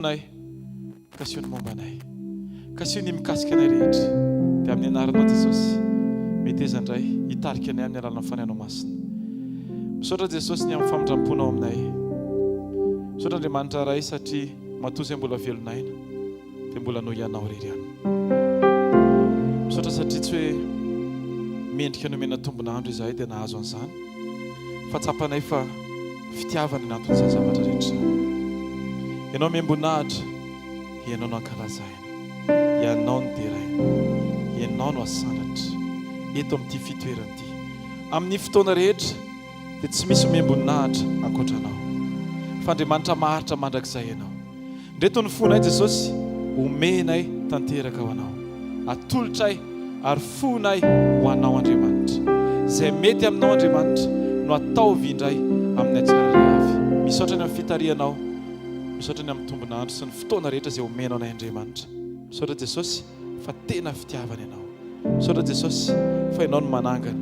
Anay, kasiho ny momba anay, kasiho ny mikasika anay rehetra, dia amin'ny anaranao Jesosy, meteza indray hitarika anay amin'ny alalan'ny Fanahinao Masina. Misaotra Jesosy ny amin'ny famindram-ponao aminay. Misaotra Andriamanitra Ray satria matoa izay mbola velon'aina dia mbola noho Ianao irery ihany. Misaotra satria tsy hoe mendrika nomena tombon'andro izahay dia nahazo an'izany fa tsapanay fa Fitiavana ny anton'izany zavatra rehetra izany. Ianao omem-boninahitra, Ianao no ankalazaina, Ianao no deraina, Ianao no asandratra eto amin'ity fitoerana ity. Amin'ny fotoana rehetra dia tsy misy omem-boninahitra ankoatra Anao. Fa Andriamanitra maharitra mandrakizay Ianao. Ndreto ny fonay Jesosy, omenay tanteraka ho Anao. Atolotray ary fonay ho Anao Andriamanitra. Izay mety Aminao Andriamanitra no ataovy indray aminay tsirairay avy. Misaotra ny amin'ny fitarihanao, misaotra ny amin'ny tombon'andro sy ny fotoana rehetra izay omenao anay Andriamanitra. Misaotra Jesosy fa tena fitiavana Ianao. Misaotra Jesosy fa Ianao no manangana.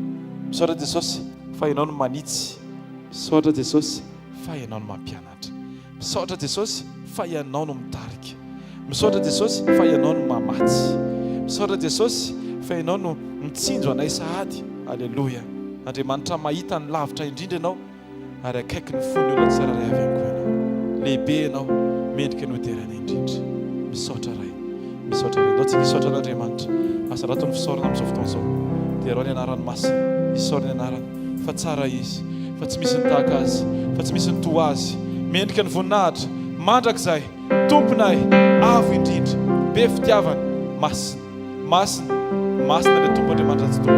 Misaotra Jesosy fa Ianao no manitsy. Misaotra Jesosy fa Ianao no mampianatra. Misaotra Jesosy fa Ianao no mitarika. Misaotra Jesosy fa Ianao no mamatsy. Misaotra Jesosy fa Ianao no mitsinjo anay sahady. Aleloia. Andriamanitra mahita ny lavitra indrindra Ianao ary akaiky ny fon'ny olona tsirairay avy ihany koa Ianao. Lehibe Ianao, mendrika ny hoderaina indrindra. Misaotra Ray. Misaotra Ray. Andao tsika hisaotra an'Andriamanitra. Asarato ny fisaorana amin'izao fotoana izao. Derao ny anarany masina. Isaory ny anarany. Fa tsara Izy. Fa tsy misy ny tahaka Azy. Fa tsy misy ny toa Azy. Mendrika ny voninahitra. Mandrakizay. Tomponay. Avo indrindra. Be fitiavana. Masina. Masina. Masina ilay Tompo Andriamanitra Tsitoha.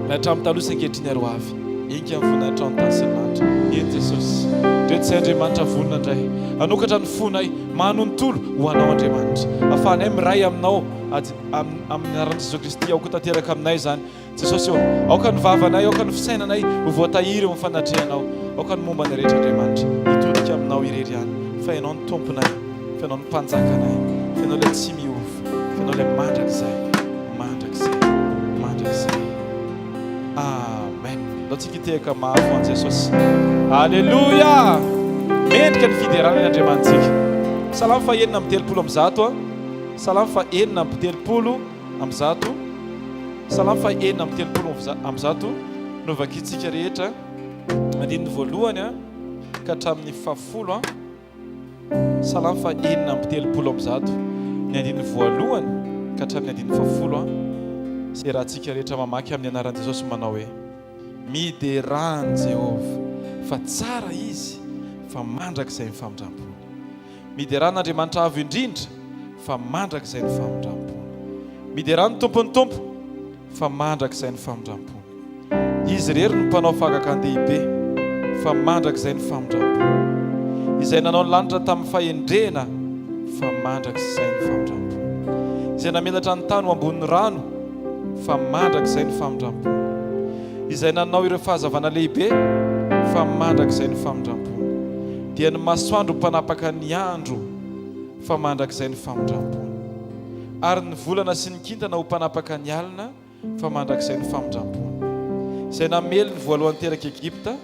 Ilay hatramin'ny taloha sy ankehitriny ary ho avy. Enga ny voninahitrao ny tany sy ny lanitra. Eny Jesosy. Ndreto izay Andriamanitra vonona indray. Hanokatra ny fonay manontolo ho Anao Andriamanitra. Afahanay miray Aminao amin'ny anaran'i Jesosy Kristy. Aoka ho tanteraka aminay izany. Jesosy ô, aoka ny vavanay, aoka ny fisainanay ho voatahiry eo amin'ny fanatrehanao. Aoka ny momba ny rehetra, Andriamanitra, hitodika aminao irery ihany, fa Ianao no Tomponay, fa Ianao no Mpanjakanay, fa Ianao ilay tsy miova, fa Ianao ilay mandrakizay, mandrakizay, mandrakizay. Amen. Ndao tsika hitehaka mafy ho an'i Jesosy. Aleloia! Mendrika ny fiderana ny Andriamanitsika. Salamo faha 136 a. Salamo faha 136 100, Salamo faha 136 no vakintsika rehetra, andininy voalohany ka hatramin'ny fahafolo. Salamo faha 136, ny andininy voalohany ka hatramin'ny andininy fahafolo. Izay rahantsika rehetra mamaky amin'ny anaran'i Jesosy manao hoe, Miderà an'i Jehovah, fa tsara Izy, fa mandrakizay ny famindram-pony. Miderà an'Andriamanitra Avo Indrindra, fa mandrakizay ny famindram-pony. Miderà ny Tompon'ny tompo, fa mandrakizay ny famindram-pony. Izy irery no mpanao fahagagan-dehibe, fa mandrakizay ny famindram-pony. Izay nanao ny lanitra tamin'ny fahendrena, fa mandrakizay ny famindram-pony. Izay namelatra ny tany ho ambonin'ny rano, fa mandrakizay ny famindram-pony. Izay nanao ireo fahazavana lehibe, fa mandrakizay ny famindram-pony. Dia ny masoandro mpanapaka ny andro, fa mandrakizay ny famindram-pony. Ary ny volana sy ny kintana ho mpanapaka ny alina, fa mandrakizay ny famindram-pony. Izay namely ny voalohan-terak'i Egypta,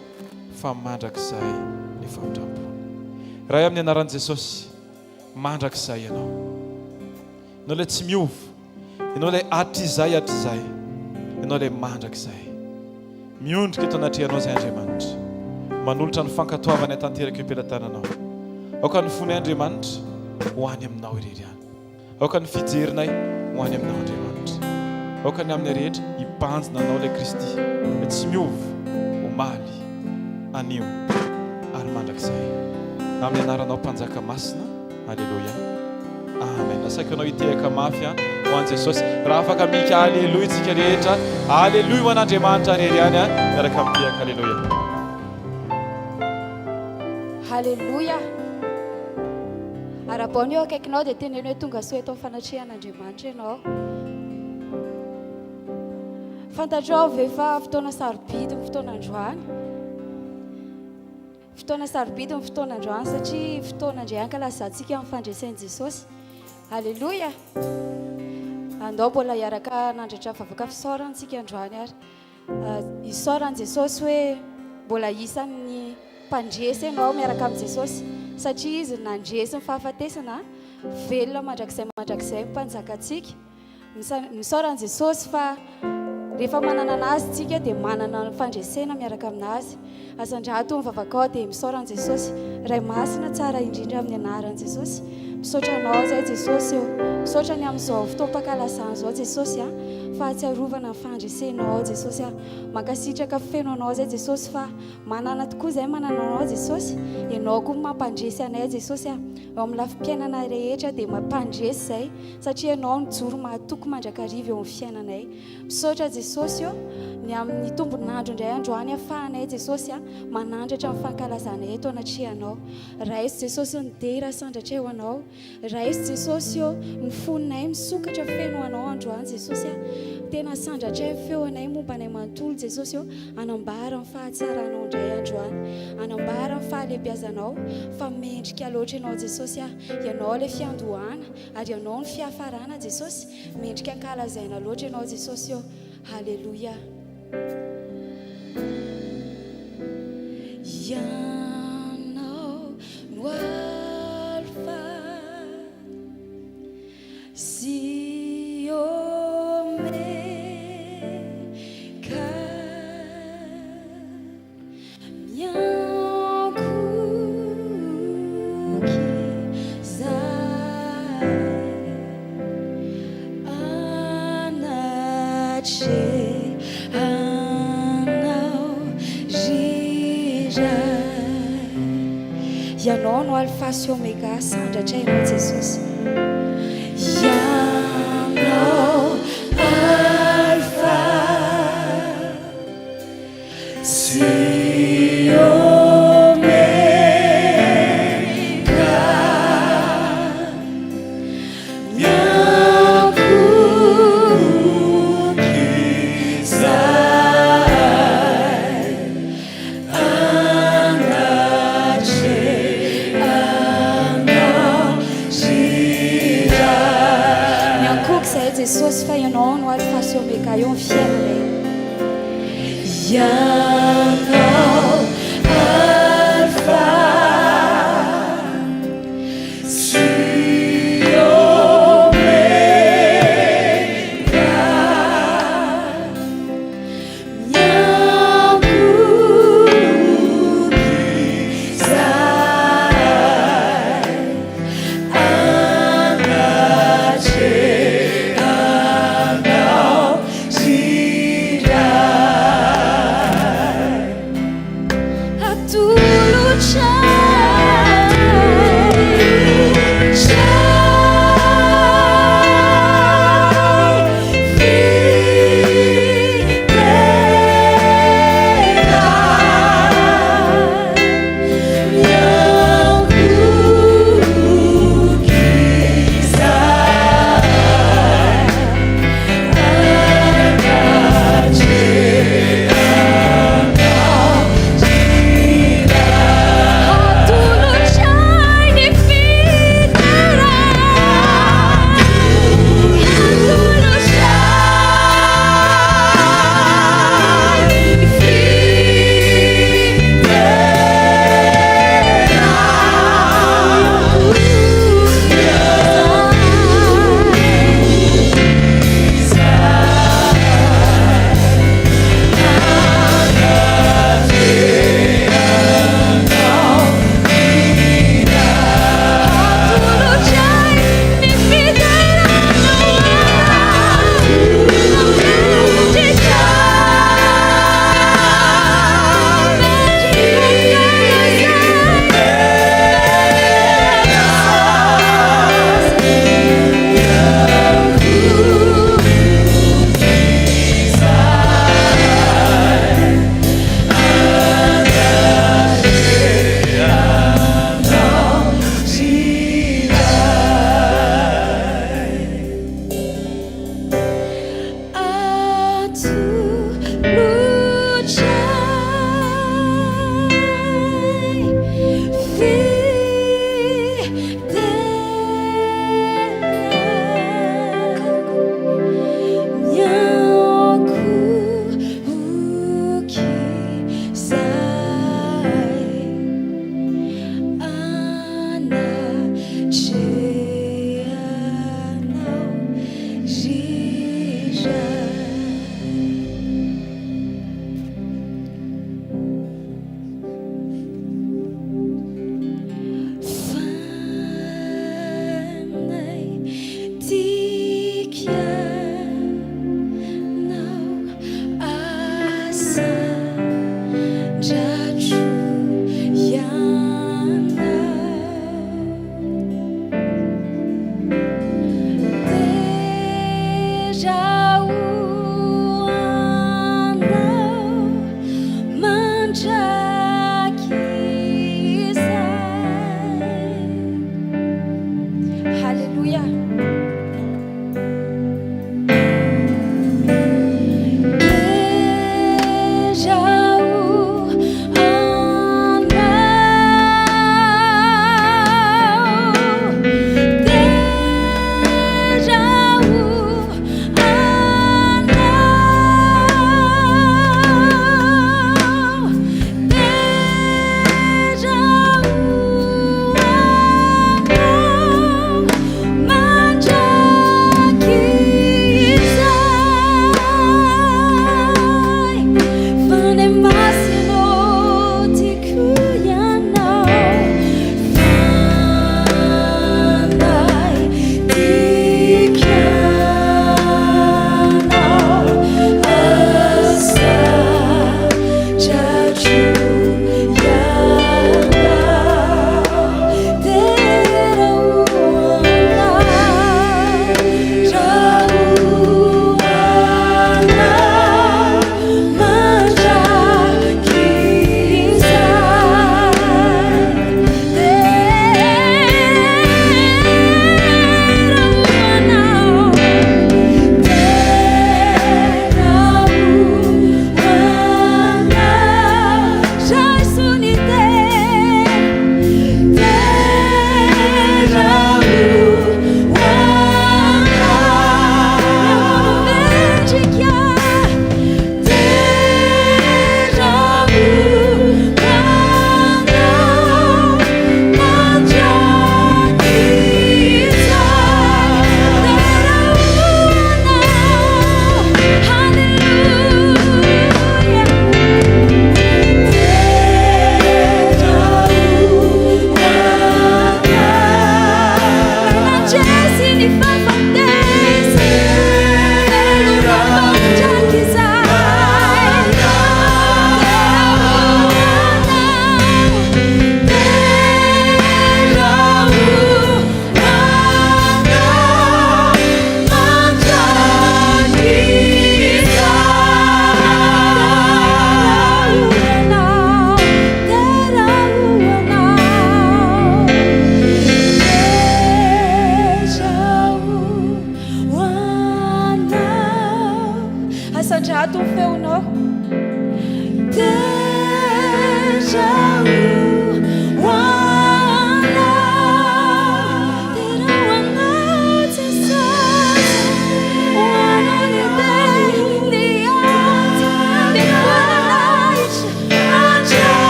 fa mandrakizay ny famindram-pony. Ray amin'ny anaran'i Jesosy, mandrakizay Ianao. Ianao ilay tsy miova. Ianao ilay hatrizay hatrizay. Ianao ilay mandrakizay. Miondrika eto anatrehanao izay Andriamanitra. Manolotra ny fankatoavanay tanteraka eo am-pelatananao. Aoka ny fonay Andriamanitra ho any aminao irery ihany. Aoka ny fijerinay ho any aminao Andriamanitra. Aoka ny aminay rehetra hibanjina anao ilay Kristy, ilay tsy miova, omaly, anio ary mandrakizay. Amin'ny anaranao Mpanjaka Masina. Aleloia. Amen. Asaiko anao hitehaka mafy an ho an'i Jesosy. Raha afaka mihika aleloia tsika rehetra. Aleloia ho an'Andriamanitra rery ihany an. Miaraka mitehaka aleloia. Haleloia. Arabao ny eo akaikinao dia teneno hoe tonga soa eto amin'ny fanatrehan'Andriamanitra ianao. Fantatrao ve fa fotoana sarobidy ny fotoana androany? Fotoana sarobidy ny fotoana androany satria fotoana indray ankalazantsika ny fandresen'i Jesosy. Aleloia! Andao mbola hiaraka hanandratra vavaka fisaorana isika androany ary. Isaorana Jesosy hoe mbola isan'ny mpandresy ianao miaraka amin'i Jesosy. satria Izy nandresy ny fahafatesana, velona mandrakizay mandrakizay ny Mpanjakantsika. Misaora an'i Jesosy fa rehefa manana an'Azy tsika dia manana ny fandresena miaraka amin'Azy. Asandrato ny vavakao dia misaora an'i Jesosy. Ray masina tsara indrindra amin'ny anaran'i Jesosy. Misaotra anao izay Jesosy ô. Misaotra ny amin'izao fotoam-pankalazana izao Jesosy a. Fahatsiarovana ny fandresenao Jesosy a. Mankasitraka feno anao izay Jesosy fa manana tokoa izay manana anao Jesosy. Ianao koa mampandresy anay Jesosy a. Eo amin'ny lafim-piainana rehetra dia mampandresy izay satria Ianao nijoro mahatoky mandrakariva eo amin'ny fiainanay. Misaotra Jesosy ô, ny amin'ny tombon'andro indray androany afahanay Jesosy a, manandratra ny fankalazanay eto anatrehanao. Raiso Jesosy ny dera asandratray ho Anao. Raiso Jesosy ô, ny fonay misokatra feno ho Anao androany Jesosy a. Tena asandratray ny feonay momba anay manontolo Jesosy ô, hanambara ny fahatsaranao indray androany, hanambara ny fahalehibiazanao fa mendrika loatra Ianao Jesosy a. Ianao ilay fiandohana ary Ianao no fiafarana Jesosy. Mendrika ankalazaina loatra Ianao Jesosy ô. Haleloia. Ianao no Alfa sy Omega. Ianao no Alpha sy Omega, sandratra Ianao Jesosy. Ianao Alpha. Sy Omega, miankohoka izahay anatrehanao ry Ray. Miankohoka izahay Jesosy fa Ianao no Alfa sy Omega eo amin'ny fiainanay. Ianao Alfa sy Omega, miankohoka izahay anatrehanao ry Ray. Alléluia.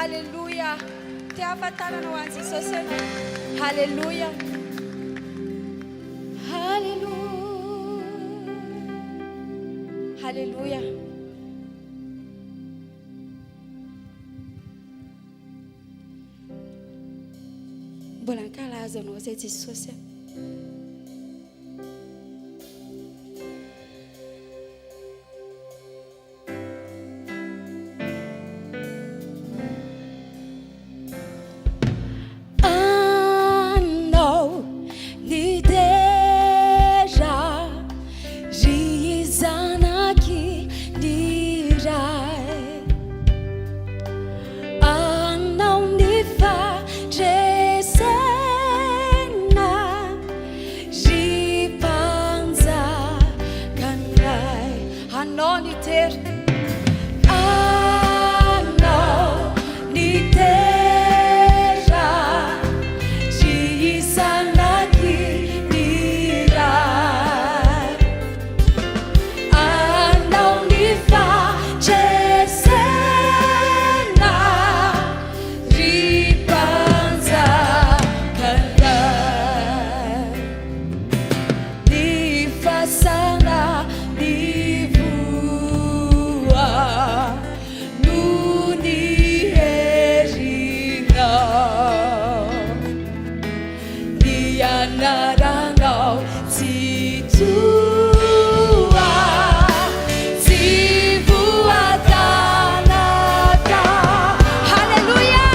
Haleloia. Tehafa tanana ho an'i Jesosy ianao. Haleloia. Haleloia. Haleloia. Mbola ankalaza anao izay Jesosy a. Anao ny dera ry zanaky ny Ray. Anao ny fandresena ry mpanjakanay. Anao ny dera. Anao ny dera ry zanaky ny Ray. Anao ny fandresena ry mpanjakanay. Ny fasana nivoha noho ny herinao. Ny anaranao Tsitoha, tsy voatanaka. Haleloia!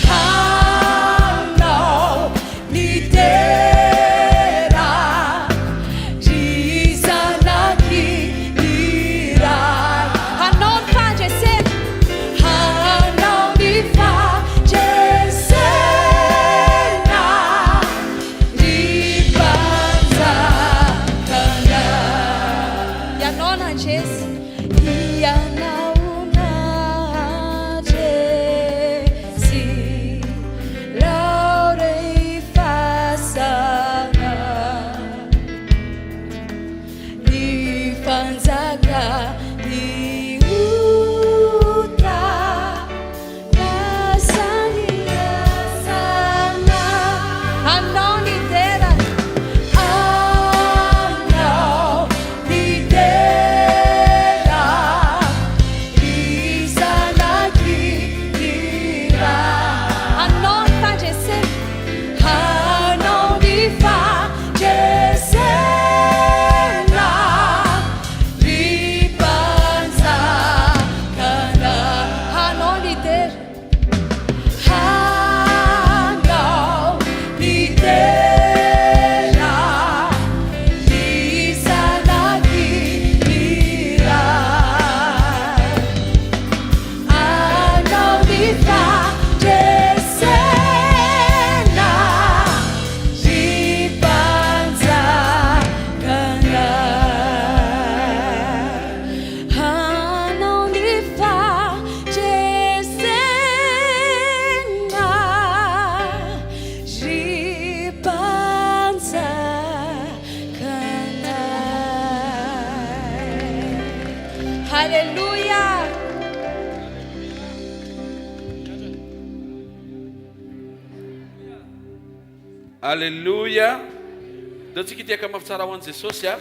Hanao ny dera, ry zanaky ny Ray. Hanao ny fandresena. Hanao ny fandresena. Ry mpanjakana. Ianao nandresy. Ianao nandresy. Laure fasana. Ny fanjaka ny ota. Anao ny dera, Anao ny dera, ry zanaky ny Ray. Anao ny fandresena, Anao ny fandresena, ry mpanjakana. Hanao ny dera, hanao ny dera, ry zanaky ny Ray. Hanao ny fandresena, ry mpanjakana. Hanao ny fandresena, ry mpanjakana. Haleloia! Aleloia! Ndao tsika hitehaka mafy tsara ho an'i Jesosy a!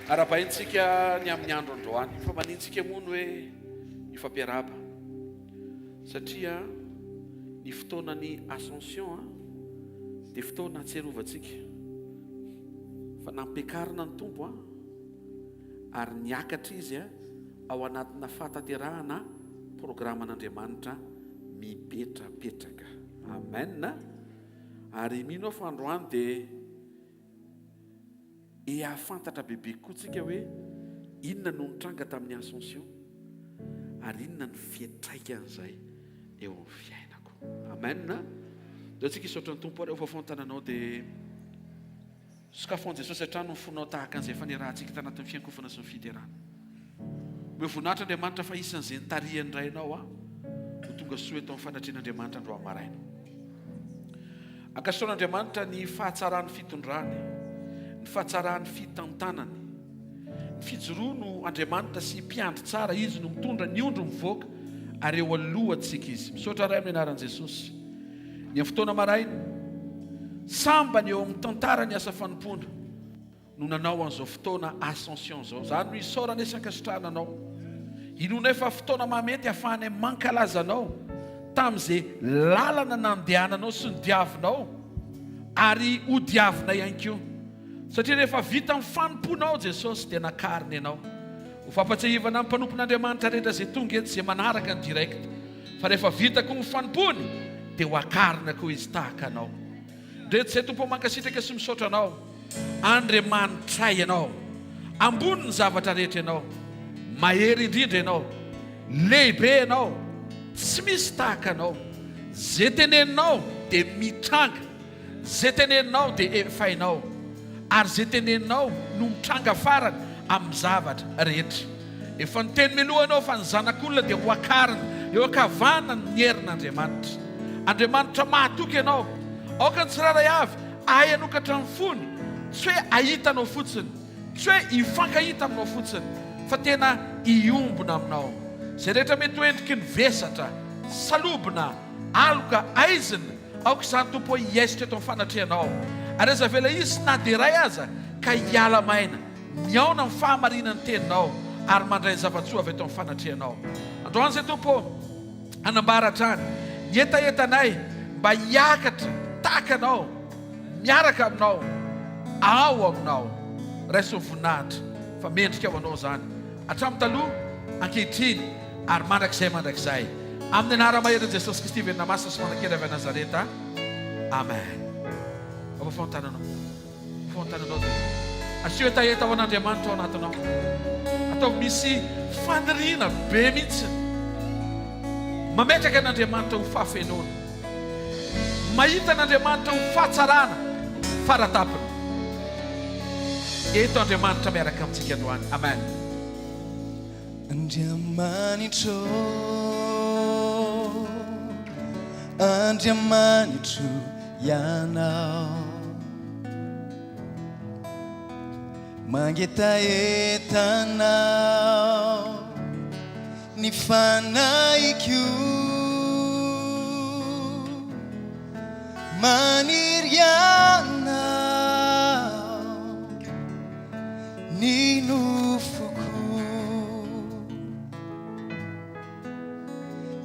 Arahabaintsika ny amin'ny andro androany. Fa manintsika moa ny hoe hifampiarahaba? Satria ny fotoanan'ny Ascension dia fotoana hahatsiarovantsika fa nampiakarina ny Tompo ary niakatra Izy ao anatina fahatanterahana programan'Andriamanitra mipetrapetraka. Amen. Ary mino aho fa androany dia ehahafantatra bebe kokoa tsika hoe inona no nitranga tamin'ny Ascension ary inona ny fiantraikan'izay eo amin'ny fiainako. Amen. Ndao tsika hisaotra ny Tompo ary ao fafantananao dia Sokafo an'i Jesosy hatrany ny fonao tahaka an'izay efa niarahantsika tanatin'ny fiankofana sy ny fiderana. Omeo voninahitra Andriamanitra fa isan'izay nitarihan'ny Rainao aho ho tonga soa eto amin'ny fanatrehan'Andriamanitra androany maraina. Ankasitrahan'Andriamanitra ny fahatsaran'ny fitondrany, ny fahatsaran'ny fitantanany. Ny fijoroany ho Andriamanitra sy mpiandry tsara, Izy no mitondra ny ondry mivoaka. Ary eo alohantsika Izy. Misaotra Ray amin'ny anaran'i Jesosy. Ny amin'ny fotoana maraina, sambany eo amin'ny tantaran'ny asa fanompoana no nanao an'izao fotoana Ascension izao. Izany no isaoranay sy ankasitrahana Anao. Inoanay fa fotoana mahamety ahafahanay mankalaza Anao tamin'izay lalana nandehananao sy nodiavinao ary hodiavinay ihany koa. Satria rehefa vita ny fanompoanao Jesosy dia nakarina Ianao. Ho fampatsiahivana ny mpanompon'Andriamanitra rehetra izay tonga eto, izay manaraka ny direct, fa rehefa vita koa ny fanompoany dia ho akarina koa izy tahaka Anao. Ndreto izay Tompo mankasitraka sy misaotra Anao. Andriamanitray Ianao. Ambony ny zavatra rehetra Ianao. Mahery indrindra Ianao. Lehibe Ianao. Tsy misy tahaka Anao. Ze teneninao dia mitranga. Ze teneninao dia efainao, ary ze teneninao no mitranga farany amin'ny zavatra rehetra. Efa niteny mialoha ianao fa ny Zanak'olona dia ho akarina eo ankavanan'ny herin'Andriamanitra. Andriamanitra mahatoky ianao. Aoka ny tsirairay avy hahay hanokatra ny fony, tsy hoe hahita anao fotsiny, tsy hoe hifankahita aminao fotsiny, fa tena hiombona aminao. Izay rehetra mety ho endriky ny vesatra, salobona, aloka, aizina, Aoka izany Tompo ô hiaisotra eto amin'ny fanatrehanao ary aza avela hisy na dia iray aza ka hiala maina, mihaona amin'ny fahamarinan'ny teninao ary mandray ny zava-tsoa avy eto amin'ny fanatrehanao. Androany izay Tompo ô, hanambara hatrany ny hetahetanay mba hiakatra tahaka Anao, miaraka Aminao, ao Aminao. Raiso ny voninahitra fa mendrika ho Anao izany hatramin'ny taloha, ankehitriny ary mandrakizay mandrakizay. Amin'ny anara-maherin'i Jesosy Kristy velona masina sy manan-kery avy any Nazareta. Amen. Avafao ny tananao. Avafao ny tananao dia asio hetaheta ho an'Andriamanitra ao anatinao. Ataovy misy faniriana be mihitsy. Mametraka an'Andriamanitra ho fahafenoana. Mahita an'Andriamanitra ho fahatsarana faratapony. Eto Andriamanitra miaraka amintsika androany. Amen. Andriamanitro Andriamanitro Ianao Mangetaheta Anao ny fanahiko Maniry Anao Ny nofoko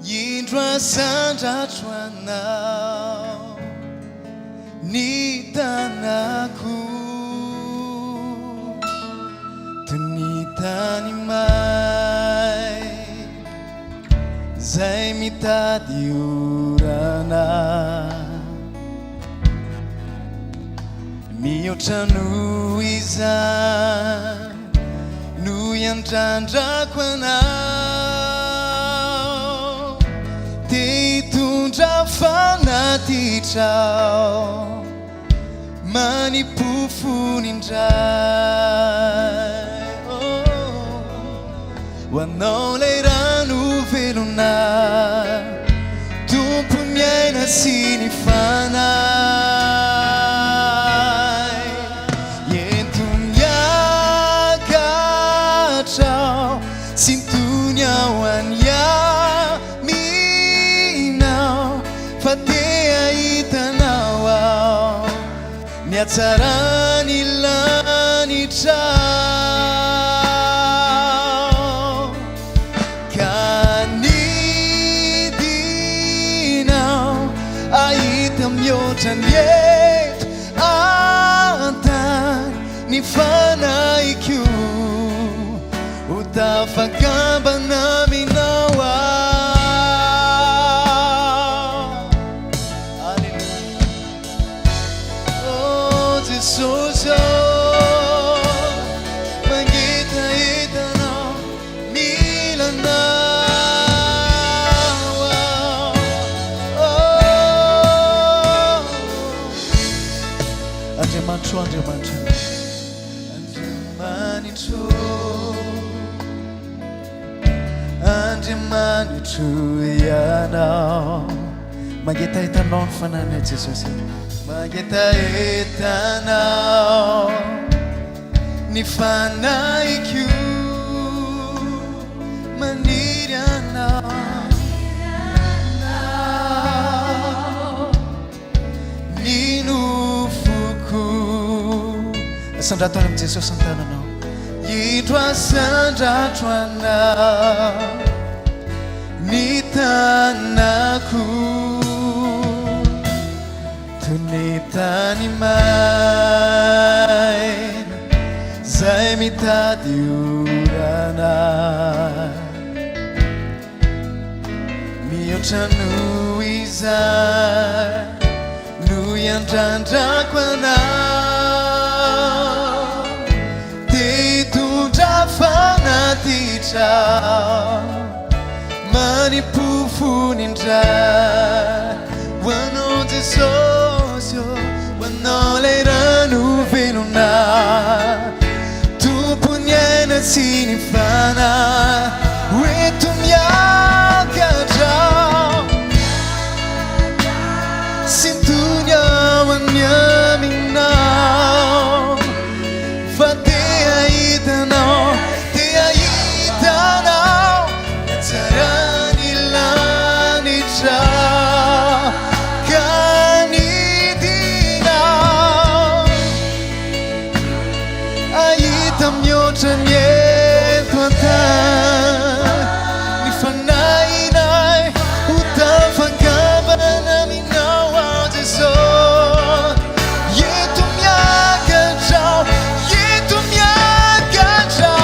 Indro asandratro anao Ny tanako Toy ny tany may Zay mitady orana Mihoatra noho izany no iandrandrako anao Te hitondra fanatitra aho Manipofony indray oh, Ho anao ilay rano velona Tompon'ny aina sy ny fanahy Ento miakatra aho Sintony aho any aminao Fa te hahita anao aho Ny hatsaran'ny lanitra Ka nidina aho Hahita mihoatra ny eto an-tany Ny fanahiko Ho tafakambana aminao aho Aleloia Oh Jesosy ô, mangetaheta Anao, mila Anao aho. Oh. Andriamanitro, Andriamanitro, Andriamanitro, Andriamanitro Ianao. Mangetaheta Anao ny fanahinay Jesosy. Mangetaheta Anao ny fanahiko. Maniry Anao. Asandrato any amin'i Jesosy ny tananao. Indro asandratro anao ny tanako toy ny tany maina zay mitady orana. Mihoatra noho izany no iandrandrako anao Te hitondra fanatitra Manipofony indray Ho anao Jesosy ô Ho anao ilay rano velona Tompon'ny aina sy ny fanahy Ho eto miakatra Sintony ao any aminao Fa te hahita anao Te hahita anao Ny hatsaran'ny lanitra Ka nidina Ahita mihoatra ny eto an-tany Ny fanahinay ho tafakambana aminao aho Jesosy Eto miakatra eto miakatra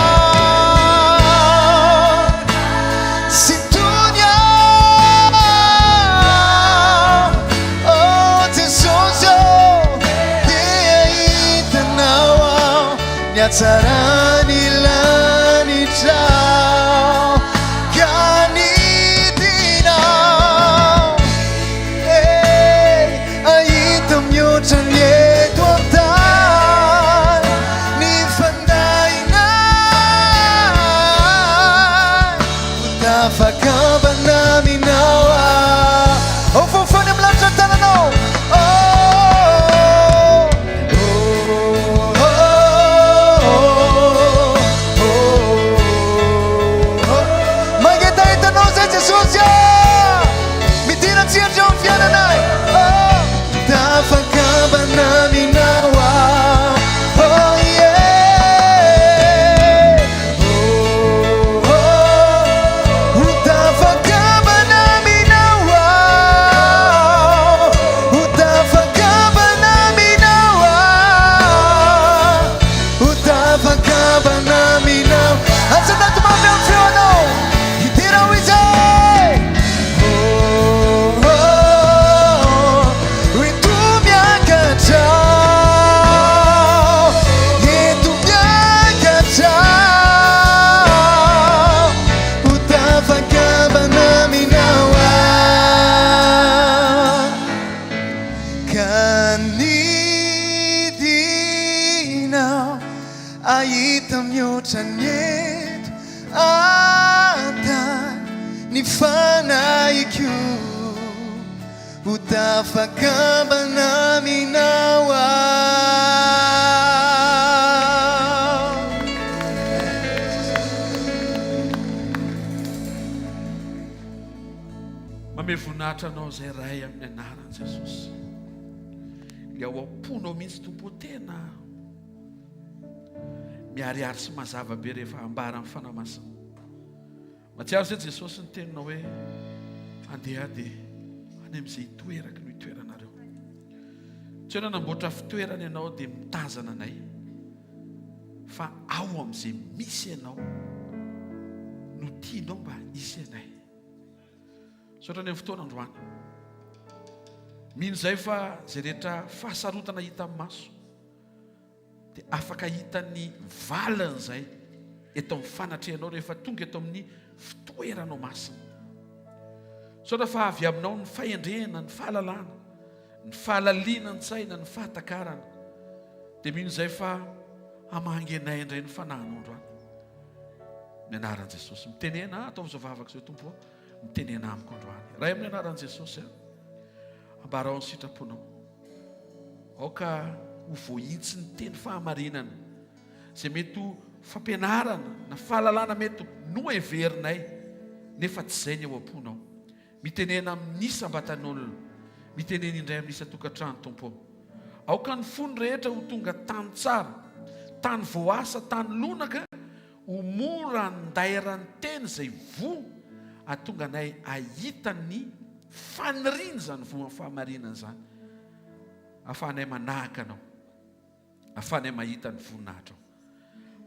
Sintony aho Oh Jesosy ô Te hahita anao aho Ny hatsaran'ny lanitrao Ka nidina aho Eh, hahita mihoatra ny eto an-tany Ny fanahinay Ho tafakambana aminao aho Ao fofony amin'ny lanitra ny tananao Oh, oh, oh, oh, oh. Mangetaheta anao zay Jesosy ah! Midira an-tsehatra eo amin'ny fiainanay oh! Tafakambana aminao aho Oh yeah Oh, oh, ho tafakambana aminao aho Ho tafakambana aminao aho Ho tafakambana aminao Atsangano mafy amin'ny feonao Hidera ho izy Oh, oh, ento miakatra Ento miakatra Ho tafakambana aminao aho Ka nidina Ahita mihoatra ny eto an-tany Ny fanahiko Ho tafakambana aminao aho. Manome voninahitra Anao izay Ray amin'ny anaran'i Jesosy. Ilay ao am-ponao mihitsy Tompo tena miharihary sy mazava be rehefa ambara amin'ny Fanahy Masina. Mahatsiaro izay Jesosy ny teninao hoe andeha dia any amin'izay itoerako no itoeranareo. Tsy hoe nanamboatra fitoerana ianao dia mitazana anay fa ao amin'izay misy ianao no tianao mba hisy anay. Misaotra ny amin'ny fotoana androany. Mino izay fa izay rehetra fahasarotana hita amin'ny maso dia afaka hita ny valiny izay eto amin'ny fanatrehanao rehefa tonga eto amin'ny fitoeranao masina. Misaotra fa avy aminao ny fahendrena, ny fahalalana, ny fahalaliana an-tsaina, ny fahatakarana. Dia mino izay fa hamangy anay indray ny fanahinao androany. Ny anaran'i Jesosy. Mitenena, ataovy izao vavaka izao Tompo ô. Mitenena amiko androany. Ray amin'ny anaran'i Jesosy a. Ambarao ny sitraponao. Aoka ho voahitsy ny teny fahamarinana. Izay mety ho fampianarana na fahalalana mety noheverinay nefa tsy izay ny ao am-ponao. Mitenena amin'ny isam-batan'olona. Mitenena indray amin'ny isan-tokantrano, Tompo ô. Aoka ny fony rehetra ho tonga tany tsara. Tany voaasa, tany lonaka, ho mora andairan'ny teny izay voa, hahatonga anay hahita ny faniriana izany voan'ny fahamarinana izany, hahafahanay manahaka Anao, hahafahanay mahita ny voninahitrao.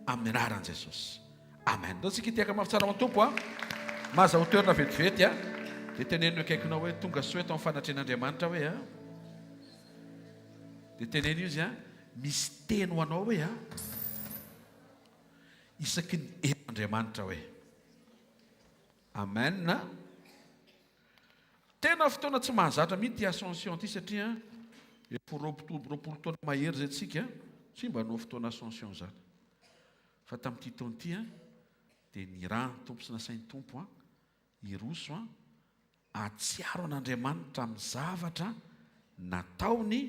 Amin'ny anaran'i Jesosy. Amen. Ndao tsika hitehaka mafy tsara ho an'ny Tompo a. Mahazahoa toerana vetivety a. Dia teneno ny akaikinao hoe tonga soa eto amin'ny fanatrehan'Andriamanitra hoe a. Dia teneno izy a, misy teny ho anao hoe a. Isaky ny eto Andriamanitra hoe. Amen. Tena fotoana tsy mahazatra mihitsy ity Ascension ity satria efa 20 taona mahery izay tsika tsy mba hanao fotoana Ascension izany. Fa tamin'ity taona ity dia nirahan'ny Tompo sy nasain'ny Tompo hiroso hahatsiaro an'Andriamanitra amin'ny zavatra nataony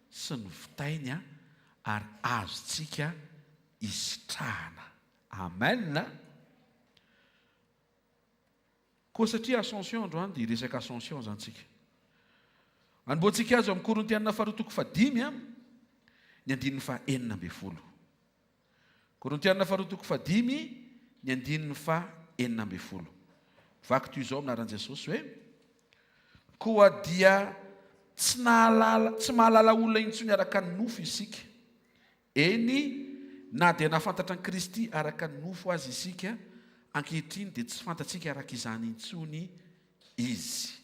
sy novitainy ary azontsika isitrahana. Amen! Koa satria Ascension androany dia hiresaka Ascension izany tsika. Anombohantsika azy ao amin'ny Korintiana faharoa toko fahadimy ny andininy faha 16. Korintiana faharoa toko fahadimy ny andininy faha 16. Vaky toy izao amin'ny anaran'i Jesosy hoe Koa dia tsy nahalala tsy mahalala olona intsony araka ny nofo isika. Eny, na dia nahafantatra an'i Kristy araka ny nofo aza isika, ankehitriny dia tsy fantatsika araka izany intsony Izy.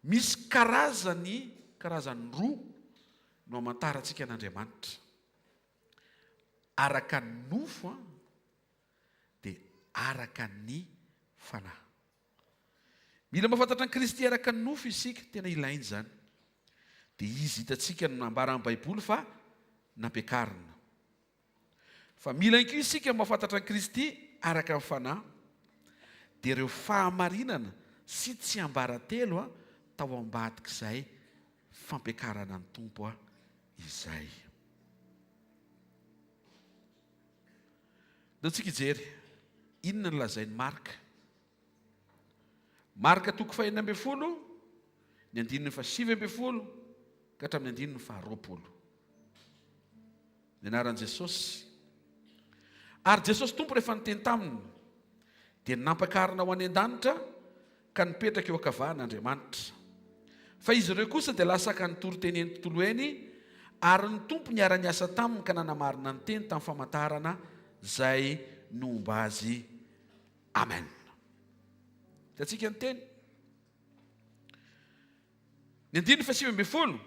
Misy karazany, karazany roa no amantarantsika an'Andriamanitra. Araka ny nofo dia araka ny fanahy. Mila mahafantatra an'i Kristy araka ny nofo isika, tena ilaina izany. Dia Izy hitantsika no nambaran'ny Baiboly fa nampiakarina. Fa mila ihany koa isika mahafantatra an'i Kristy araka ny fanahy, dia ireo fahamarinana sy tsiambaratelo tao ambadik'izay fampiakarana ny Tompo izay. Ndao tsika hijery inona no lazain'i Marka. Marka toko fahenina ambin'ny folo, ny andininy fahasivy ambin'ny folo ka hatramin'ny andininy faharoapolo. Ny anaran'i Jesosy. Ary Jesosy Tompo rehefa niteny taminy dia nampakarina ho any an-danitra ka nipetraka eo ankavan'Andriamanitra. Fa izy ireo kosa dia lasa ka nitory teny eny tontolo eny, ary ny Tompo niara-niasa taminy ka nanamarina ny teny tamin'ny famantarana izay nomba azy. Amen. Hitantsika ny teny. Ny andininy fahasivy ambin'ny folo.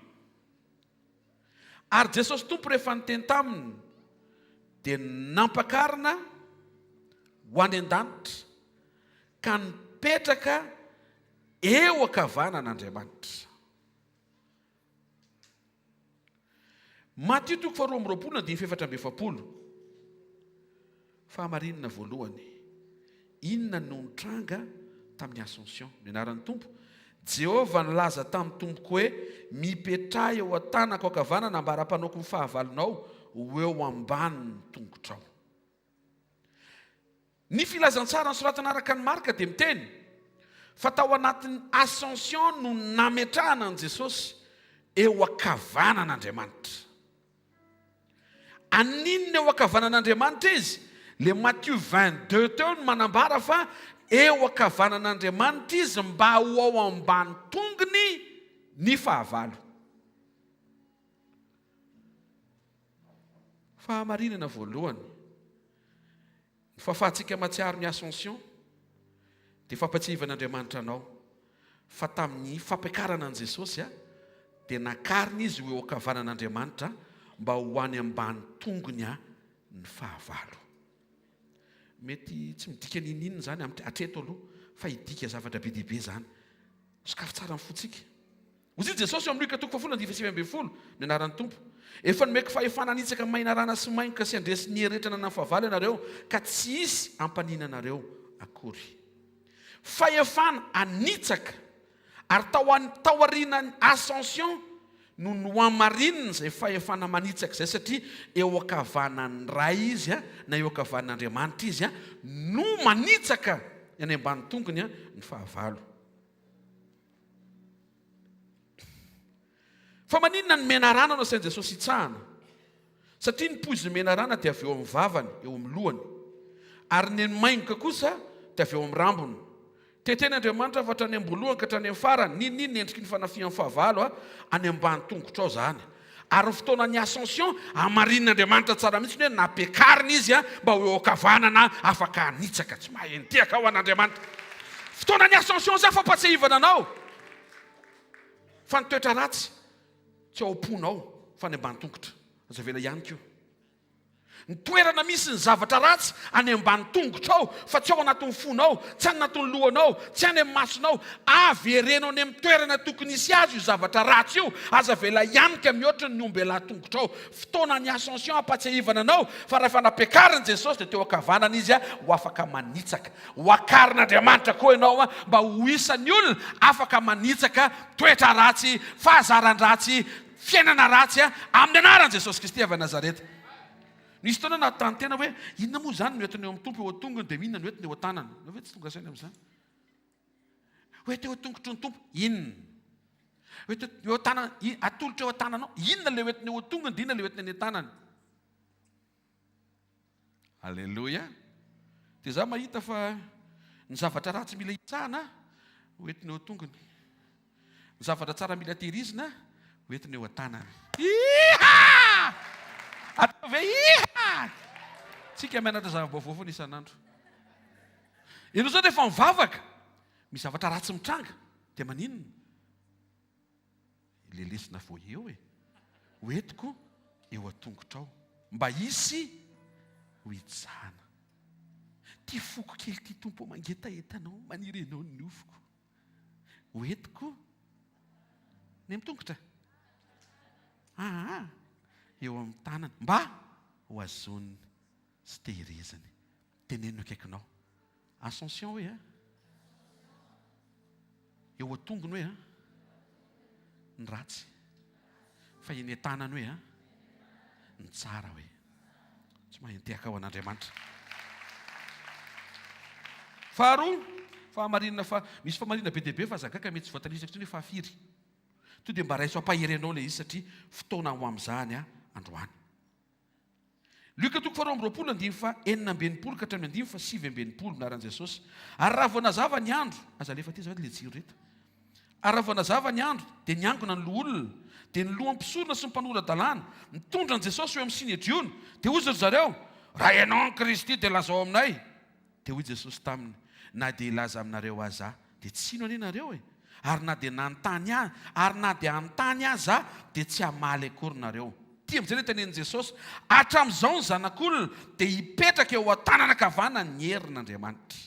Ary Jesosy Tompo rehefa niteny taminy dia nampakarina ho any an-danitra ka nipetraka eo ankavanan'Andriamanitra. Matio toko faharoa amby roapolo andininy fahefatra amby efapolo. Fahamarinana voalohany, inona no nitranga tamin'ny Ascension? Ny anaran'ny Tompo. Jehovah nilaza tamin'ny Tompoko hoe, Mipetraha eo an-tanako ankavanana ambara-panaoko ny fahavalonao ho eo ambanin'ny tongotrao. Ny filazantsara nosoratana araka an'i Marka dia miteny fa tao anatin'ny Ascension no nametrahana an'i Jesosy eo ankavanan'Andriamanitra. Aninona eo ankavanan'Andriamanitra izy? Le Mathieu 22 teo no manambara fa eo ankavanan'Andriamanitra izy mba ho ao ambany tongony ny fahavalo. Fahamarinana voalohany, ny fahafahantsika mahatsiaro ny Ascension dia fampatsiahivan'Andriamanitra anao fa tamin'ny fampiakarana an'i Jesosy dia nakarina Izy ho eo ankavanan'Andriamanitra mba ho any ambany tongony ny fahavalo. Mety tsy midika n'inon'inona izany hatreto aloha fa hidika zavatra be dia be izany. Sokafy tsara ny fontsika. Hoy i Jesosy eo amin'ny Lioka toko fahafolo andininy 19, Ny anaran'ny Tompo. Efa nomeko fahefana hanitsaka mainarana sy maingoka sy handresy ny hery rehetra ananan'ny fahavalo ianareo, ka tsy hisy hampanina anareo akory. Fahefana hanitsaka. Ary tao taorian'ny Ascension no nohamarinina izay fahefana manitsaka izay, satria eo ankavanan'ny Ray Izy, na eo ankavanan'Andriamanitra Izy, no manitsaka any ambany tongony ny fahavalo. Fa maninona ny menarana no asain'i Jesosy hitsahana? Satria ny poizin'ny menarana dia avy eo amin'ny vavany, eo amin'ny lohany. Ary ny maingoka kosa dia avy eo amin'ny rambony. Tetehiny Andriamanitra fa hatrany am-boalohany ka hatrany amin'ny farany, n'inon'inona endriky ny fanafihan'ny fahavalo, any ambany tongotrao izany. Ary ny fotoanan'ny Ascension, hamarinin'Andriamanitra tsara mihitsy ny hoe nampiakarina Izy mba ho eo ankavanana afaka hanitsaka. Tsy mahay nitehaka ho an'Andriamanitra. Fotoanan'ny Ascension izany fampatsiahivana anao fa ny toetra ratsy tsy ao am-ponao fa any ambany tongotra. Aza avela ihany koa. Ny toerana misy ny zavatra ratsy any ambany tongotrao fa tsy ao anatin'ny fonao, tsy any anatin'ny lohanao, tsy any amin'ny masonao. Avereno any amin'ny toerana tokony hisy azy io zavatra ratsy io. Aza avela hianika mihoatra ny ombelahy tongotrao. Fotoana ny Ascension hampatsiahivana anao fa rehefa nampiakarin'i Jesosy dia teo ankavanana Izy ho afaka manitsaka. Ho akarin'Andriamanitra koa ianao mba ho isan'ny olona afaka manitsaka toetra ratsy, fahazaran-dratsy, Fiainana ratsy a! Amin'ny anaran'i Jesosy Kristy avy any Nazareta. Nisy fotoana nanontany tena hoe, inona moa izany no entina eo amin'ny Tompo eo an-tongony dia inona no entina eo an-tanany? Ianao ve tsy tonga saina amin'izany? Hoe teo an-tongotry ny Tompo, inona? Hoe teo eo an-tanana, atolotra eo an-tananao, inona ilay hoentina eo an-tongony dia inona ilay hoentina eny an-tanany? Aleloia! Dia za mahita fa ny zavatra ratsy mila hitsahana ho entina eo an-tongony. Ny zavatra tsara mila tehirizina ho entina eo an-tanany. Iha! Ataovy hoe iha! Tsika mianatra zava-baovao foana isan'andro. Ianao zany rehefa mivavaka, misy zavatra ratsy mitranga, dia maninona? Ilay lesona vao eo e! Ho entiko eo an-tongotrao. Mba hisy ho hitsahana. Ty foko kely ty Tompo ô mangetaheta Anao, maniry Anao ny nofoko. Ho entiko ny amin'ny tongotra. Aa, eo amin'ny tanana. Mba ho azoniny sy tehiriziny. Teneno akaikinao. Ascension hoe a. Eo an-tongony hoe a. Ny ratsy. Fa eny an-tanany hoe a. Ny tsara hoe. Tsy mahay nitehaka ho an'Andriamanitra. Faharoa, fahamarinana fa misy fahamarinana be dia be fa aza gaga mety tsy voatanisako intsony hoe fahafiry. To dia mba raiso ampahery anao ilay izy satria fotoana ho amin'izany androany. Lioka toko faharoa amby roapolo andininy faha 66 ka hatramin'ny andininy faha 69 anaran'i Jesosy. Ary raha vao nazava ny andro, aza alefa aty azafady le jiro reto. Ary raha vao nazava ny andro, dia niangona ny loholona, dia ny lohan'ny mpisorona sy ny mpanora-dalàna, nitondra an'i Jesosy ho eo amin'ny Synedriona. Dia hozy ry zareo, Raha ianao ny Kristy, dia lazao aminay. Dia hoy Jesosy taminy, Na dia hilaza aminareo aza Aho, dia tsy hino anie nareo e! Ary na dia nanontany Ahy, ary na dia hanontany aza Aho, dia tsy hamaly akory nareo. Ity amin'izay ilay tenenin'i Jesosy, Hatramin'izao ny Zanak'olona dia hipetraka eo an-tanana ankavanan'ny herin'Andriamanitra.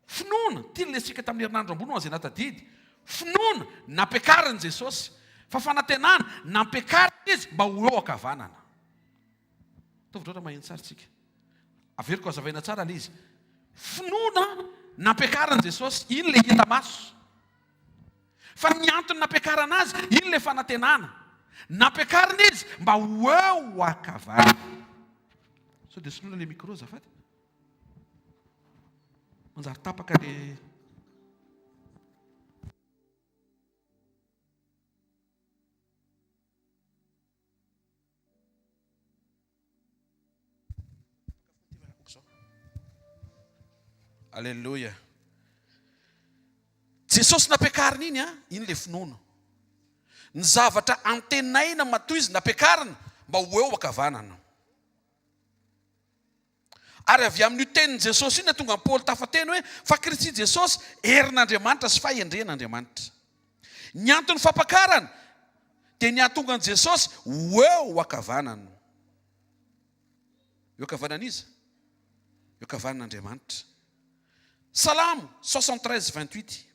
Finoana, ity ny lesintsika tamin'ny herinandro ambony ho an'izay nahatadidy. Finoana, nampiakarin'i Jesosy. Fa fanantenana, nampiakarina Izy mba ho eo ankavanana. Ataovy draotra maheno tsara tsika. Averiko hazavaina tsara ilay izy. Finoana nampiakarin'i Jesosy, iny ilay hita maso. Fa ny antony nampiakarana azy, iny ilay fanantenana. Nampiakarina izy mba ho eo ankavanana. Sao dia soloina ilay micro azafady? Manjary tapaka ilay Aleloia. Jesosy nampiakarina iny an, iny le finoana. Ny zavatra antenaina matoa izy nampiakarina mba ho eo ankavanana. Ary avy amin'io tenin'i Jesosy io no nahatonga an'i Paoly tafateny hoe, Fa Kristy Jesosy, herin'Andriamanitra sy fahendren'Andriamanitra. Ny anton'ny fampakarana dia ny hahatonga an'i Jesosy ho eo ankavanana. Eo ankavanan'iza? Eo ankavanan'Andriamanitra. Salamo 73, 28.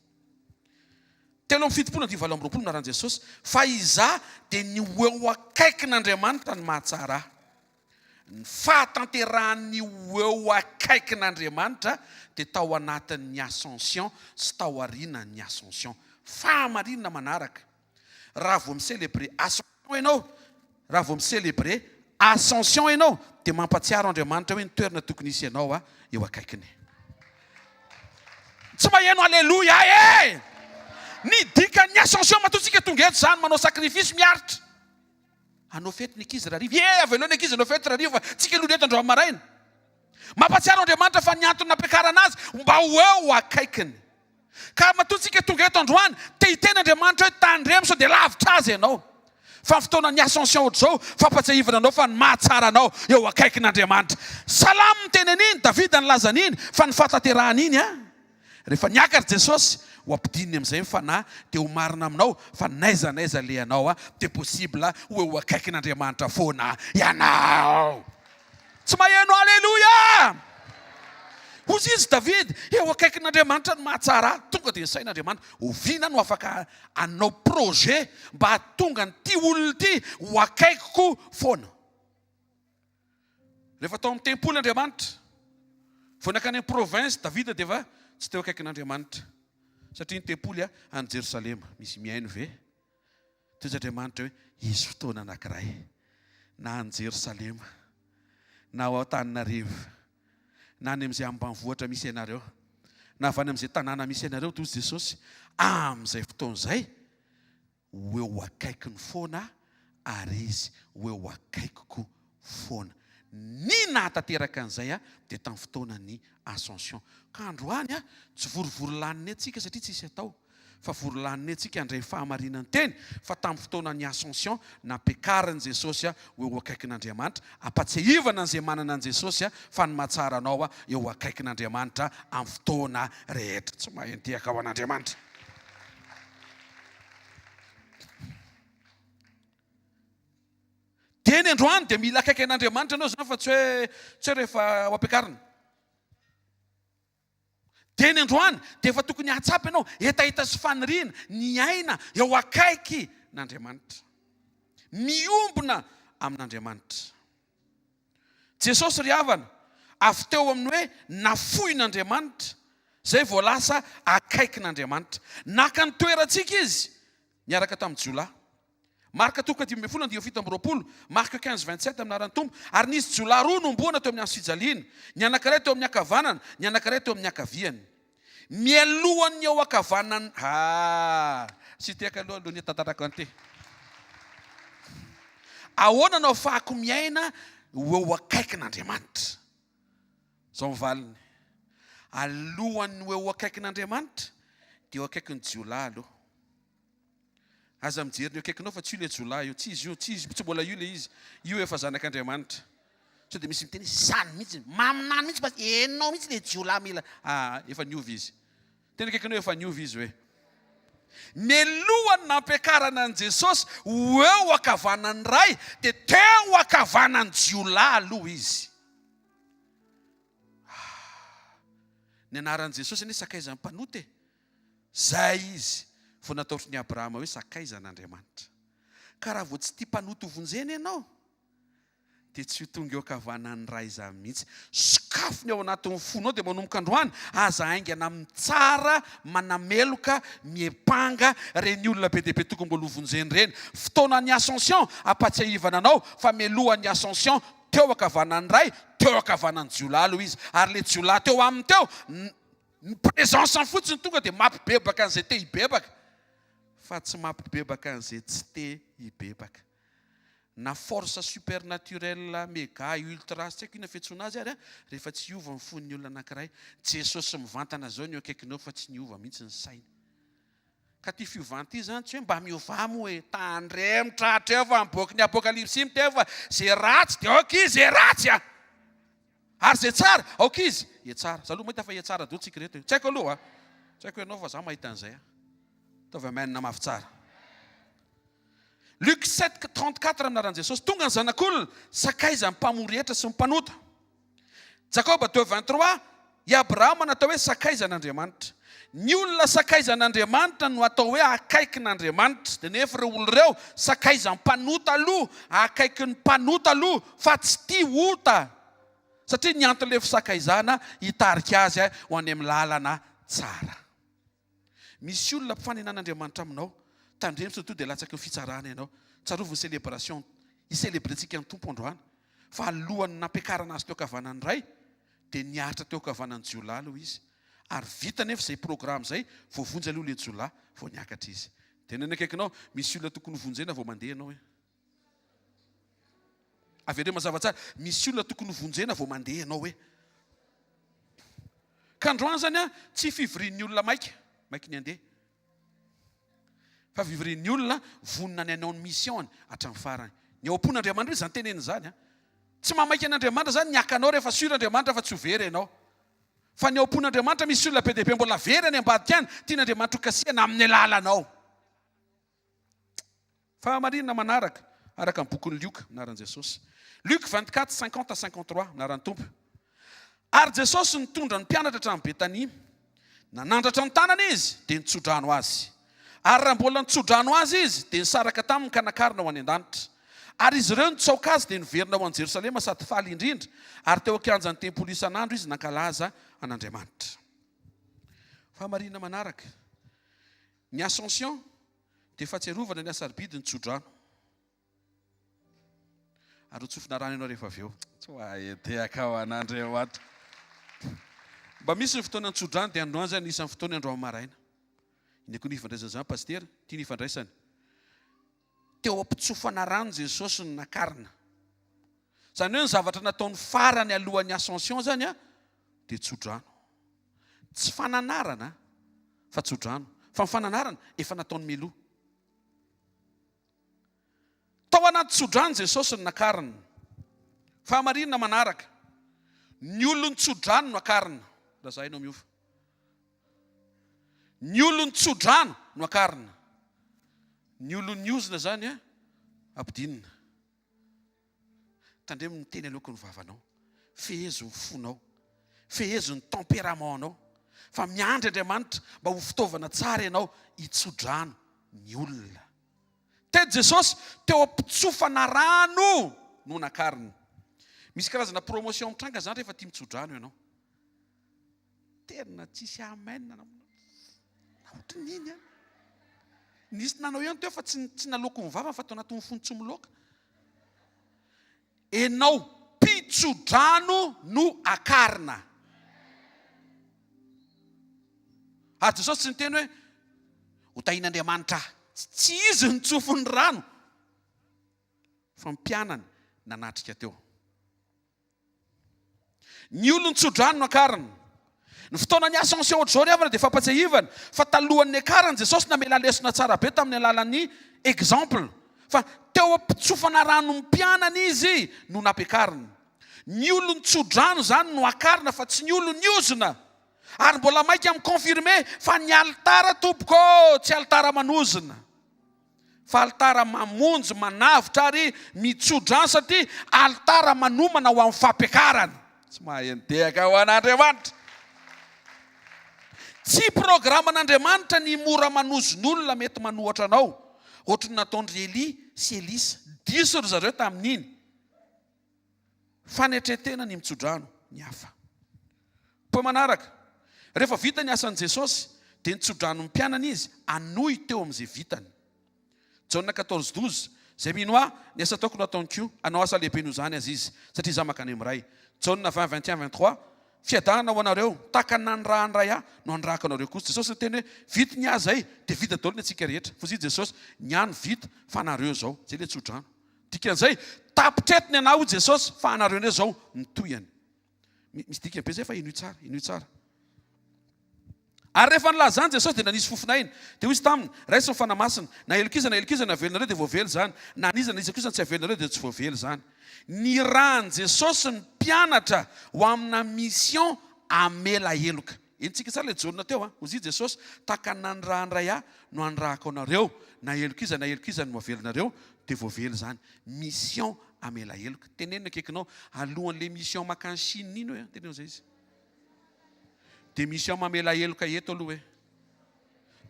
73 andininy 28 anaran'i Jesosy, Fa izaho dia ny ho eo akaikin'Andriamanitra no mahatsara ahy. Ny fahatanterahan'ny ho eo akaikin'Andriamanitra dia tao anatin'ny Ascension sy tao aorianan'ny Ascension. Fahamarinana manaraka, raha vao mi-celebrer Ascension ianao, raha vao mi-celebrer Ascension ianao dia mampatsiaro Andriamanitra hoe ny toerana tokony hisy anao eo akaikiny. Tsy maheno Aleloia e! Ny dikan'ny Ascension matoa tsika tonga eto izany manao sacrifice miaritra. Hanao fety ny ankizy rahariva. Ie, avelao ny ankizy hanao fety rahariva fa tsika aloha ny eto androany maraina. Mampahatsiaro Andriamanitra fa ny antony nampiakarana azy mba ho eo akaikiny. Ka matoa tsika tonga eto androany, te hiteny Andriamanitra hoe tandremo sao dia lavitra azy ianao. Fa ny fotoanan'ny ascension ohatr'izao, fampatsiahivana anao fa ny mahatsara anao eo akaikin'Andriamanitra. Salamo niteny an'iny, Davida nilaza an'iny, fa ny fahatanterahana iny an! Rehefa niakatra Jesosy, ho ampidininy amin'izay ny Fanahy, dia ho marina aminao fa n'aiza n'aiza alehanao dia possible ho eo akaikin'Andriamanitra foana ianao. Tsy maheno Aleloia! Hozy izy David, eo akaikin'Andriamanitra no mahatsara ahy. Tonga dia nisaina Andriamanitra, oviana aho no afaka hanao projet mba hahatonga an'ity olona ity ho akaikiko foana. Rehefa tao amin'ny tempoly Andriamanitra, vao nankany amin'ny province Davida dia efa tsy teo akaikin'Andriamanitra. Satria ny tempoly any Jerosalema. Misy mihaino ve? Toy Andriamanitra hoe hisy fotoana anankiray na any Jerosalema na ao Antananarivo na any amin'izay ambanivohitra misy anareo na avy any amin'izay tanàna misy anareo, toy Jesosy, amin'izay fotoana izay ho eo akaikiny foana ary izy ho eo akaikiko foana. Ny nahatanteraka an'izay dia tamin'ny fotoanan'ny Ascension. Ka androany tsy vorivory lanina tsika satria tsisy atao fa vory lanina tsika handray fahamarinan'ny teny fa tamin'ny fotoanan'ny Ascension nampiakarin'i Jesosy ho eo akaikin'Andriamanitra, ampatsiahivana an'izay manana an'i Jesosy fa ny mahatsara anao eo akaikin'Andriamanitra amin'ny fotoana rehetra. Tsy mahay nitehaka ho an'Andriamanitra. Teny androany dia mila akaiky an'Andriamanitra ianao izany fa tsy hoe tsy hoe rehefa ho ampiakarina. Teny androany dia efa tokony hahatsapa ianao hetaheta sy faniriana ny aina eo akaiky n'Andriamanitra. Miombona amin'Andriamanitra. Jesosy ry havana, avy teo amin'ny hoe nafoin'Andriamanitra, izay vao lasa akaikin'Andriamanitra. Naka ny toerantsika Izy, niaraka tamin'ny jiolahy. Marka toko 15 andiany 27, Marc 15 27 amin'ny anaran'ny Tompo, Ary nisy jiolahy roa nohomboana teo amin'ny hazo fijaliana, ny anankiray teo amin'ny ankavanana, ny anankiray teo amin'ny ankaviany. Mialohan'ny eo ankavanan'ny, ah, tsy tehaka aloha alohan'ny hitantarako an'ity. Ahoana no ahafahako miaina ho eo akaikin'Andriamanitra? Izao ny valiny, alohan'ny ho eo akaikin'Andriamanitra dia eo akaikin'ny jiolahy aloha. Aza mijery ny eo akaikinao fa tsy io ilay jiolahy io, tsy izy io, tsy izy, tsy mbola io ilay izy, io efa zanak'Andriamanitra. Sao dia misy miteny hoe zany mihitsy, maminany mihitsy fa enao mihitsy ilay jiolahy mila, ah, efa niova izy. Teny akaikinao efa niova izy hoe. Mialohan'ny nampiakarana an'i Jesosy ho eo ankavanan'ny Ray dia teo ankavanan'ny jiolahy aloha izy. Ah, ny anaran'i Jesosy anie sakaizan'ny mpanota e. Zay izy vao nataotry ny Abrahama hoe sakaizan'Andriamanitra. Ka raha vao tsy tia mpanota ho vonjena ianao, dia tsy ho tonga eo ankavanan'ny Ray izany mihitsy. Sokafy ny ao anatin'ny fonao dia manomboka androany, aza haingana mitsara, manameloka, miepanga ireny olona be dia be tokony mbola ho vonjena ireny. Fotoanan'ny ascension, ampatsiahivana anao fa mialohan'ny ascension, teo ankavanan'ny Ray, teo ankavanan'ny jiolahy aloha izy. Ary ilay jiolahy teo aminy teo, Ny présence-ny fotsiny tonga dia mampibebaka an'izay te hibebaka, fa tsy mampibebaka an'izay tsy te hibebaka. Na force supernaturelle mega ultra tsy haiko inona fiantsoana azy ary an, rehefa tsy hiova ny fon'ny olona anankiray. Jesosy mivantana zao ny eo akaikinao fa tsy niova mihitsy ny sainy. Ka ty fiovana ty zany tsy hoe mba miovà moa e, tandremo tratra eo fa ny bokin'ny apokalypsy miteny fa ze ratsy de aoka izy e ratsy a! Ary ze tsara aoka izy e tsara. Za aloha mahita fa e tsara daholo tsika reto e. Tsy haiko aloha a! Tsy haiko ianao fa za mahita an'izay a! Ataovy amen mafy tsara. Luc 7, 34 amin'ny anaran'i Jesosy, Tonga ny Zanak'olona, sakaizan'ny mpamory hetra sy ny mpanota. Jakoba 2, 23, I Abrahama natao hoe sakaizan'Andriamanitra. Ny olona sakaizan'Andriamanitra no atao hoe akaikin'Andriamanitra. Dia nefa ireo olona ireo sakaizan'ny mpanota aloha, akaikin'ny mpanota aloha, fa tsy tia ota. Satria ny anton'ilay fisakaizana hitarika azy ho any amin'ny lalana tsara. Misy olona mpifanenan'Andriamanitra aminao. Tandremo sao tonga dia latsaky ny fitsarana ianao. Tsarovy ny celebration hi-celebrer-tsika ny Tompo androany. Fa alohan'ny nampiakarana azy teo ankavanan'ny Ray dia niaritra teo ankavanan'ny jiolahy aloha izy. Ary vita anefa izay programme izay, voavonjy aloha ilay jiolahy vao niakatra izy. Dia ny any akaikinao, misy olona tokony hovonjena vao mandeha ianao e. Avereno mazava tsara, misy olona tokony ho vonjena vao mandeha ianao hoe. Ka androany zany an, tsy fivorian'ny olona maika, maiky ny handeha. Fa fivorian'ny olona vonona ny hanao ny mission-ny hatramin'ny farany. Ny ao am-pon'Andriamanitra mihitsy izany teneniny izany an. Tsy mahamaika an'Andriamanitra izany ny haka anao rehefa sûr Andriamanitra fa tsy ho very ianao. Fa ny ao am-pon'Andriamanitra misy olona be dia be mbola very any ambadika any, tian'Andriamanitra ho kasihana amin'ny alalanao. Fahamarinana manaraka, araka ny bokin'i Lioka, anaran'i Jesosy. Luc 24, 50 à 53, anaran'ny Tompo. Ary Jesosy nitondra ny mpianatra hatrany Betania. Nanandratra ny tanany Izy, dia nitsodrano azy. Ary raha mbola nitsodrano azy Izy, dia nisaraka taminy ka nakarina ho any an-danitra. Ary izy ireo nitsaoka Azy, dia niverina ho any Jerosalema sady faly indrindra, ary teo an-kianjan'ny tempoly isan'andro Izy nankalaza an'Andriamanitra. Fahamarinana manaraka, ny Ascension dia fahatsiarovana ny hasarobidy ny tsodrano. Ary ho tsofina rano ianao rehefa avy eo. Tsoaha-edehaka ho an'Andriamanitra. Mba misy ny fotoana ny-tsodrano dia androany izany anisan'ny fotoana androany maraina. Inona koa ny ifandraisan'izany Pasitera? Ity ny ifandraisany. Teo am-pitsofana rano Jesosy no nakarina. Izany hoe ny zavatra nataony farany alohan'ny ascension izany dia tsodrano. Tsy fananarana fa tsodrano. Fa ny fananarana efa nataony mialoha. Tao anaty tsodrano Jesosy no nakarina. Fahamarinana manaraka. Ny olon'ny tsodrano no akarina. Raha za ianao miova. Ny olon'ny tsodrano no akarina. Ny olon'ny ozona zany a ampidinina. Tandremo ny teny aloaky ny vavanao. Fehezo ny fonao. Fehezo ny tempérament-nao. Fa miandry Andriamanitra mba ho fitaovana tsara ianao hitsodrano ny olona. Teto Jesosy teo am-pitsofana rano no nakarina. Misy karazana promotion mitranga zany rehefa tia mitsodrano ianao. Tena tsisy amen na ohatran'iny an. Nisy nanao ihany teo fa tsy tsy naloako ny vavany fa tao anatin'ny fony tsy miloaka. Enao mpitsodrano no akarina. Ary Jesosy tsy niteny hoe ho tahin'Andriamanitra ahy. Tsy izy nitsofin'ny rano fa mpianany nanatrika teo. Ny olon-tsodrano no akarina. Ny fotoana ny Ascension ohatr'izao ry havana dia fampatsiahivana fa talohan'ny niakarany Jesosy namela lesona tsara be tamin'ny alalan'ny exemple fa teo am-pitsofana rano ny mpianany izy no nampiakarina. Ny olon-tsodrano izany no akarina fa tsy ny olon'ny ozona. Ary mbola maika mi-confirmer fa ny alitara tompoko ô tsy alitara manozona. Fa alitara mamonjy, manavotra ary mitsodrano satria alitara manomana ho amin'ny fampiakarana. Tsy mahay nidehaka ho an'Andriamanitra. Tsy programan'Andriamanitra ny mora manozon'olona mety manohatra anao, ohatry ny nataon-dry Elia sy Elisa. Diso ry zareo tamin'iny. Fanetren-tena ny mitsodrano ny hafa. Point manaraka, rehefa vita ny asan'i Jesosy dia nitsodrano ny mpianany Izy hanohy teo amin'izay vitany. Jaona 14, 12, Izay mino Ahy, ny asa ataoko no hataony koa, hanao asa lehibe noho izany aza izy, satria Izaho mankany amin'ny Ray. Jaona 20, 21, 23, Fiadanana ho anareo, tahaka ny nanirahan'ny Ray Ahy no hanirahako anareo kosa. Jesosy niteny hoe, Vita ny Ahy izay, dia vita daholo ny antsika rehetra. Fozia Jesosy, Ny Ahy no vita, fa anareo izao. Izay ilay tsodrano. Dikan'izay, tapitra eto ny anah hoy Jesosy, fa anareo indray izao ny tohiny. Misy dikany be izay fa henoy tsara, henoy tsara. Ary rehefa nilaza izany Jesosy dia nanisy fofon'aina. Dia hoy Izy taminy, Raiso ny Fanahy Masina. Na heloka iza na heloka iza no avelinareo dia voavela izany. Na an'iza na iza kosa no tsy avelinareo dia tsy voavela izany. Nirahan'i Jesosy ny mpianatra ho amina mission hamela heloka. Henontsika tsara ilay Jaona teo an! Hozy Jesosy, Tahaka ny nanirahan'ny Ray Ahy no anirahako anareo, na heloka iza na heloka iza no avelinareo dia voavela izany. Mission hamela heloka. Teneno ny akaikinao, alohan'ilay mission makany Chine iny hoe an! Teneno izay izy. Dia mission mamela heloka eto aloha hoe.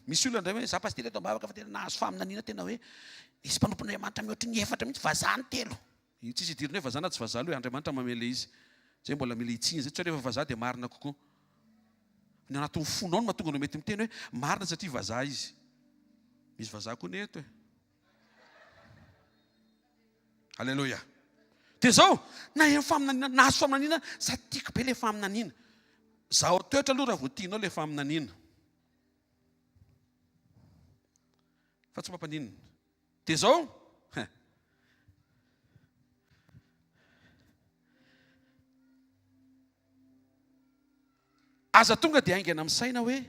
Misy olona indray hoe, za pasitera eto am-bavaka fa tena nahazo faminaniana tena hoe nisy mpanompon'Andriamanitra mihoatry ny efatra mihitsy, vazaha ny telo. Io tsisy idirana hoe vazaha na tsy vazaha aloha e, Andriamanitra mamela izy. Zay mbola mila hitsiana zay, tsy hoe rehefa vazaha dia marina kokoa. Ny anatin'ny fonao no mahatonga anao mety miteny hoe marina satria vazaha izy. Misy vazaha koa anie eto e. Alléluia. Dia zao, naheno faminaniana, nahazo faminaniana, sady tiako be le faminaniana. Zaho toetra aloha raha vao tianao le faminaniana. Fa tsy mampaninona. Dia zao, hein. Aza tonga dia haingana misaina hoe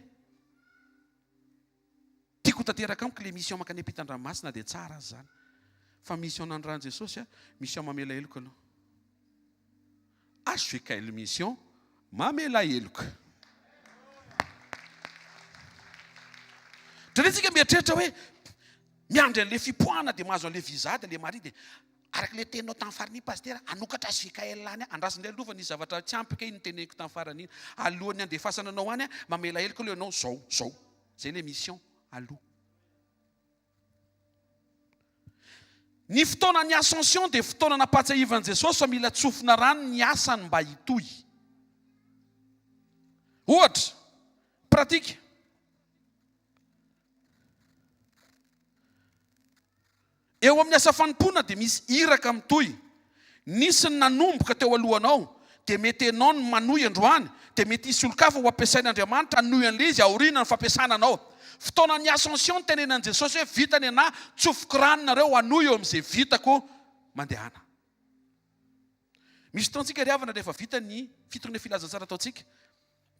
tiako ho tanteraka amiko ilay mission mankany ampitan-dranomasina dia tsara aza izany. Fa mission nanirahan'i Jesosy a, mission mamela heloka aloha. HVKL mission mamela heloka. Indraindray tsika mieritreritra hoe miandry an'ilay fipoahana dia mahazo an'ilay visa dia ilay mari dia Araka ilay teninao tamin'ny farany iny Pasitera, hanokatra HVKL any aho. Andraso indray aloha fa nisy zavatra tsy ampy kay noteneniko tamin'ny farany iny. Alohan'ny handefasana anao any aho, mamela heloka aloha ianao, zao, zao. Zay ilay mission aloha. Ny fotoanan'ny ascension dia fotoana nampahatsiahivan'i Jesosy fa mila tsofina rano ny asany mba hitohy. Ohatra, pratique. Eo amin'ny asa fanompoana dia misy iraka mitohy. Nisy ny nanomboka teo alohanao, dia mety enao no manohy androany, dia mety hisy olon-kafa ho ampiasain'Andriamanitra hanohy an'ilay izy aorianan'ny fampiasana anao. Fotoanan'ny ascension nitenenan'i Jesosy hoe vita ny anah, tsofiko rano nareo hanohy eo amin'izay vitako, mandehana. Misy fotoantsika ry havana rehefa vita ny fitoriana filazantsara ataontsika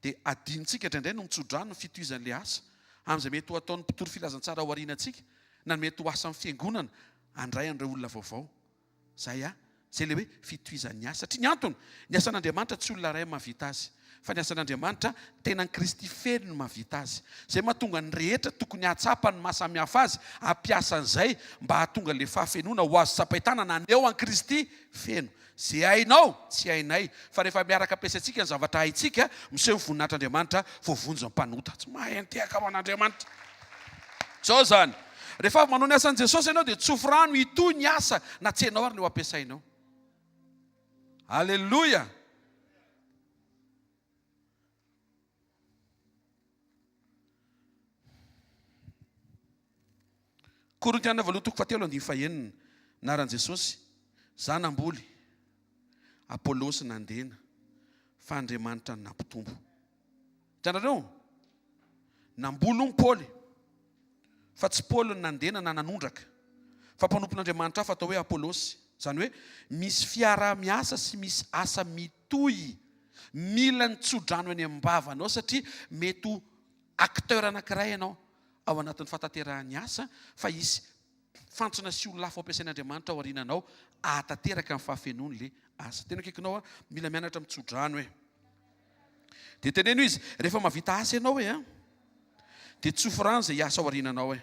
dia adinontsika indraindray no mitsodrano ny fitohizan'ilay asa amin'izay mety ho ataon'ny mpitory filazantsara ao aorianantsika na ny mety ho asan'ny fiangonana handray an'ireo olona vaovao. Izay a, izay ilay hoe fitohizan'ny asa. Satria ny antony, ny asan'Andriamanitra tsy olona iray mahavita azy. Fa ny asan'Andriamanitra, tenan'i Kristy feno no mahavita azy. Izay mahatonga ny rehetra tokony hahatsapa ny maha samihafa azy, hampiasa an'izay mba hahatonga ilay fahafenoana ho azo tsapain-tanana haneho an'i Kristy feno. Izay hainao, tsy hainay. Fa rehefa miaraka ampiasaintsika ny zavatra haintsika, miseho ny voninahitr'Andriamanitra, voavonjy ny mpanota. Tsy mahay nitehaka ho an'Andriamanitra. Izao izany, rehefa avy manao ny asan'i Jesosy ianao dia tsofy rano hitohy ny asa na tsy hainao ary ny ho ampiasainao. Aleloia! Korintiana voalohany toko fahatelo andininy fahenina, Anaran'i Jesosy, Za namboly, Apolosy nandena, fa Andriamanitra no nampitombo. Hitanareo? Namboly hono Paoly, fa tsy Paoly no nandena na nanondraka, fa mpanompon'Andriamanitra hafa atao hoe Apolosy. Izany hoe misy fiaraha-miasa sy misy asa mitohy. Mila ny tsodrano eny am-bavanao satria mety ho acteur anankiray ianao ao anatin'ny fahatanterahan'ny asa fa hisy fantsona sy olona hafa ho ampiasain'Andriamanitra ao aoriananao hahatanteraka ny fahafenoan'ilay asa. Tena akaikinao aho, mila mianatra mitsodrano e. Dia teneno izy, rehefa mahavita asa ianao e, dia tsofy rano izay hiasa ao aoriananao e.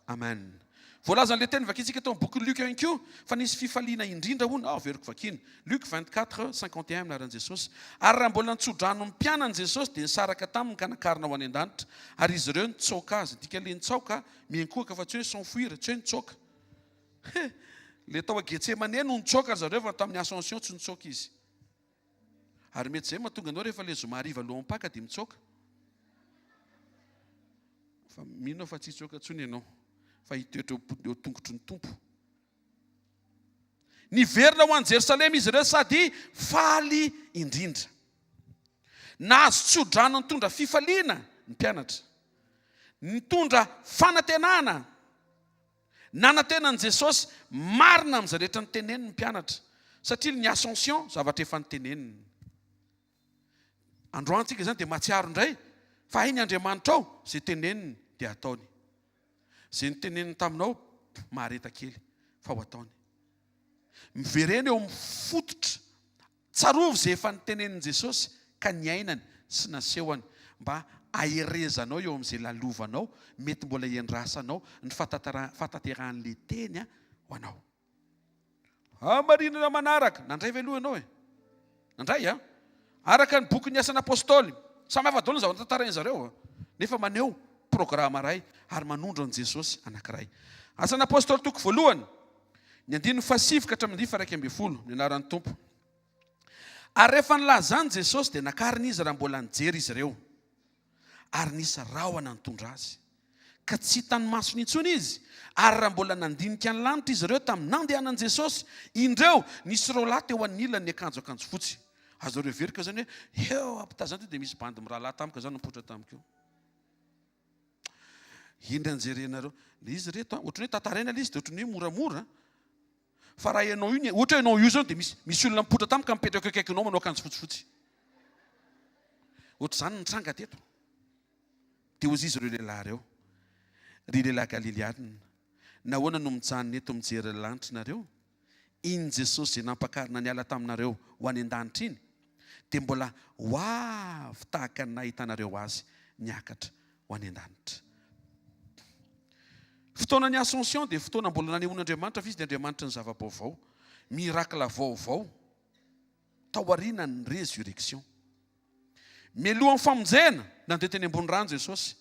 Amen. Voalazan'ilay teny vakintsika tao amin'ny bokin'i Luc ihany koa fa nisy fifaliana indrindra hono, ah, averiko vakiana. Luc 24, 51 amin'ny anaran'i Jesosy. Ary raha mbola nitsodrano ny mpianany Jesosy dia nisaraka taminy ka nakarina ho any an-danitra. Ary izy ireo nitsaoka azy. Dikan'ilay nitsaoka, miankohoka fa tsy hoe s'enfuir, tsy hoe nitsoaka. He, ilay tao Getsemane no nitsoaka ry zareo fa tamin'ny Ascension tsy nitsoaka izy. Ary mety izay mahatonga anao rehefa ilay zoma hariva alohan'ny Paka dia mitsoaka. Fa mino aho fa tsy hitsoaka intsony ianao fa hitoetra eo tongotry ny Tompo. Niverina ho any Jerosalema izy ireo sady faly indrindra. Nahazo tsodrano nitondra fifaliana ny mpianatra. Nitondra fanantenana. Nanantena an'i Jesosy marina amin'izay rehetra noteneniny ny mpianatra, satria ny Ascension zavatra efa noteneniny. Androany tsika izany dia mahatsiaro indray fa hainy Andriamanitrao izay teneniny dia ataony. Izay noteneniny taminao mahareta kely fa ho ataony. Miverena eo amin'ny fototra Tsarovy izay efa notenenin'i Jesosy ka niainany sy nasehony mba haherezanao eo amin'izay lalovanao mety mbola hiandrasanao ny fahatanterahan'ilay teny ho anao. Hamarinana manaraka. Nandray ve aloha ianao e? Nandray a? Araka ny bokin'ny Asan'ny Apostoly. Samy hafa daholo ny zavatra tantarain'ny zareo a. Nefa maneho programa iray ary manondro an'i Jesosy anankiray. Asan'ny Apostoly toko voalohany. Ny andininy fahasivy ka hatramin'ny andininy faha-11, ny anaran'ny Tompo. Ary rehefa nilaza izany Jesosy, dia nakarina Izy raha mbola nijery izy ireo, ary nisy rahona nitondra Azy, ka tsy hitan'ny masony intsony Izy. Ary raha mbola nandinika ny lanitra izy ireo tamin'ny nandehanan'i Jesosy, indreo, nisy roalahy teo anilany niakanjo akanjo fotsy. Azonareo heveriko izany hoe eo ampitazana ity dia misy bandy mirahalahy tamiko izany nipoitra tamiko eo. Indry anjerenareo. Le izy reto an, ohatran'ny hoe tantaraina le izy dia ohatran'ny hoe moramora. Fa raha ianao io, ohatra hoe ianao io zao dia misy misy olona mipoitra tampoka mipetraka eo akaikinao manao akanjo fotsifotsy. Ohatr'izany ny nitranga teto. Dia hozy izy ireo lehilahy ireo, Ry lehilahy Galilianina, nahoana no mijanona eto mijery ny lanitra nareo? Iny Jesosy izay nampakarina niala taminareo ho any an-danitra iny, dia mbola ho avy tahaka ny nahitanareo Azy niakatra ho any an-danitra. Fotoanan'ny Ascension dia fotoana mbola nanehoan'Andriamanitra fa Izy dia Andriamanitry ny zava-baovao, miracle vaovao, taorianan'ny résurrection. Mialohan'ny famonjena, nandeha teny ambony rano Jesosy.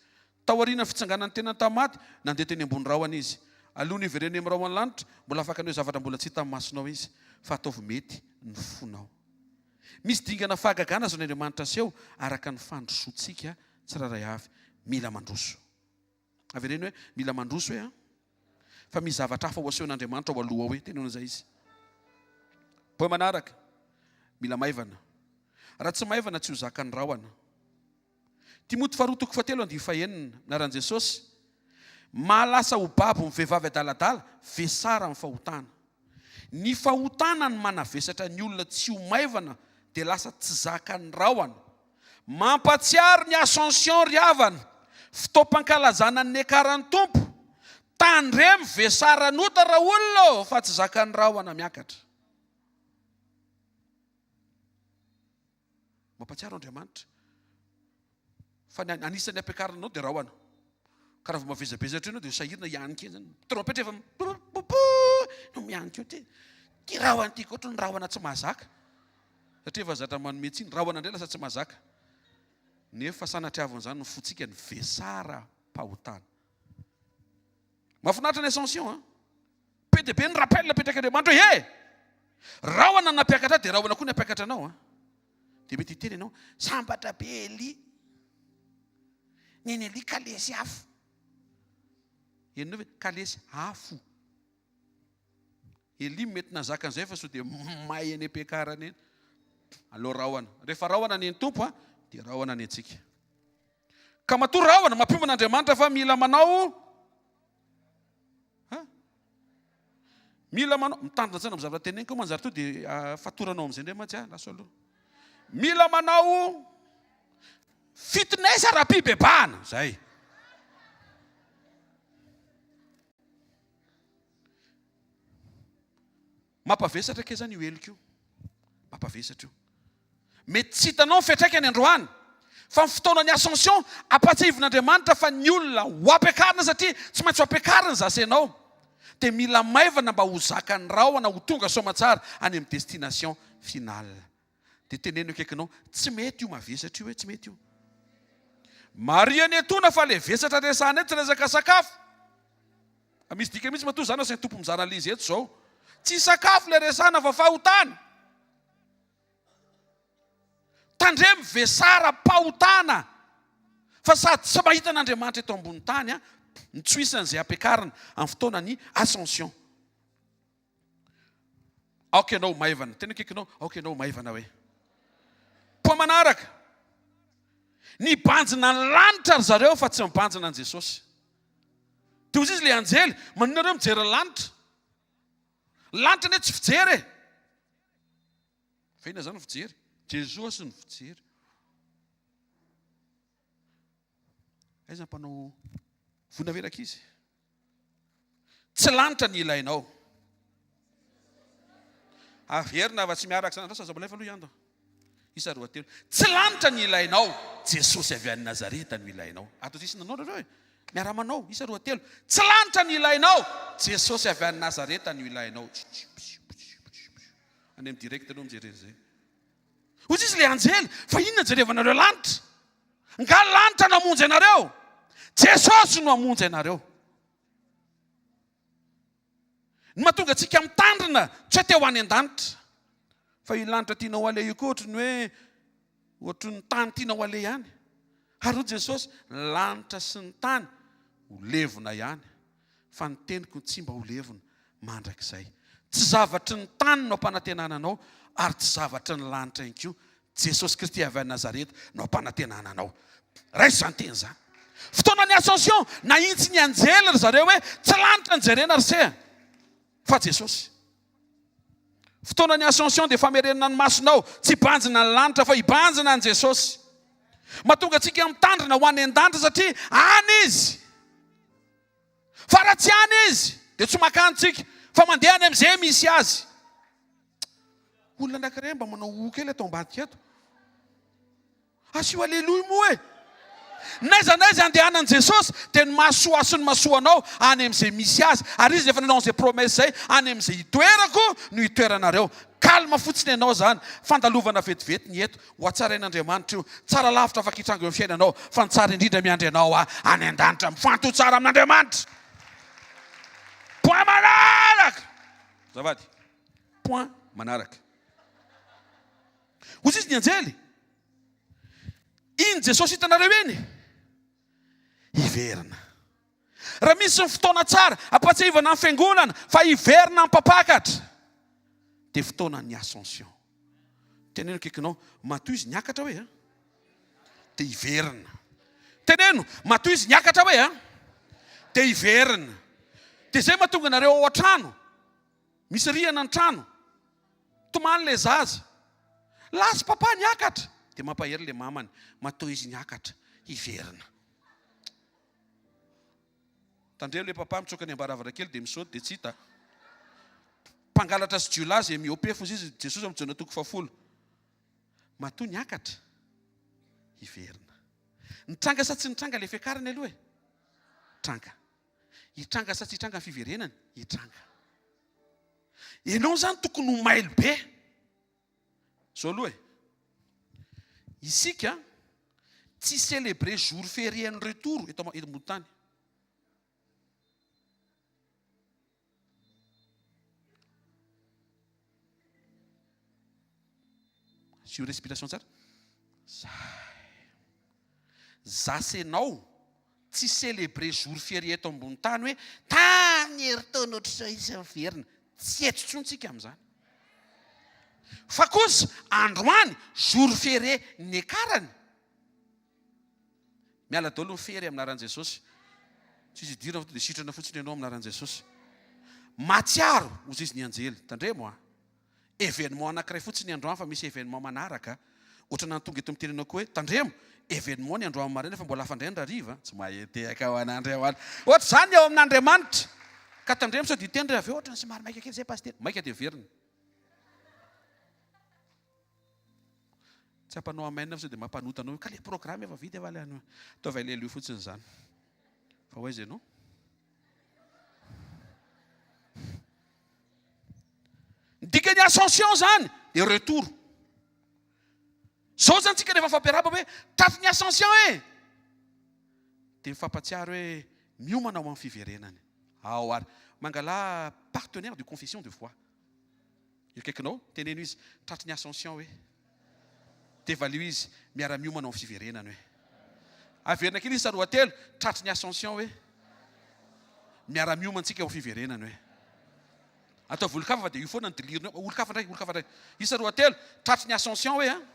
Taorian'ny fitsanganan'ny tenany tamin'ny maty, nandeha teny ambony rahona Izy. Alohan'ny hiverenany amin'ny rahon'ny lanitra, mbola afaka haneho zavatra mbola tsy hitan'ny masonao Izy, fa ataovy mety ny fonao. Misy dingana fahagagana azon'Andriamanitra aseho araka ny fandrosoantsika tsirairay avy. Mila mandroso. Avereno hoe, mila mandroso hoe an. Fa misy zavatra hafa ho asehon'Andriamanitra ao aloha ao hoe. Teneno an'izay izy. Point manaraka, mila maivana. Raha tsy maivana tsy ho zakan'ny rahona. Timoty faharoa toko fahatelo andihy fahenina, anaran'i Jesosy, mahalasa ho babo ny vehivavy adaladala, vesara amin'ny fahotana. Ny fahotana no manavesatra ny olona tsy ho maivana dia lasa tsy zakan'ny rahona. Mampatsiaro ny Ascension ry havana, fotoam-pankalazana ny niakaran'ny Tompo. Tandremo vesaran'ota raolona ô fa tsy zakan'ny rahona miakatra. Mampatsiaro Andriamanitra fa ny anisan'ny ampiakarina anao dia rahona. Ka raha vao mavesabesatra eo ianao dia ho sahirana hianika eny zany. Trompetra efa no mianika eo ty. Ty rahona ty koa ohatran'ny rahona tsy mahazaka. Satria efa zatra manome tsiny, rahona indray lasa tsy mahazaka. Nefa sanatriavin'izany ny fontsika ny vesaram-pahotana. Mahafinaritra ny ascension an! Be dia be ny rappel apetrak'Andriamanitra hoe he! Rahona no nampiakatra ahy dia rahona koa ny hampiakatra anao an! Dia mety hiteny ianao, sambatra be Elia. Neny Elia kalesy afo. Henonao ve? Kalesy afo. Elia mety nahazaka an'izay fa sao dia may eny am-piakarana eny. Aleo rahona. Rehefa rahona ny an'ny Tompo a, dia rahona ny antsika. Ka matoa rahona, mampiomana Andriamanitra fa mila manao ha? Mila manao, mitandrina tsaina amin'ny zavatra teneniko manjary to dia ah, fatoranao amin'izay indray mantsy ah, lasa aloha. Mila manao fitness ara-pibebahana, zay. Mampavesatra kay zany io heloka io. Mampavesatra io. Mety tsy hitanao ny fiantraikany androany. Fa ny fotoanan'ny ascension, ampatsiahivin'Andriamanitra fa ny olona ho ampiakarina satria tsy maintsy ho ampiakarina zasy ianao. Dia mila maivana mba ho zakan'ny rahona ho tonga soamatsara any amin'ny destination finale. Dia teneno akaikinao, tsy mety io mavesatra io e, tsy mety io. Marihana etoana fa le vesatra resahana eto tsy resaka sakafo. Fa misy dikany mihitsy matoa zany asain'ny Tompo mizara an'le izy eto zao. Tsy sakafo le resahana fa fahotana. Tandremo vesara-pahotana fa sady tsy mahita an'Andriamanitra eto ambony tany an, no tsy ho isan'izay ampiakarina amin'ny fotoanan'ny ascension. Aoka ianao ho maivana. Tena akaikinao, aoka ianao ho maivana hoe. Point manaraka. Nibanjina ny lanitra ry zareo fa tsy mibanjina an'i Jesosy. Dia hoy izy ilay anjely, maninona nareo mijery ny lanitra? Ny lanitra anie tsy fijery e. Fa inona izany ny fijery? Jesosy no fijery. Aiza mpanao voina ve rankizy? Tsy lanitra ny ilainao. Averina fa tsy miaraka izany. Andraso aza malefa aloha ianto. Isa 2 3. Tsy lanitra ny ilainao. Jesosy avy any Nazareta no ilainao. Ato tsisy nanao nareo e. Miara-manao. Isa 2 3. Tsy lanitra ny ilainao. Jesosy avy any Nazareta no ilainao. Any amin'ny direct aloha mijery an'izay. Hoy izy ilay anjely, fa inona jerevanareo lanitra? Nga lanitra no hamonjy anareo? Jesosy no hamonjy anareo. Ny mahatonga antsika mitandrina tsy hoe te ho any an-danitra. Fa io lanitra tianao aleha io koa ohatry ny hoe ohatry ny tany tianao aleha ihany. Ary hoy Jesosy, ny lanitra sy ny tany ho levona ihany. Fa ny teniko tsy mba ho levona mandrakizay. Tsy zavatry ny tany no ampanantenana anao, ary tsy zavatry ny lanitra ihany koa. Jesosy Kristy avy any Nazareta no ampanantenana anao. Raiso izany teny izany. Fotoanan'ny Ascension, nahitsy ny anjely ry zareo hoe tsy lanitra no jerena ry se, fa Jesosy. Fotoanan'ny Ascension dia famerenana ny masonao, tsy hibanjina ny lanitra fa hibanjina an'i Jesosy. Mahatonga antsika mitandrina ho any an-danitra satria any Izy. Fa raha tsy any Izy dia tsy makany tsika fa mandeha any amin'izay misy Azy. Olona anankiray mba manao o kely ato ambadika ato. Asio aleloia moa e! N'aiza n'aiza andehanan'i Jesosy dia ny mahasoa ahy sy ny mahasoa anao any amin'izay misy azy. Ary Izy efa nanao an'izay promesse izay, any amin'izay itoerako no hitoeranareo. Calme fotsiny ianao izany. Fandalovana vetivety ny eto. Ho hatsarain'Andriamanitra io. Tsara lavitra afaka hitranga eo amin'ny fiainanao, fa ny tsara indrindra miandry anao any an-danitra. Mifantoha tsara amin'Andriamanitra. Point manaraka! Azafady. Point manaraka. Hoy izy ny anjely, Iny Jesosy hitanareo iny, hiverina. Raha misy ny fotoana tsara ampatsiahivana ny fiangonana fa hiverina ny mpampakatra, dia fotoanan'ny ascension. Teneno akaikinao, matoa izy niakatra hoe a, dia hiverina. Teneno, matoa izy niakatra hoe a, dia hiverina. Dia izay mahatonga anareo ao an-trano. Misy rihana ny trano. Tomany ilay zaza. Lasa papa niakatra. Dia mampahery ilay mamany. Matoa izy niakatra, hiverina. Tandremo ilay papa mitsoaka ny ambaravara kely dia misaoty dia tsy hita. Mpangalatra sy jiolahy izay mihoa-pefy hozy izy Jesosy amin'ny Jaona toko fahafolo. Matoa niakatra, hiverina. Nitranga sa tsy nitranga ilay fiakarany aloha e? Tranga. Hitranga sa tsy hitranga ny fiverenany? Hitranga. Ianao izany tokony ho mailo be. Zao aloha e. Isika tsy célébrer jour férié ny retour eto ambony tany. Asio respiration tsara. Zay. Za sy enao tsy célébrer jour férié eto ambony tany hoe tamin'ny herintaona ohatr'izao izy miverina. Tsy eto intsony tsika amin'izany. Fa kosa androany jour férié niakarany. Miala daholo ny fery amin'ny anaran'i Jesosy. Tsisy idirana fa tonga dia sitrana fotsiny ianao amin'ny anaran'i Jesosy. Mahatsiaro, hozy izy ny anjely. Tandremo a. Événement anankiray fotsiny androany fa misy événement manaraka. Ohatrany any tonga eto miteny anao koa hoe tandremo, événement ny androany maraina fa mbola hafa indray ny rahariva. Tsy mahay tehaka ho an'Andriamanitra. Ohatr'izany ny ao amin'Andriamanitra. Ka tandremo sao dia hiteny re avy eo ohatrany somary maika kely izay pasitera. Maika dia verina. Tsy hampanao amen fa sao dia mampanota anao. Ka le programme efa vita efa le any. Ataovy alléluia fotsiny izany. Fa ho aiza ianao? Ny dikan'ny ascension izany dia retour. Zao zany tsika rehefa mifampiarahaba hoe tratry ny ascension e! Dia mifampatsiaro hoe miomana ho amin'ny fiverenany. Ao ary. Mangalà partenaire de confession de foi. Eo akaikinao, teneno izy, tratry ny ascension hoe. Dia valio izy, miara-miomana ao amin'ny fiverenany hoe. Averina kely izy tsaroatelo, tratry ny ascension hoe. Miara-miomana tsika ao fiverenany hoe. Ataovy olon-kafa fa dia io foana ny delirinao. Olon-kafa indray, olon-kafa indray. Isa roatelo, tratry ny ascension hoe an.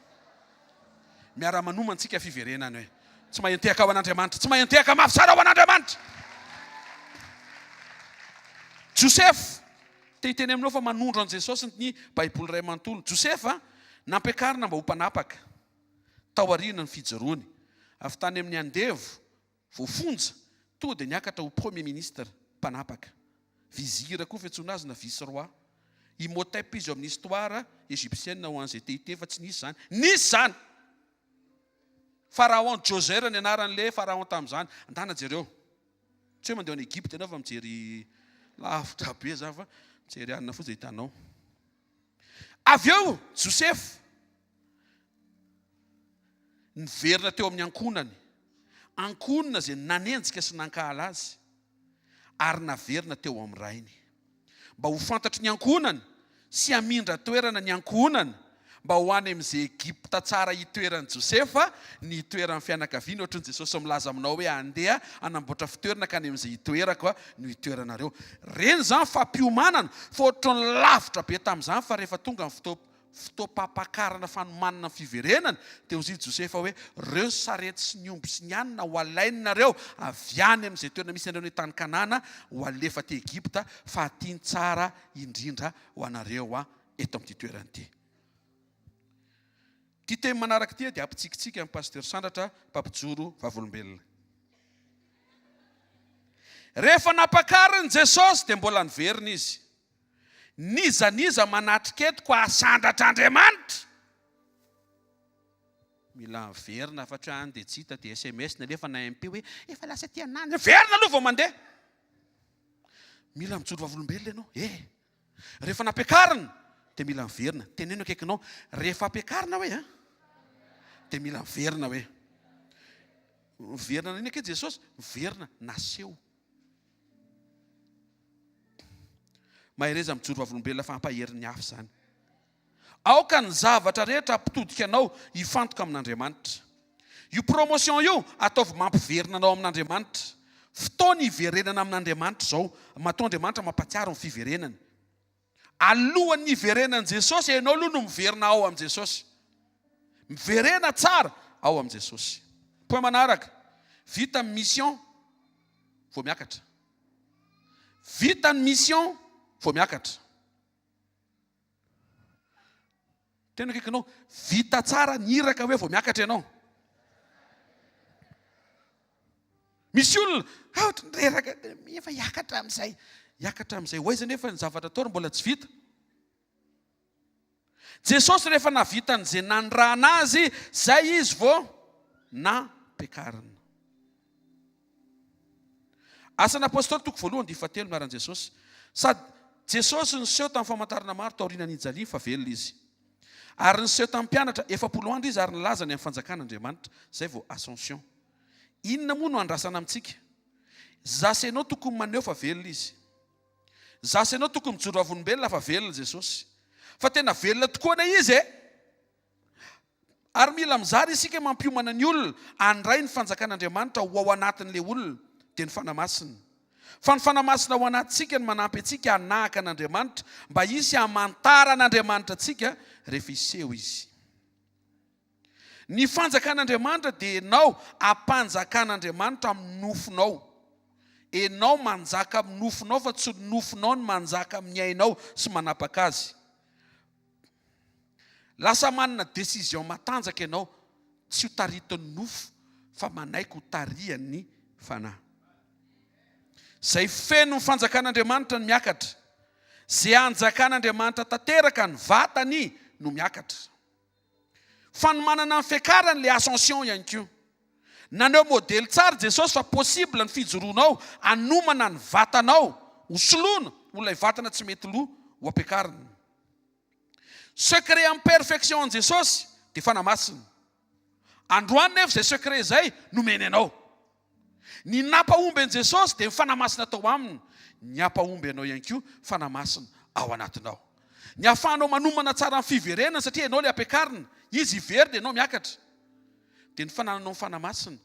Miara-manomana tsika fiverenany hoe. Tsy mahay antehaka ho an'Andriamanitra. Tsy mahay antehaka mafy tsara ho an'Andriamanitra. Josefa, te hiteny aminao fa manondro an'i Jesosy ny Baiboly iray manontolo. Josefa, nampiakarina mba ho mpanapaka, taorian'ny fijoroany. Avy tany amin'ny andevo, Voafonja, tonga dia niakatra ho Premier Ministre, mpanapaka. Vizir koa fiantsoana azy na vice-roi. Imhotep izy ao amin'ny histoire égyptienne ho an'izay te hiteny fa tsy nisy izany. Nisy izany! Pharaon Djoser ny anaran'ilay pharaon tamin'izany. Andana jereo. Tsy hoe mandeha any Egypte ianao fa mijery lavitra be izany fa mijery anona fotsiny dia hitanao. Avy eo Josefa niverina teo amin'ny ankohonany, ankohonana izay nanenjika sy nankahala azy, ary naverina teo amin'ny rainy, mba ho fantatry ny ankohonany sy hamindra toerana ny ankohonany mba ho any amin'izay Egypta tsara hitoeran'i Josefa ny hitoeran'ny fianakaviany, ohatran'i Jesosy milaza aminao hoe andeha hanamboatra fitoerana ka any amin'izay hitoerako no hitoeranareo. Reny izany fampiomanana fa ohatran'ny lavitra be tamin'izany fa rehefa tonga ny fotoam fotoam-pampakarana fanomanana ny fiverenana dia hoy Josefa hoe reo ny sarety sy ny omby sy ny anona ho alainareo avy any amin'izay toerana misy anareo any tany Kanana ho alefa aty Egypta fa aty ny tsara indrindra ho anareo eto amin'ity toerana ity. Ity teny manaraka ity dia hampitsikitsiky an'i Pasteur Sandratra mpampijoro vavolombelona. Rehefa nampakarin'i Jesosy dia mbola niverina izy. N'iza n'iza manatrika eto ko hasandratra Andriamanitra. Mila miverina fa tsy hoe any dia tsy hita dia sms nalefa na MP hoe efa lasa aty anany. Miverina aloha vao mandeha. Mila mijoro vavolombelona ianao. Eh! Rehefa nampiakarina dia mila miverina. Teneno akaikinao, rehefa ampiakarina hoe a, dia mila miverina hoe. Miverina nini ake Jesosy? Miverina naseho. Mahereza mijoro vavolombelona fa hampahery ny hafa izany. Aoka ny zavatra rehetra hampitodika anao hifantoka amin'Andriamanitra. Io promotion io ataovy mampiverina anao amin'Andriamanitra. Fotoana hiverenana amin'Andriamanitra izao. Matoa Andriamanitra mampatsiaro ny fiverenany. Alohan'ny hiverenan'i Jesosy, ianao aloha no miverina ao amin'i Jesosy. Miverena tsara ao amin'i Jesosy. Point manaraka, vita ny mission vao miakatra. Vita ny mission vao miakatra. Tena akaikinao, vita tsara ny iraka hoe vao miakatra ianao. Misy olona, ah, ohatry ny reraka, efa hiakatra amin'izay. Hiakatra amin'izay ho aiza nefa ny zavatra atao mbola tsy vita. Jesosy rehefa nahavita an'izay nanirahana azy, zay izy vao nampiakarina. Asan'ny Apostoly toko voalohany dia fahatelo anaran'i Jesosy. Sady Jesosy niseho tamin'ny famantarana maro taorian'ny nijaliany fa velona izy. Ary niseho tamin'ny mpianatra 40 andro izy ary nilaza ny amin'ny fanjakan'Andriamanitra. Izay vao ascension. Inona moa no andrasana amintsika? Za sy ianao tokony maneho fa velona izy. Za sy ianao tokony mijoro vavolombelona fa velona Jesosy. Fa tena velona tokoa anie izy e! Ary mila mizara isika mampiomana ny olona handray ny fanjakan'Andriamanitra ho ao anatin'ilay olona, dia ny Fanahy Masina. Fa ny Fanahy Masina ao anatintsika no manampy antsika hanahaka an'Andriamanitra mba hisy hamantaran'Andriamanitra antsika rehefa hiseho Izy. Ny fanjakan'Andriamanitra dia ianao ampanjakan'Andriamanitra amin'ny nofonao. Ianao manjaka amin'ny nofonao fa tsy ny nofonao no manjaka amin'ny ainao sy manapaka azy. Lasa manana décision matanjaka ianao, tsy ho taritin'ny nofo fa manaiky ho tarihan'ny Fanahy. Izay feno ny fanjakan'Andriamanitra no miakatra. Izay anjakan'Andriamanitra tanteraka ny vatany no miakatra. Fanomanana ny fiakarany ilay ascension ihany koa. Naneho modely tsara Jesosy fa possible ny fijoroanao hanomana ny vatanao ho soloina ho ilay vatana tsy mety lo ho ampiakarina. Secret amin'ny perfection an'i Jesosy dia Fanahy Masina. Androany nefa izay secret izay nomeny anao. Ny nampahomby an'i Jesosy dia ny Fanahy Masina tao aminy. Ny hampahomby anao ihany koa Fanahy Masina ao anatinao. Ny ahafahanao manomana tsara ny fiverenana satria ianao ilay ampiakarina, izy hiverina ianao miakatra. Dia ny fanananao ny Fanahy Masina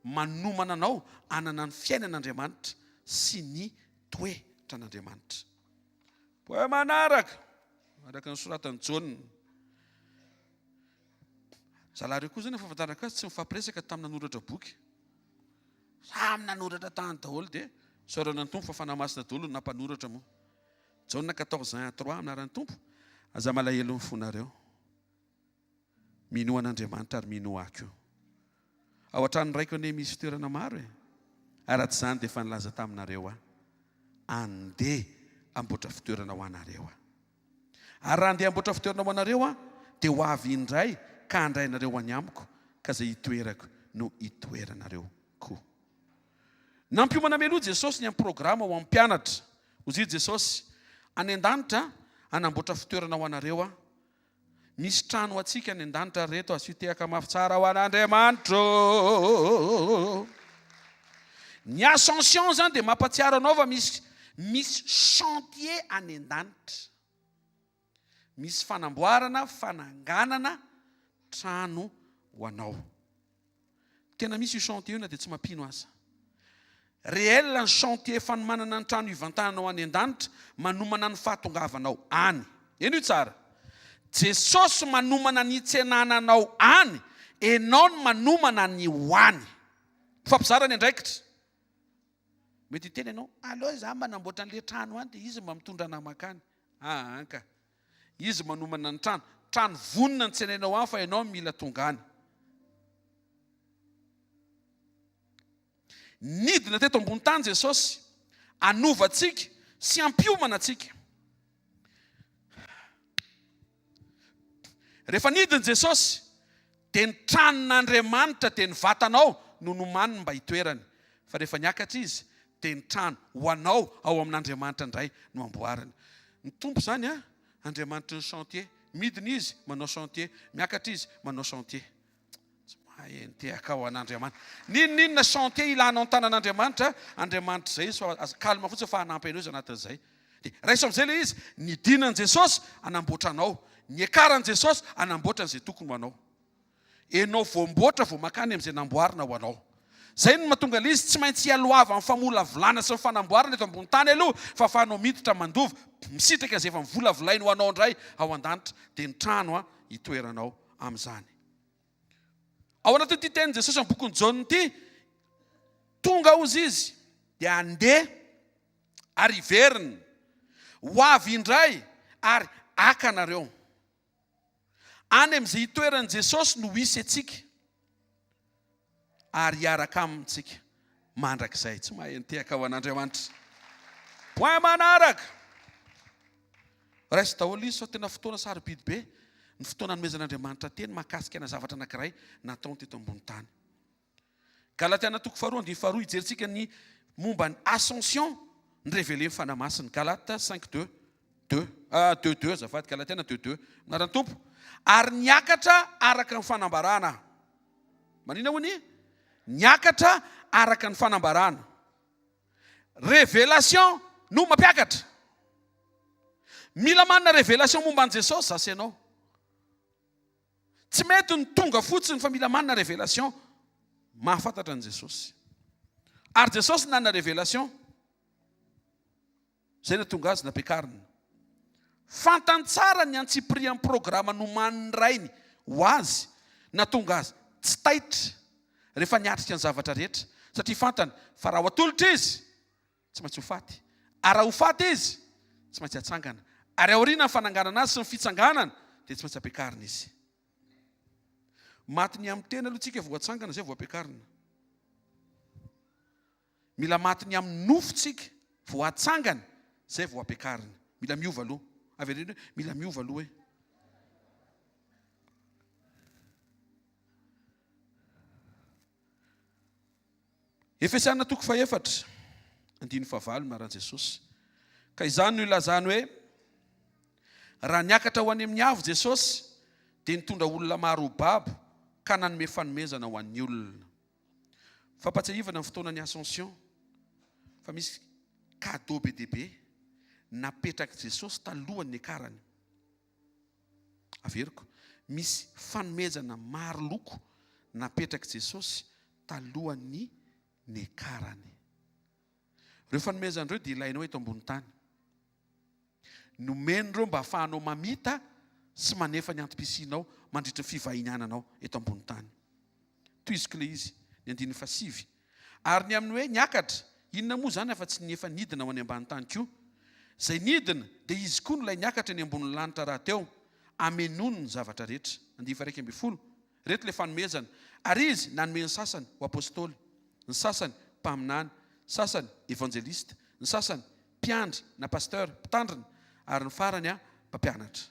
manomana anao hanana ny fiainan'Andriamanitra sy ny toetran'Andriamanitra. Point manaraka, araka ny soratan'i Jaona. Zalahy ireo koa zany fahafantarako azy tsy mifampiresaka tamin'ny nanoratra boky. Samy nanoratra tany daholo dia isaorana ny Tompo fa Fanahy Masina daholo no nampanoratra moa. Jaona 14 1 à 3 anaran'ny Tompo. Aza malahelo ny fonareo. Minoa an'Andriamanitra ary minoa ahy koa. Ao an-tranon'ny Raiko anie misy fitoerana maro e. Ary raha tsy izany dia efa nilaza taminareo aho. Andeha hamboatra fitoerana ho anareo aho. Ary raha handeha hamboatra fitoerana ho anareo aho, dia ho avy indray ka handray anareo ho any amiko, ka izay hitoerako no hitoeranareo koa. Nampiomana mialoha Jesosy ny amin'ny programa ho an'ny mpianatra. Hoy Jesosy, Any an-danitra hanamboatra fitoerana ho anareo aho. Misy trano ho antsika any an-danitra ry reto, asio tehaka mafy tsara ho an'Andriamanitra ô! Ny ascension zany dia mampatsiaro anao fa misy misy chantier any an-danitra. Misy fanamboarana, fananganana trano ho anao. Tena misy io chantier io na dia tsy mampino aza. Réel ny chantier fanomanana ny trano hivantananao any an-danitra, manomana ny fahatongavanao any. Henoy tsara. Jesosy manomana ny hitsenana anao any, enao no manomana ny ho any. Mifampizara ny andraikitra. Mety hiteny ianao, aleo za manamboatra an'le trano any dia izy mba mitondra anah mankany. Aa ka. Izy manomana ny trano. Trano vonona ny tsenainao any fa ianao mila tonga any. Nidina teto ambony tany Jesosy hanova antsika sy hampiomana antsika. Rehefa nidina Jesosy dia ny tranon'Andriamanitra dia ny vatanao no nomaniny mba hitoerany. Fa rehefa niakatra Izy dia ny trano ho anao ao amin'Andriamanitra indray no amboariny. Ny Tompo izany an, Andriamanitry ny chantier. Midina Izy manao chantier, miakatra Izy manao chantier. Tsy mahay nitehaka ho an'Andriamanitra. N'inon'inona chantier ilanao ny tanan'Andriamanitra, Andriamanitra izay izy fa aza calme fotsiny fa hanampy anao izy anatin'izay. Dia raiso amin'izay ilay izy, nidinan'i Jesosy hanamboatra anao, niakaran'i Jesosy hanamboatra an'izay tokony ho anao. Enao voamboatra vao mankany amin'izay namboarina ho anao. Izay no mahatonga ilay izy tsy maintsy hialohavan'ny famolavolana sy ny fanamboarana eto ambony tany aloha fa afahanao miditra mandova, misitraka izay efa novolavolainy ho anao indray ao an-danitra, dia ny trano hitoeranao amin'izany. Ao anatin'ity tenin'i Jesosy amin'ny bokin'i Jaona ity, tonga hozy izy dia handeha ary hiverina, ho avy indray ary haka anareo. Any amin'izay hitoeran'i Jesosy no hisy antsika ary hiaraka aminy tsika mandrakizay. Tsy mahay nitehaka ho an'Andriamanitra. Point manaraka. Raiso daholo izy fa tena fotoana sarobidy be ny fotoana anomezan'Andriamanitra teny mahakasika ana zavatra anankiray nataony teto ambony tany. Galatiana toko faharoa andininy faharoa hijerintsika ny momba ny ascension ny révélé ny Fanahy Masina. Galate 5 2 2 ah 2 2 azafady Galatiana 2 2 Anaran'ny Tompo ary niakatra araka ny fanambarana. Manina hoy ny niakatra araka ny fanambarana. Révélation no mampiakatra. Mila manana révélation momba an'i Jesosy za sy ianao. Tsy mety ny tonga fotsiny fa mila manana révélation mahafantatra an'i Jesosy. Ary Jesosy nanana révélation. Izay nahatonga azy nampiakarina. Fantany tsara ny antsipirian'ny programa nomanin'ny Rainy ho azy, nahatonga azy tsy taitra rehefa niatrika ny zavatra rehetra, satria fantany fa raha ho atolotra izy, tsy maintsy ho faty, ary raha ho faty izy, tsy maintsy hatsangana, ary aorianan'ny fananganana azy sy ny fitsanganana, dia tsy maintsy ampiakarina izy. Maty ny amin'ny tena aloha tsika vao hatsangana, izay vao ampiakarina. Mila maty ny amin'ny nofo tsika vao atsangana zay vao ampiakarina. Mila miova aloha. Avereno hoe mila miova aloha e. Efesiana toko fahefatra andininy fahavalo anaran'i Jesosy. Ka izany no ilazany hoe raha niakatra ho any amin'ny avo Jesosy dia nitondra olona maro ho babo ka nanome fanomezana ho an'ny olona. Fampatsiahivana ny fotoanan'ny Ascension fa misy cadeau be dia be napetrak'i Jesosy talohan'ny niakarany. Averiko, misy fanomezana maro loko napetrak'i Jesosy talohan'ny niakarany. Ireo fanomezana ireo dia ilainao eto ambony tany. Nomeny ireo mba hahafahanao mamita sy manefa ny antom-pisianao mandritra ny fivahiniananao eto ambony tany. Tohiziko ilay izy, ny andininy fahasivy. Ary ny amin'ny hoe niakatra, inona moa izany afa-tsy ny efa nidina ho any ambany tany koa? Izay nidina, dia izy koa no ilay niakatra eny ambonin'ny lanitra rahateo, hamenoany ny zavatra rehetra. Andininy faha-11. Ireto ilay fanomezana. Ary izy nanome ny sasany ho apostoly, ny sasany mpaminany, sasany evanjelista, ny sasany mpiandry na pasteur, mpitandrina, ary ny farany mpampianatra.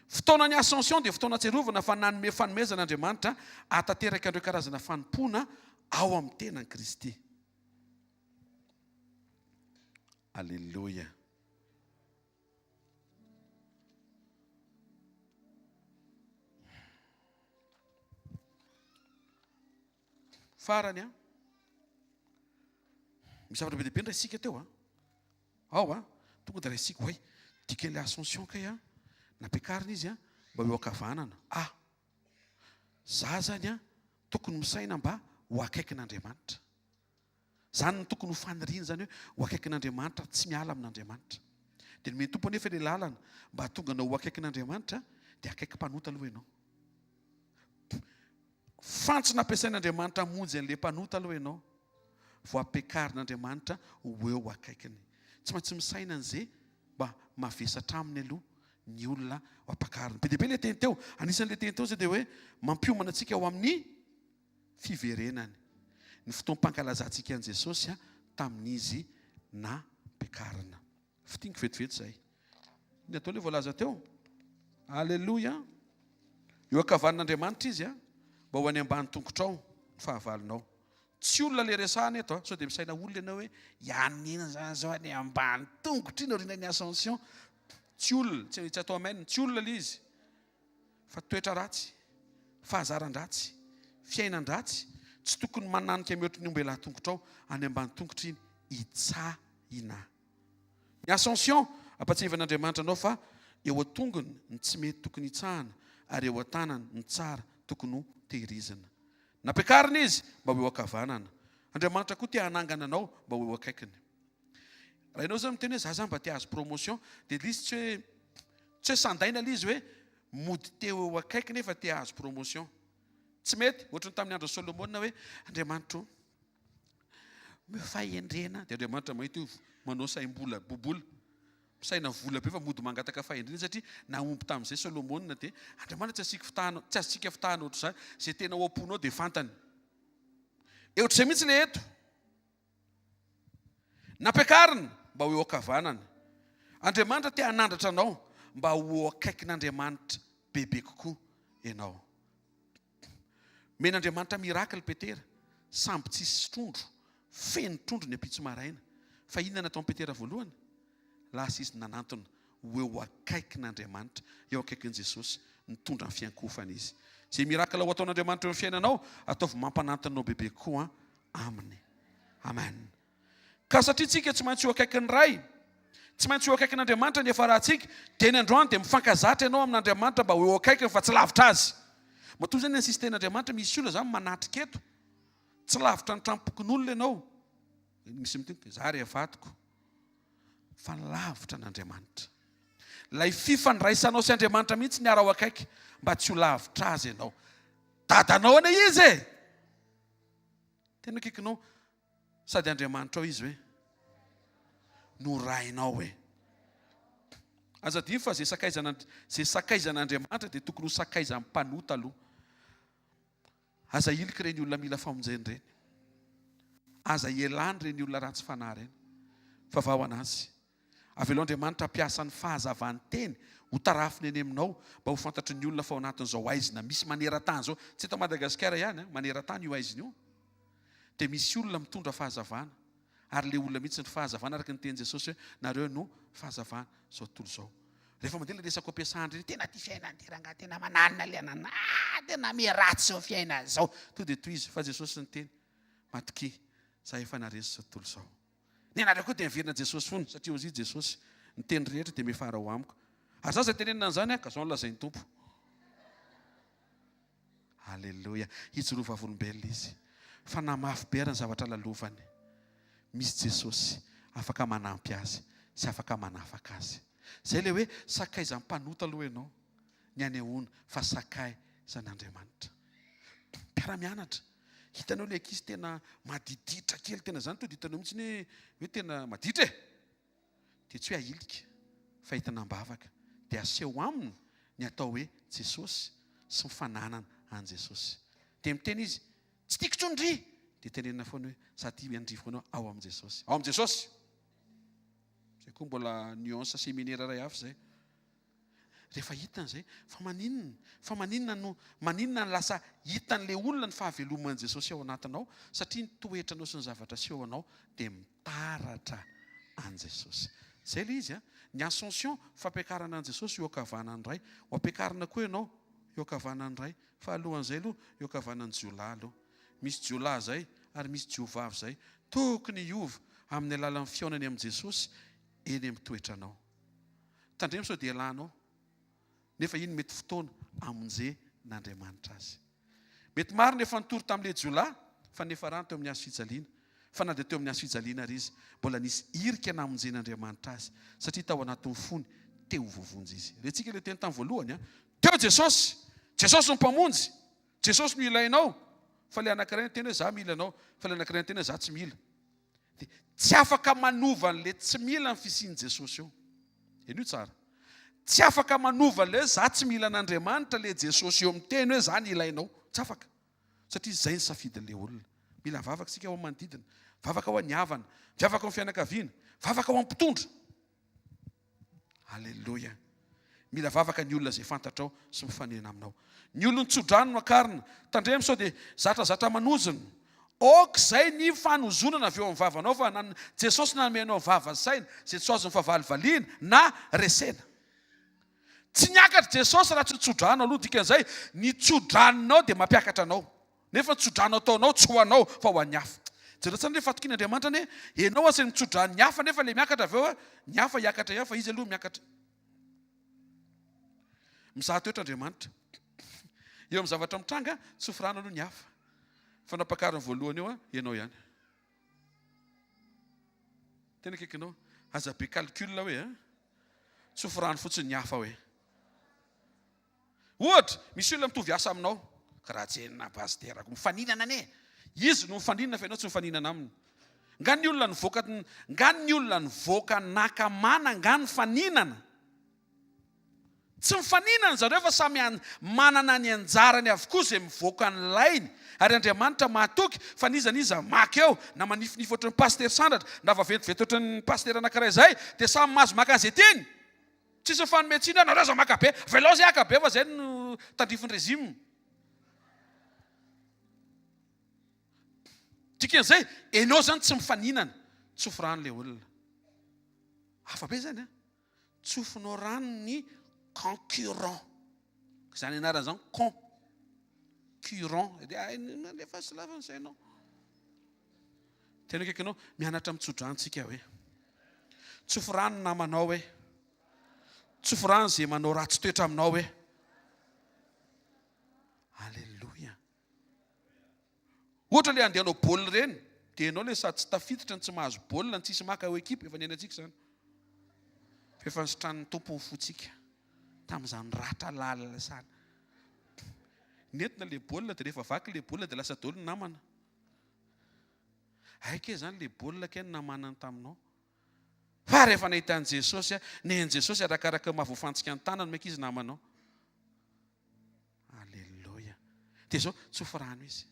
Fotoanan'ny Ascension dia fotoana ahatsiarovana fa nanome fanomezana Andriamanitra hahatanteraka ireo karazana fanompoana ao amin'ny tenan'i Kristy. Aleloia. Farany an. Misy zavatra be dia be niraisika teo an. Ao an. Tonga dia raisiko hoe dikan'ilay ascension kay an. Nampiakarina izy an mba ho eo ankavanana. Ah. Za zany an tokony misaina mba ho akaikin'Andriamanitra. Izany no tokony ho faniriana izany hoe ho akaikin'Andriamanitra, tsy miala amin'Andriamanitra. Dia nomen'ny Tompo anefa ilay lalana mba hahatonga anao ho akaikin'Andriamanitra dia akaiky mpanota aloha ianao. Fantsona ampiasain'Andriamanitra hamonjy an'ilay mpanota aloha ianao vao ampiakarin'Andriamanitra ho eo akaikiny. Tsy maintsy misaina an'izay mba mavesatra aminy aloha. Ny olona ho ampakarina. Be dia be ilay teny teo. Anisan'ilay teny teo izay dia hoe mampiomana antsika ho amin'ny fiverenany. Ny fotoam-pankalazantsika an'i Jesosy tamin'izy nampiakarina. Fintiniko vetivety izay. Ny atao ilay voalaza teo. Aleloia. Eo ankavanan'Andriamanitra izy mba ho any ambany tongotrao ny fahavalonao. Tsy olona le resahana eto a, sao dia misaina olona ianao hoe i Anina zany zao any ambany tongotra iny aorianan'ny ascension. Tsy olona, tsy tsy atao amen, tsy olona le izy fa toetra ratsy, fahazaran-dratsy, fiainan-dratsy, tsy tokony mananika mihoatry ny ombelahy tongotrao any ambany tongotra iny, hitsahina. Ny ascension, ampatsiahivan'Andriamanitra anao fa eo an-tongony ny tsy mety tokony hitsahana ary eo an-tanany ny tsara tokony ho tehirizina. Nampiakarina izy mba ho eo ankavanana. Andriamanitra koa te hanangana anao mba ho eo akaikiny. Raha ianao zany miteny hoe za zany mba te hahazo promotion dia ilay izy tsy hoe tsy hoe sandaina ilay izy hoe mody te ho eo akaiky nefa te hahazo promotion. Tsy mety, ohatran'ny tamin'ny andron'i Solomona hoe Andriamanitra o, omeo fahendrena dia Andriamanitra mahita hoe manao saim-bola bobola. Misaina vola be fa mody mangataka fahendrena satria nahomby tamin'izay Solomona dia Andriamanitra tsy asiako fitahana, tsy azontsika fitahana ohatr'izany, izay tena ao am-ponao dia fantany. E ohatr'izay mihitsy ilay eto. Nampiakarina mba ho eo ankavanana. Andriamanitra te hanandratra anao mba ho eo akaikin'Andriamanitra bebe kokoa ianao. Omen'Andriamanitra miracle Petera, sambo tsisy trondro, feno trondro ny ampitso maraina. Fa inona nataon'i Petera voalohany? Lasa izy nanantona ho eo akaikin'Andriamanitra, eo akaikin'i Jesosy, nitondra ny fiankohofana izy. Izay miracle ho ataon'Andriamanitra eo amin'ny fiainanao, ataovy mampanantona anao bebe kokoa Aminy. Amen. Ka satria tsika tsy maintsy eo akaikin'ny Ray, tsy maintsy eo akaikin'Andriamanitra ny hiafarantsika, dia ny androany dia mifankazatra ianao amin'Andriamanitra mba ho eo akaikiny fa tsy lavitra Azy. Matoa izany insister-n'Andriamanitra, misy olona izany manatrika eto, tsy lavitra ny tranom-pokonolona ianao, misy miteny, za ry vadiko, fa lavitra an'Andriamanitra. Ilay fifandraisanao sy Andriamanitra mihitsy ny araho akaiky mba tsy ho lavitra Azy ianao. Dadanao anie Izy e! Tena akaikinao. Sady Andriamanitrao Izy hoe? No Rainao hoe? Aza adino fa izay sakaizan'Andri-, izay sakaizan'Andriamanitra dia tokony ho sakaizan'ny mpanota aloha. Aza ahilika ireny olona mila famonjena ireny. Aza ialana ireny olona ratsy fanahy ireny. Fa vaho an'azy. Avelao Andriamanitra hampiasa ny fahazavan'ny teny ho tarafiny eny aminao mba ho fantatry ny olona fa ao anatin'izao haizina misy maneran-tany izao, tsy eto Madagasikara ihany an, maneran-tany io haizina io, dia misy olona mitondra fahazavana ary ilay olona mihitsy ny fahazavana araka ny tenin'i Jesosy hoe nareo no fahazavana izao tontolo izao. Rehefa mandeha ilay resaka ampiasana ireny, tena ity fiainana ity rangahy tena mananina ilay anana, ah, tena miharatsy izao fiainana izao. Tonga dia tohizo fa Jesosy niteny, matokia, za efa naharesy izao tontolo izao. Ny anareo koa dia miverina Jesosy fona satria hozy Jesosy, ny teny rehetra dia mifara ao amiko. Ary za zay tenenina an'izany ka zao no lazain'ny Tompo. Aleloia. Hijoro vavolombelona izy. Fa na mafy be ary ny zavatra lalovany, misy Jesosy afaka manampy azy sy afaka manafaka azy. Zay ilay hoe sakaizan'ny mpanota aloha ianao ny anehoana fa sakaizan'Andriamanitra. Mpiara-mianatra. Hitanao ilay ankizy tena madiditra kely tena zany tonga dia hitanao mihitsy hoe hoe tena maditra e! Dia tsy hoe ahilika fa entina am-bavaka dia aseho aminy ny atao hoe Jesosy sy ny fananana an'i Jesosy. Dia miteny izy, tsy tiako intsony ry! Dia tenenina foana hoe za tia an-dry foana ao amin'i Jesosy. Ao amin'i Jesosy! Izay koa mbola nuance seminaire iray hafa izay. Rehefa hitany izay, fa maninona? Fa maninona no, maninona no lasa hitan'ilay olona ny fahaveloman'i Jesosy ao anatinao? Satria ny toetranao sy ny zavatra asehonao dia mitaratra an'i Jesosy. Izay ilay izy an. Ny ascension, fampiakarana an'i Jesosy eo ankavanan'ny Ray. Ho ampiakarina koa ianao eo ankavanan'ny Ray. Fa alohan'izay aloha, eo ankavanan'ny jiolahy aloha. Misy jiolahy izay ary misy jiovavy izay. Tokony hiova amin'ny alalan'ny fihaonany amin'i Jesosy eny amin'ny toetranao. Tandremo sao dia elanao nefa iny mety fotoana amonjen'Andriamanitra azy. Mety marina efa nitory tamin'ilay jiolahy fa niafarany teo amin'ny hazo fijaliana. Fa na dia teo amin'ny hazo fijaliana ary izy, mbola nisy irika namonjen'Andriamanitra azy satria tao anatin'ny fony te ho voavonjy izy. Rentsika ilay teny tamin'ny voalohany an! Teo Jesosy! Jesosy no Mpamonjy! Jesosy no ilainao! Fa ilay anankiray niteny hoe za mila anao, fa ilay anankiray niteny hoe za tsy mila. Dia tsy afaka manova an'ilay tsy mila ny fisian'i Jesosy eo. Henoy tsara. Tsy afaka manova ilay hoe za tsy mila an'Andriamanitra ilay Jesosy eo miteny hoe za ny ilainao. Tsy afaka. Satria izay ny safidin'ilay olona. Mila vavaka isika ho an'ny manodidina. Vavaka ho an'ny havana. Vavaka ho an'ny fianakaviana. Vavaka ho an'ny mpitondra. Aleloia. Mila vavaka ny olona izay fantatrao sy mifanena aminao. Ny olon'ny tsodrano no akarina. Tandremo sao dia zatrazatra manozona. Aoka izay ny fanozonana avy eo amin'ny vavanao fa nan Jesosy nanome anao vava saina izay tsy ho azon'ny fahavalo valiana na resena. Tsy niakatra Jesosy raha tsy nitsodrano aloha, dikan'izay ny tsodranonao dia mampiakatra anao. Nefa ny tsodrano ataonao tsy ho anao fa ho an'ny hafa. Jereo tsara anie fatokiana Andriamanitra anie, enao asainy mitsodrano ny hafa nefa le miakatra avy eo ny hafa hiakatra ihany fa izy aloha miakatra. Mizaha toetra Andriamanitra. Eo amin'ny zavatra mitranga, tsofy rano aloha ny hafa. Fa nampakariny voalohany eo ianao ihany. Tena akaikinao. Aza be calcul hoe a. Tsofy rano fotsiny ny hafa hoe. Ohatra, misy olona mitovy asa aminao, karaha tsenina pasitera ko mifaninana anie. Izy no mifaninana fa ianao tsy mifaninana aminy. Nga ny olona nivoaka nga ny olona nivoaka naka mana nga nifaninana? Tsy mifaninana zareo fa samy manana ny anjarany avokoa izay mivoaka ny lainy ary Andriamanitra mahatoky fa n'iza n'iza maka eo na manifinify ohatran'ny pasitera Sandratra na vaventiventy ohatran'ny pasitera anankiray izay dia samy mahazo maka an'izay tiany. Tsisy mifanome tsiny hoe nareo aza maka be, avelao zay haka be fa zay no tandrifin'ny régime. Dikan'izay enao zany tsy mifaninana, tsofy rano le olona. Hafa be zany an. Tsofinao rano ny concurrent. Izany anarana izany con. Current. Dia alefa sy lava ny sainao. Tena akaikinao, mianatra mitsodrano tsika hoe. Tsofy rano ny namanao hoe. Tsofy rano izay manao ratsy toetra aminao hoe. Alléluia. Ohatra le andeha hanao baolina ireny, dia ianao le sady tsy tafiditra no tsy mahazo baolina no tsisy maka ao ekipa, efa niainantsika izany. Fa efa nositranin'ny Tompo ny fontsika tamin'izany ratra lalina izany. Nentina le baolina dia rehefa vaky le baolina dia lasa daholo ny namana. Hay kay izany le baolina kay no namanany taminao. Fa rehefa nahita an'i Jesosy, nen'i Jesosy arakaraka ny maha voafantsika ny tanany maika izy namanao. Aleloia. Dia izao, tsofy rano izy.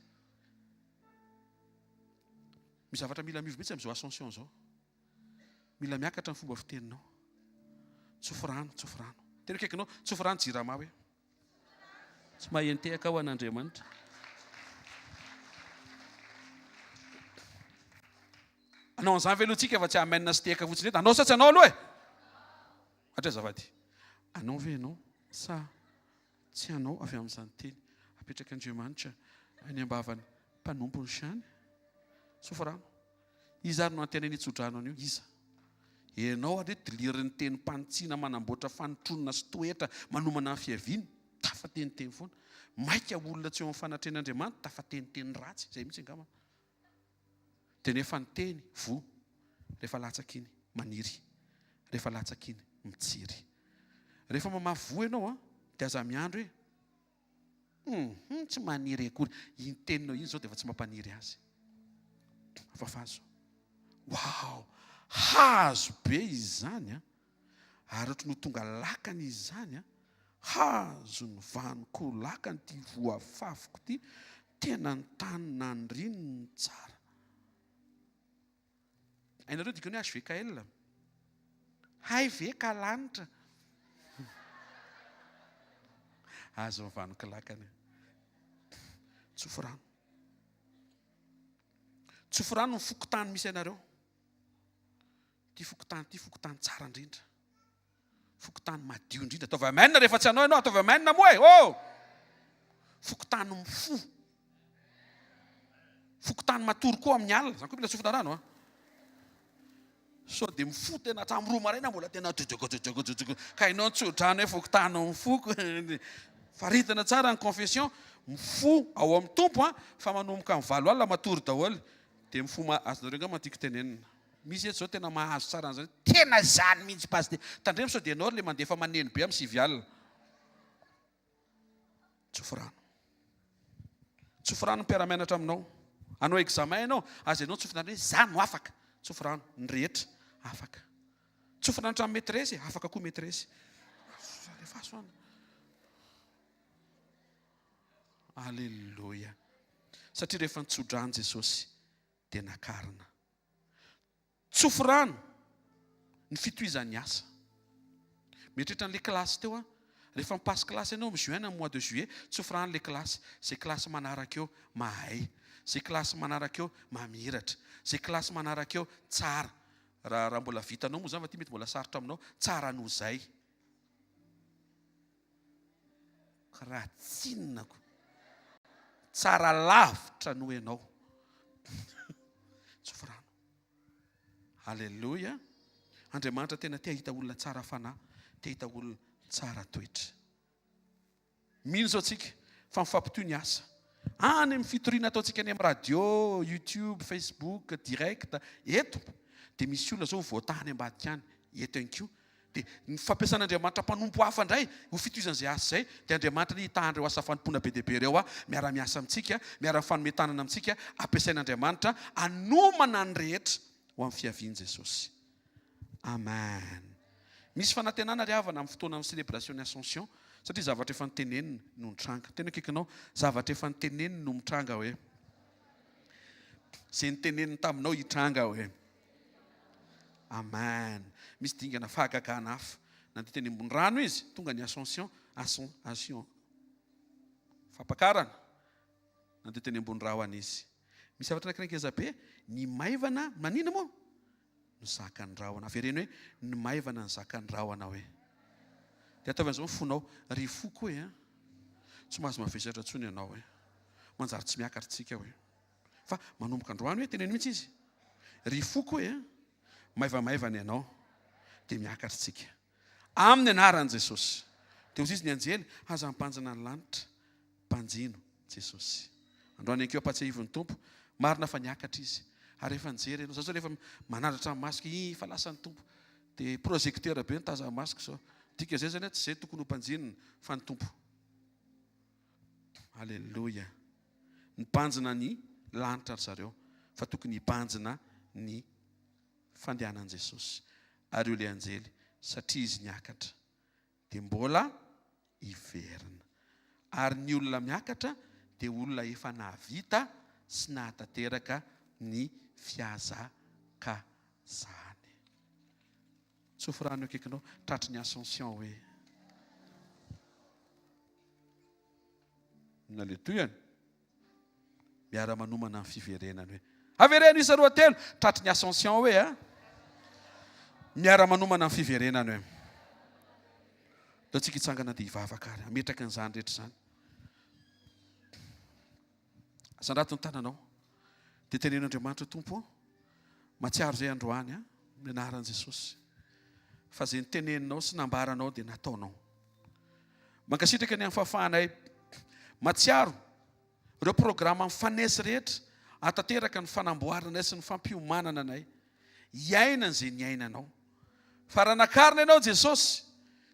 Misy zavatra mila miova mihitsy amin'izao ascension izao. Mila miakatra ny fomba fiteninao. Tsofy rano, tsofy rano. Tena akaikinao, tsofy rano jirama hoe. Tsy mahay entehaka aho an'Andriamanitra. Anao an'izany ve aloha tsika fa tsy amen sy tehaka fotsiny eto. Anao sa tsy anao aloha e? Hatraiza azafady. Anao ve ianao sa tsy anao avy amin'izany teny apetrak'Andriamanitra any am-bavan'ny mpanompony izany? Tsofy rano. Iza ary no antenaina hitsodrano an'io? Iza? Ianao ary dilirin'ny tenim-panitsiana manamboatra fanotronana sy toetra manomana ny fiaviany, tafateniteny foana. Maika olona tsy eo amin'ny fanatrehan'Andriamanitra, tafateniteny ratsy, izay mihitsy angamba. Dia nefa ny teny voa rehefa latsaka iny maniry, rehefa latsaka iny mitsiry. Rehefa mamafy voa ianao an, dia aza miandry hoe hum tsy maniry akory. Iny teninao iny izao dia efa tsy mampaniry azy. Fafazo. Wow! Hazo be izany an! Ary ohatry ny ho tonga lakana izany an! Hazo ny vaniko lakana ity voafafiko ity, tena ny tany naniriny no tsara. Hainareo dikany hoe HVKL? Hay ve ka lanitra? Hazo ny vaniko lakana. Tsofy rano. Tsofy rano ny fokontany misy anareo. Ity fokontany ity fokontany tsara indrindra. Fokontany madio indrindra. Ataovy amen rehefa tsy hanao ianao, ataovy amen moa e. Oh! Fokontany mifoha. Fokontany matory koa amin'ny alina. Zany koa mila tsofina rano a. Sao dia mifoha tena hatramin'ny roa maraina mbola tena jojoko jojoko jojoko. Ka ianao tso-drano hoe fokontany mifoha. Faritana tsara ny confession. Mifoha ao amin'ny Tompo a, fa manomboka amin'ny valo alina matory daholo. Dia mifoha azonareo angamba ny tiako tenenina. Misy eto zao tena mahazo tsara an'izany hoe tena izany mihitsy pasitera. Tandremo sao dia ianao ry le mandefa maneno be amin'ny 9 alina. Tsofy rano. Tsofy rano ny mpiara-mianatra aminao. Hanao examen ianao, aza ianao tsofina rano hoe za no afaka. Tsofy rano, ny rehetra afaka. Tsofina rano hatramin'ny maîtresse, afaka koa maîtresse. Alefaso any. Aleloia. Satria rehefa nitsodrano Jesosy dia nakarina. Tsofy rano ny fitohizan'ny asa. Mieritreritra an'ilay kilasy teo aho. Rehefa mi-passe classe ianao amin'ny juin na mois de juillet, tsofy rano ilay kilasy. Izay kilasy manaraka eo, mahay. Izay kilasy manaraka eo, mamiratra. Izay kilasy manaraka eo, tsara. Raha raha mbola vitanao moa izany fa ity mety mbola sarotra aminao, tsara noho izay. Karaha tsinona ko. Tsara lavitra noho ianao. Tsofy rano. Alléluia. Andriamanitra tena te hahita olona tsara fanahy, te hahita olona tsara toetra. Mino izao tsika fa mifampitohy ny asa. Any amin'ny fitoriana ataontsika any amin'ny radio, YouTube, Facebook, direct, eto dia misy olona izao voataha any ambadika any, eto ihany koa. Dia ny fampiasan'Andriamanitra mpanompo hafa indray ho fitohizan'izay asa izay, dia Andriamanitra anie hitaha an'ireo asa fanompoana be dia be ireo miara-miasa amintsika, miara-mifanome tanana amintsika, ampiasain'Andriamanitra hanomana ny rehetra ho amin'ny fiavian'i Jesosy. Amen. Misy fanantenana ry havana amin'ny fotoanan'ny célébration ny Ascension satria zavatra efa noteneniny no nitranga. Tena akaikinao, zavatra efa noteneniny no mitranga hoe. Izay noteneniny taminao hitranga hoe. Amen. Misy dingana fahagagana hafa. Nandeha teny ambony rano izy, tonga ny Ascension, Ascension. Fampakarana. Nandeha teny ambony rahona izy. Misy zavatra anankiray ngeza be, ny maivana, manina moa? Ny zakan'ny rahona. Avereno hoe, ny maivana ny zakan'ny rahona hoe. Dia ataovy an'izao ny fonao, ry foko hoe, tsy mahazo mavesatra intsony ianao hoe. Manjary tsy miakatra tsika hoe. Fa manomboka androany hoe, teneno mihitsy izy, ry foko hoe, maivamaivana ianao, dia miakatra tsika. Amin'ny anaran'i Jesosy. Dia hoy izy ny anjely, aza mibanjina ny lanitra, banjino Jesosy. Androany ihany koa ampatsiahivo ny Tompo, marina fa niakatra Izy. Ary rehefa nijery ianao, za zao rehefa manandratra ny masoko, ii fa lasa ny Tompo. Dia projecteur be ny tazan'ny masoko zao. Dika izay zany tsy izay tokony ho banjinina fa ny Tompo. Alléluia. Nibanjina ny lanitra ry zareo fa tokony hibanjina ny fandehanan'i Jesosy. Ary io ilay anjely, satria izy niakatra, dia mbola hiverina. Ary ny olona miakatra dia olona efa nahavita sy nahatanteraka ny fihazakazahany. Tsofy rano eo akaikinao, tratry ny ascension hoe. Inona ilay tohiny? Miara-manomana ny fiverenany hoe. Avereno isa roa telo, tratry ny ascension hoe a. Miara-manomana ny fiverenany hoe. Ndao tsika hitsangana dia hivavaka ary hametraka an'izany rehetra izany. Asandrato ny tananao. Dia teneno Andriamanitra Tompo, matsiaro izay androany a, amin'ny anaran'i Jesosy. Fa izay niteneninao sy nambaranao dia nataonao. Mankasitraka ny amin'ny fahafahanay matsiaro ireo programa mifanesy rehetra hahatanteraka ny fanamboarana anay sy ny fampiomanana anay hiaina izay niainanao. Fa raha nakarina ianao Jesosy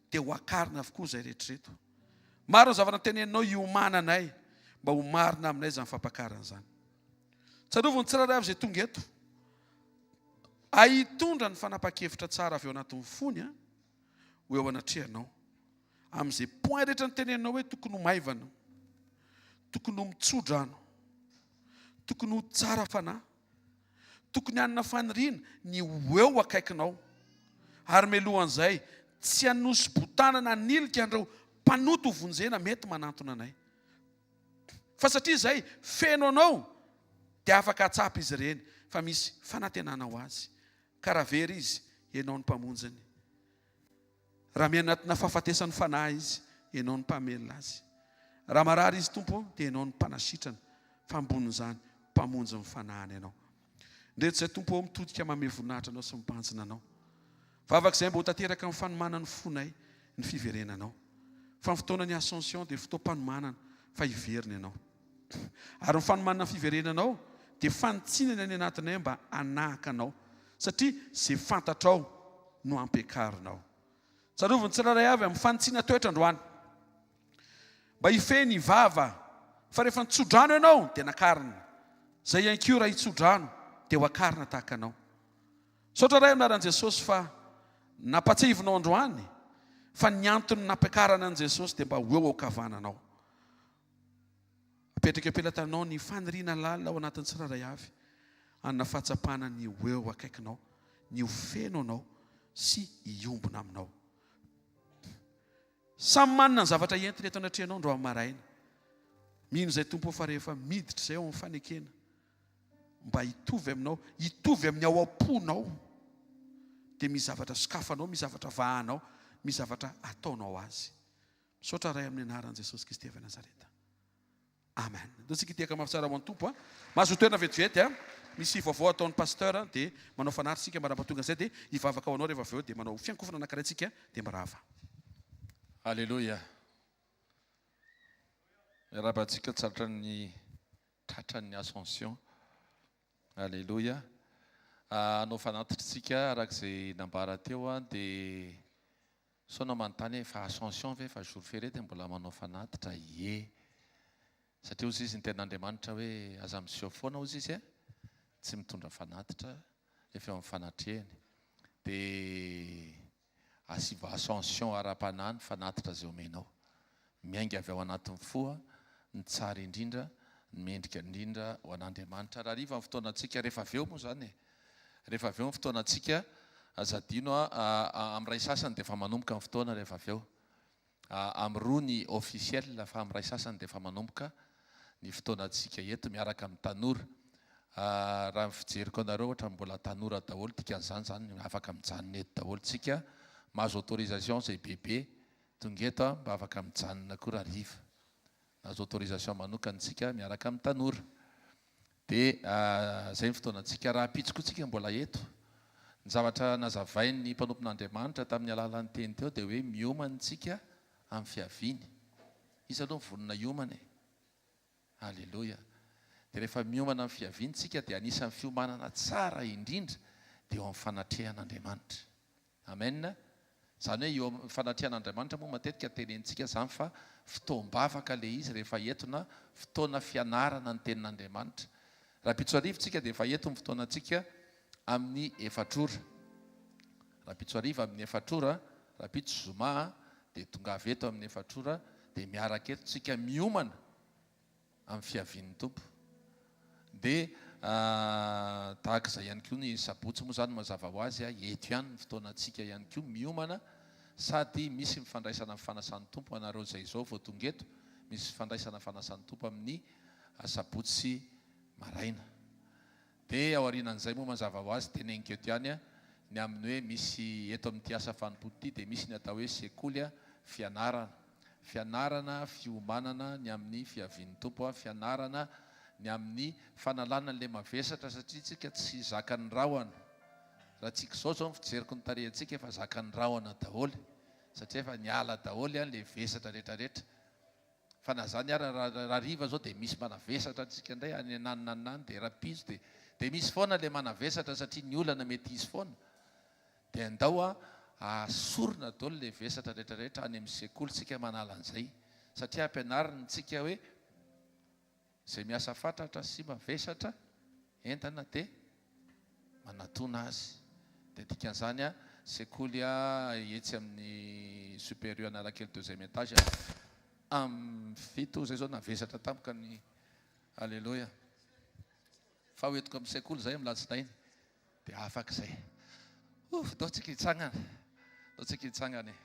dia ho akarina avokoa izay rehetra ireto. Maro ny zavatra noteneninao hiomananay mba ho marina aminay izany fampakarana izany. Tsarovy ny tsirairay avy izay tonga eto. Ahitondra ny fanapahan-kevitra tsara avy ao anatin'ny fony ho eo anatrehanao. Amin'izay point rehetra niteneninao hoe tokony ho maivana, tokony ho mitsodrano, tokony ho tsara fanahy, tokony hanana faniriana ny ho eo akaikinao. Ary mialohan'izay, tsy hanosi-botanana hanilika an'ireo mpanota ho vonjena mety manantona anay. Fa satria izay feno anao dia afaka hahatsapa izy ireny fa misy fanantenana ho azy. Ka raha very izy, ianao no mpamonjiny. Raha miaina anatina fahafatesan'ny fanahy izy, Ianao no mpamelona azy. Raha marary izy, Tompo ô, dia Ianao no mpanasitrana, fa ambonin'izany, mpamonjy ny fanahiny Ianao. Ndreto izay, Tompo ô, mitodika manome voninahitra Anao sy mibanjina Anao. Vavaka izay mba ho tanteraka amin'ny fanomanan'ny fonay ny fiverenanao. Fa ny fotoanan'ny Ascension dia fotoam-panomanana fa hiverina Ianao. Ary ny fanomanana ny fiverenanao dia fanitsiana ny any anatinay mba hanahaka Anao, satria izay fantatrao no ampiakarinao. Tsarovy ny tsirairay avy amin'ny fanitsiana toetra androany. Mba hifehy ny vava, fa rehefa nitsodrano ianao dia nakarina. Izay ihany koa raha hitsodrano dia ho akarina tahaka anao. Misaotra Ray amin'ny anaran'i Jesosy fa nampatsiahivinao androany. Fa ny antony nampiakarana an'i Jesosy dia mba ho eo ankavananao. Apetraka eo am-pelatanao ny faniriana lalina ao anatin'ny tsirairay avy, hanana fahatsapana ny ho eo akaikinao, ny ho feno anao sy hiombona aminao. Samy manana ny zavatra entiny eto anatrehanao androany maraina. Mino izay Tompo fa rehefa miditra izay ao amin'ny fanekena mba hitovy aminao, hitovy amin'ny ao am-ponao, dia misy zavatra sokafanao, misy zavatra vahanao, misy zavatra ataonao azy. Misaotra Ray amin'ny anaran'i Jesosy Kristy avy Nazareta. Amen. Ndao tsika hitehaka mafy tsara ho an'ny Tompo a. Mahazo toerana vetivety a. Misy vaovao ataon'ny pasteur dia manao fanary tsika mba tonga an'izay dia hivavaka ho anao rehefa avy eo dia manao fiankofana anankiray tsika dia mirava. Aleloia. Miarahaba antsika tratran'ny tratran'ny Ascension. Aleloia. Hanao fanatitra tsika araka izay nambara teo dia Sao nao manontany hoe efa ascension ve efa jour ferié dia mbola manao fanatitra? Ie. Satria hozy izy ny tenin'Andriamanitra hoe aza miseho foana hozy izy tsy mitondra fanatitra rehefa eo amin'ny fanatrehany. Dia asivo ascension ara-panahy ny fanatitra izay omenao. Miainga avy ao anatin'ny fo ny tsara indrindra, ny mendrika indrindra ho an'Andriamanitra. Raha hariva ny fotoanantsika, rehefa avy eo moa izany e! Rehefa avy eo ny fotoanantsika, aza adino amin'ny iray sasany dia efa manomboka ny fotoana rehefa avy eo. Amin'ny roa ny officiel fa amin'ny iray sasany dia efa manomboka ny fotoanantsika eto miaraka amin'ny tanora. Raha ny fijeriko anareo ohatran'ny mbola tanora daholo, dikan'izany izany afaka mijanona eto daholo tsika, mahazo autorisation izay bebe Tonga eto aho mba afaka mijanona koa rahariva. Nahazo autorisation manokana isika miaraka amin'ny tanora. Dia izay ny fotoanantsika. Rahampitso koa tsika mbola eto. Ny zavatra nazavain'ny mpanompon'Andriamanitra tamin'ny alalan'ny teny teo dia hoe miomana isika amin'ny fiaviany. Iza aloha no vonona hiomana e? Aleloia. Dia rehefa miomana amin'ny fiaviany isika dia anisan'ny fiomanana tsara indrindra dia eo amin'ny fanatrehan'Andriamanitra. Amen. Izany hoe eo amin'ny fanatrehan'Andriamanitra moa matetika tenenintsika izany fa fotoam-bavaka ilay izy rehefa eto na fotoana fianarana ny tenin'Andriamanitra. Rahampitso hariva tsika dia efa eto ny fotoanantsika amin'ny efatra ora. Rahampitso hariva amin'ny efatra ora, rahampitso zoma dia tongava eto amin'ny efatra ora dia miaraka eto tsika miomana amin'ny fiavian'ny Tompo. Dia tahaka izay ihany koa ny sabotsy moa izany mazava ho azy, eto ihany ny fotoanantsika ihany koa miomana sady misy ny fandraisana ny fanasan'ny Tompo anareo izay izao vao tonga eto, misy fandraisana fanasan'ny Tompo amin'ny sabotsy maraina. Dia aorianan'izay moa mazava ho azy teneniko eto ihany ny amin'ny hoe misy eto amin'ity asa fanompoana ity dia misy ny atao hoe sekoly fianarana. Fianarana fiomanana ny amin'ny fiavian'ny Tompo, fianarana ny amin'ny fanalana an'ilay mavesatra satria tsika tsy zakan'ny rahona. Raha tsika izao izao ny fijeriko ny tarehintsika efa zakan'ny rahona daholo satria efa niala daholo ilay vesatra rehetrarehetra. Fa na zany ara raha hariva zao dia misy manavesatra antsika indray any ananona any any dia rahampitso dia dia misy foana ilay manavesatra satria ny olana mety hisy foana dia andao a asorina daholo ilay vesatra rehetra rehetra any amin'ny sekoly tsika manala an'izay satria ampianarina tsika hoe Izay miasa fatratra sy mavesatra entana dia manatona azy. Dia dikan'izany sekoly etsy amin'ny Super U Analakely deuxième étage amin'ny 7 izay izao navesatra tampoka ny Aleloia. Fa ho entiko amin'ny sekoly izay amin'ny alatsinainy dia afaka izay. Ouf, ndao tsika hitsangana. Ndao tsika hitsangana e.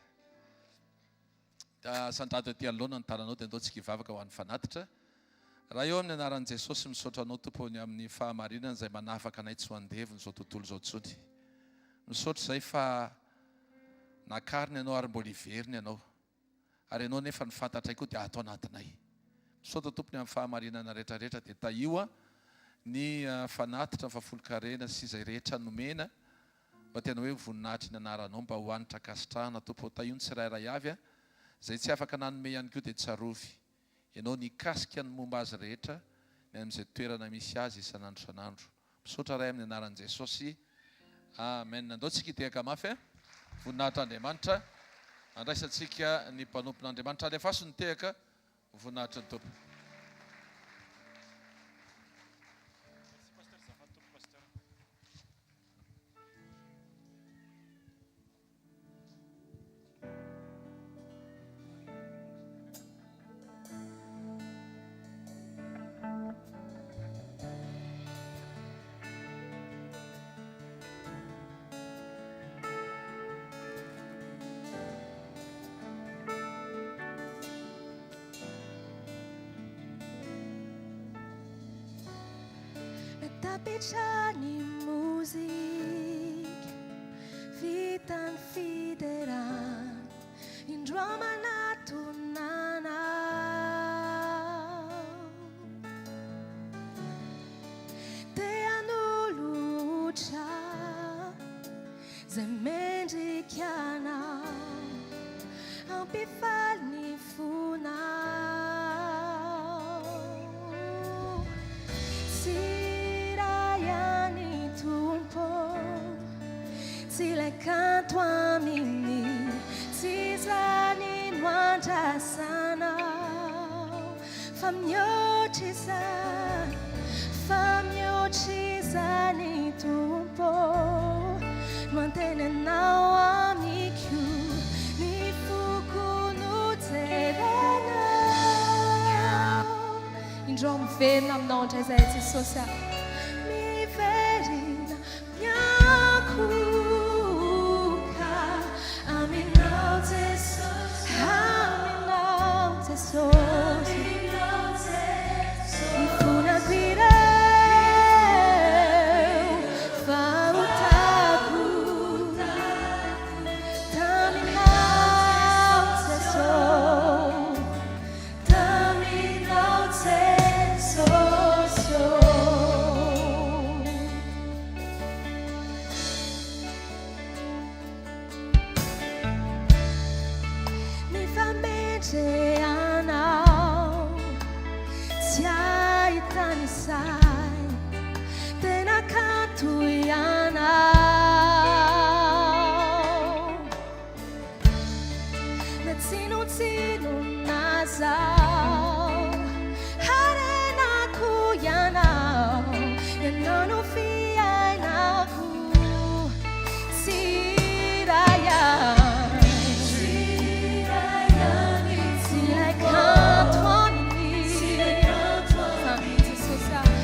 Asandrato ety anoloana ny tananao dia andao tsika hivavaka ho an'ny fanatitra. Ray ô amin'ny anaran'i Jesosy misaotra anao Tompo ô ny amin'ny fahamarinana izay manafaka anay tsy ho andevon'izao tontolo izao intsony. Misaotra izay fa nakarina ianao ary mbola hiverina ianao. Ary ianao nefa ny fantatray koa dia ato anatinay. Misaotra Tompo ny amin'ny fahamarinana rehetra rehetra dia tahio ny fanatitra, ny fahafolonkarena sy izay rehetra nomena. Mba tena hoe voninahitry ny anaranao mba ho hanitra ankasitrahana Tompo ô tahio ny tsirairay avy a izay tsy afaka nanome ihany koa dia tsarovy Ianao nikasika ny momba azy rehetra ny amin'izay toerana misy azy isan'andro isan'andro misaotra Ray amin'ny anaran'i Jesosy Amen Andao tsika hitehaka mafy a voninahitra Andriamanitra andraisantsika ny mpanompon'Andriamanitra alefaso ny tehaka voninahitry ny Tompo. Tapitra ny mozika, vita ny fiderana, indroa manatona anao. Te hanolotra izay mendrika anao, hampifaly ny fonao. Tsy iray ihany Tompo, tsy ilay kanto aminy, tsy izany no andrasanao, fa mihoatra izany, fa mihoatra izany Tompo, no antenainao amiko, ny foko no jerenao. Indreo miverina aminao indray izahay Jesosy a. Miverina miankohoka aminao Jesosy, aminao Jesosy. Ifonako ireo fahotako taminao Jesosy. Taminao Jesosy ô. Ny famendrehanao tsy ahitanisaina, tena kanto ianao. Na tsinontsinona aza aho, harenako ianao, ianao no fiainako, tsy iray ihany, tsy ilay kanto aminy, fa amin'i Jesosy aho.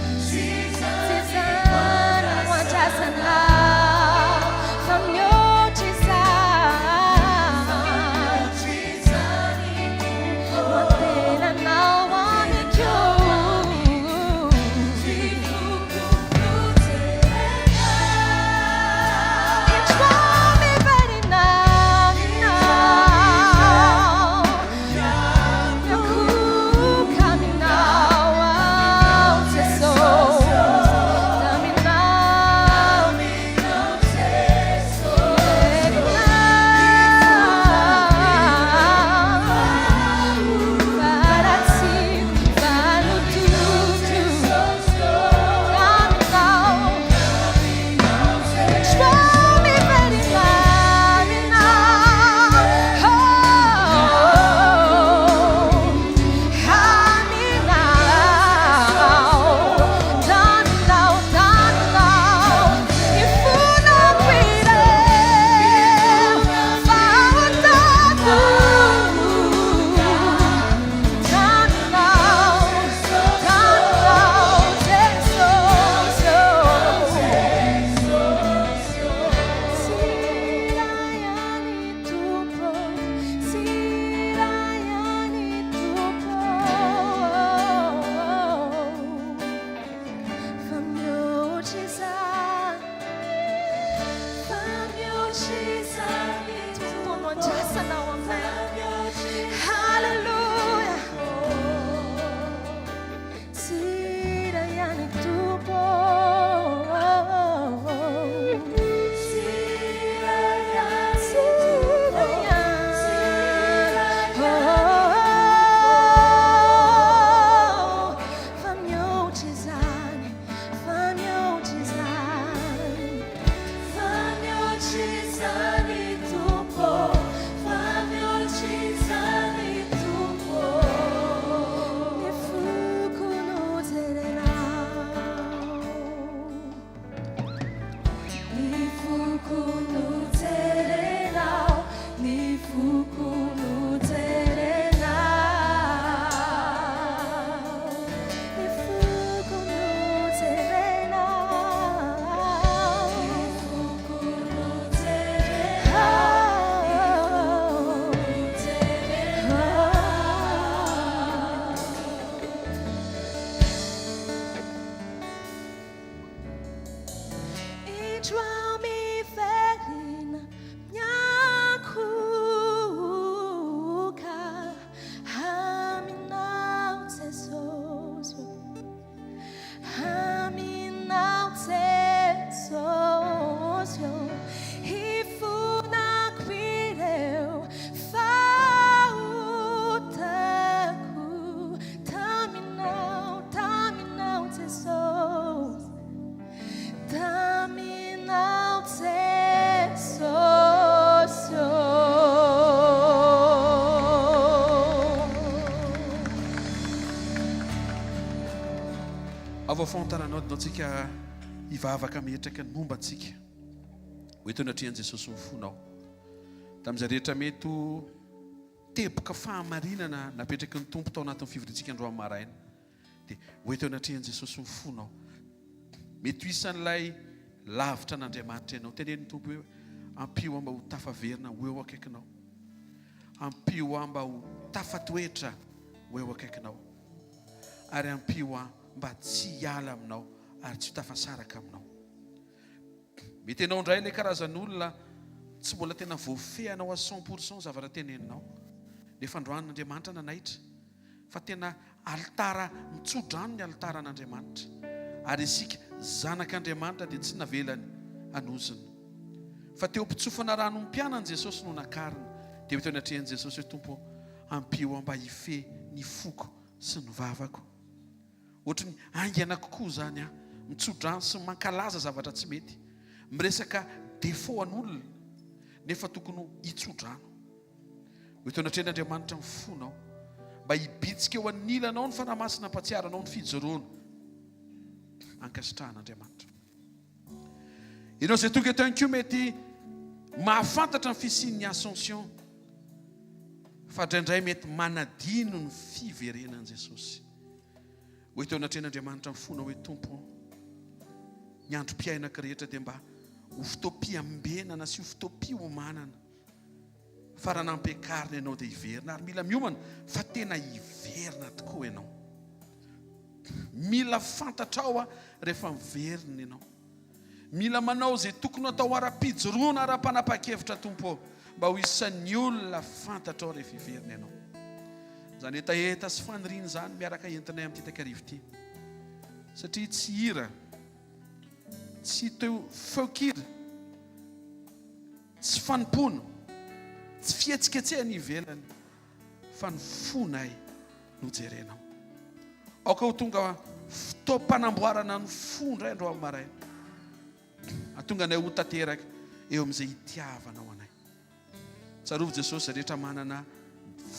Avoafono tananao dia antsika hivavaka metraka ny momba antsika. Ho eto anatrehan'i Jesosy ny fonao. Tamin'izay rehetra mety ho teboka fahamarinana napetraky ny Tompo tao anatin'ny fivoriantsika androany maraina. Dia ho eto anatrehan'i Jesosy ny fonao. Mety ho isan'ilay lavitra an'Andriamanitra ianao. Teneno ny Tompo hoe ampio aho mba ho tafaverina ho eo akaikinao. Ampio aho mba ho tafatoetra ho eo akaikinao. Ary ampio aho mba tsy hiala aminao ary tsy ho tafasaraka aminao. Mety ianao indray ilay karazan'olona tsy mbola tena voafehinao à 100% zavatra teneninao. Nefa androany Andriamanitra nanaitra fa tena alitara mitsodrano ny alitaran'Andriamanitra. Ary isika zanak'Andriamanitra dia tsy navelany hanozona. Fa teo am-pitsofana rano ny mpianany Jesosy no nakarina. Dia teo anatrehan'i Jesosy hoe Tompo ampio aho mba hifehy ny foko sy ny vavako. Ohatry ny haingana kokoa izany aho, mitsodrano sy mankalaza zavatra tsy mety, miresaka défaut an'olona nefa tokony ho hitsodrano. Ho eto anatrehan'Andriamanitra ny fonao, mba hibitsika eo anilanao ny Fanahy Masina hampatsiaro anao ny fijoroana ankasitrahan'Andriamanitra. Ireo izay tonga eto ihany koa mety mahafantatra ny fisian'ny ascension fa indraindray mety manadino ny fiverenan'i Jesosy. Ho eto anatrehan'Andriamanitra ny fonao hoe Tompo, ny androm-piainako rehetra dia mba ho fotoam-piambenana sy ho fotoam-piomanana. Fa raha nampiakarina ianao dia hiverina ary mila miomana fa tena hiverina tokoa ianao. Mila fantatrao aho rehefa miverina ianao. Mila manao izay tokony atao ara-pijoroana ara-panapa-kevitra Tompo ô, mba ho isan'ny olona fantatrao rehefa hiverina ianao. Izany hetaheta sy faniriana izany miaraka entinay amin'ity takariva ity. Satria tsy hira, tsy teo feon-kira, Tsy fanompoana, tsy fihetsiketsehana ivelany fa ny fonay no jerenao. Aoka ho tonga fotoam-panamboarana ny fo indray androany maraina. Hahatonga anay ho tanteraka eo amin'izay itiavanao anay. Tsarovy Jesosy izay rehetra manana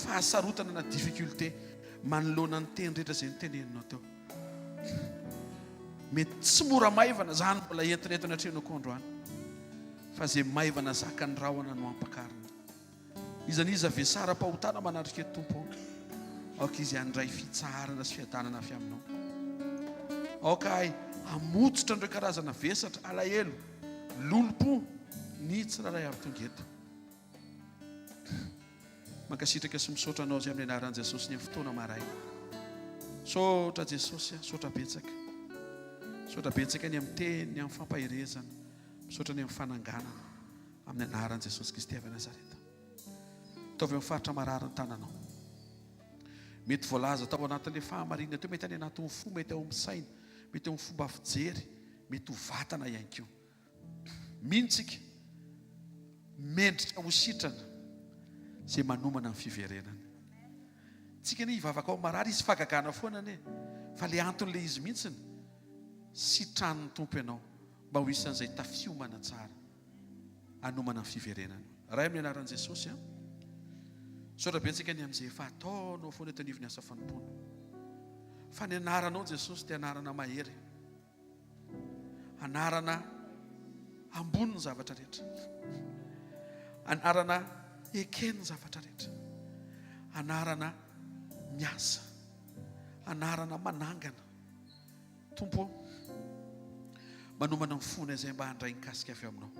fahasarotana na difficulté manoloana ny teny rehetra izay noteneninao teo. Mety tsy mora maivana izany mbola entina eto anatrehanao koa androany. Fa izay maivana zakan'ny rahona no ampakarina. Iza n'iza vesaram-pahotana manatrika eto Tompo ô, aoka izy handray fitsaharana sy fiadanana avy aminao. Aoka ahy hamotsitra an'ireo karazana vesatra, alahelo, lolompo ny tsirairay avy tonga eto. Mankasitraka sy misaotra anao izay amin'ny anaran'i Jesosy ny fotoana maraina. Misaotra Jesosy, misaotra betsaka. Misaotra betsaka ny amin'ny teny, ny amin'ny fampaherezana. Misaotra ny amin'ny fananganana amin'ny anaran'i Jesosy Kristy avy Nazareta. Ataovy amin'ny faritra marary ny tananao. Mety voalaza tao anatin'ilay fahamarinana teo, mety any anatin'ny fo, mety ao amin'ny saina, mety ao amin'ny fomba fijery, mety ho vatana ihany koa. Mino tsika, mendrika ho sitrana izay manomana ny fiverenana. Tsika anie hivavaka ao marary, hisy fahagagana foana anie. Fa le antony le izy mihitsiny, sitranin'ny Tompo ianao mba ho isan'izay tafiomana tsara hanomana ny fiverenana. Ray amin'ny anaran'i Jesosy a. Misaotra betsaka ny amin'izay efa ataonao foana eto anivon'ny asa fanompoana. Fa ny anaranao Jesosy dia anarana mahery. Anarana ambony ny zavatra rehetra. Anarana ekeny ny zavatra rehetra. Anarana miasa. Anarana manangana. Tompo ô, manomana ny fonay izay mba handray ny kasika avy aminao.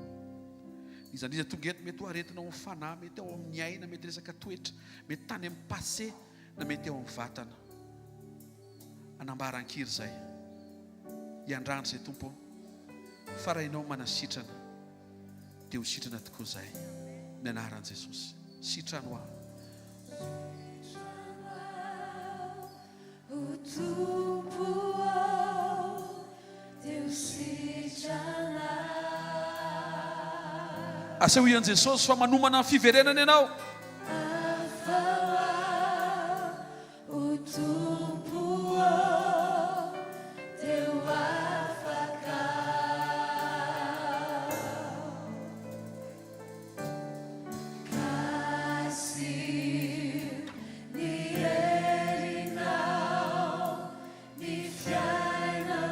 Iza n'iza tonga eto, mety ho aretina ao amin'ny fanahy, mety ao amin'ny aina, mety resaka toetra, mety tany amin'ny passé, na mety ao amin'ny vatana. Anambara an-kiry izay. Hiandrandra izay Tompo ô. Fa raha Ianao manasitrana dia ho sitrana tokoa izay. Ny anaran'i Jesosy. Sitrano aho. Sitrano aho, o Tompo ô, dia ho sitrana aho. Asehoy an'i Jesosy fa manomana ny fiverenana ianao. Afaho aho, O Tompo ô, dia ho afaka aho. Kasiho ny herinao ny fiainako.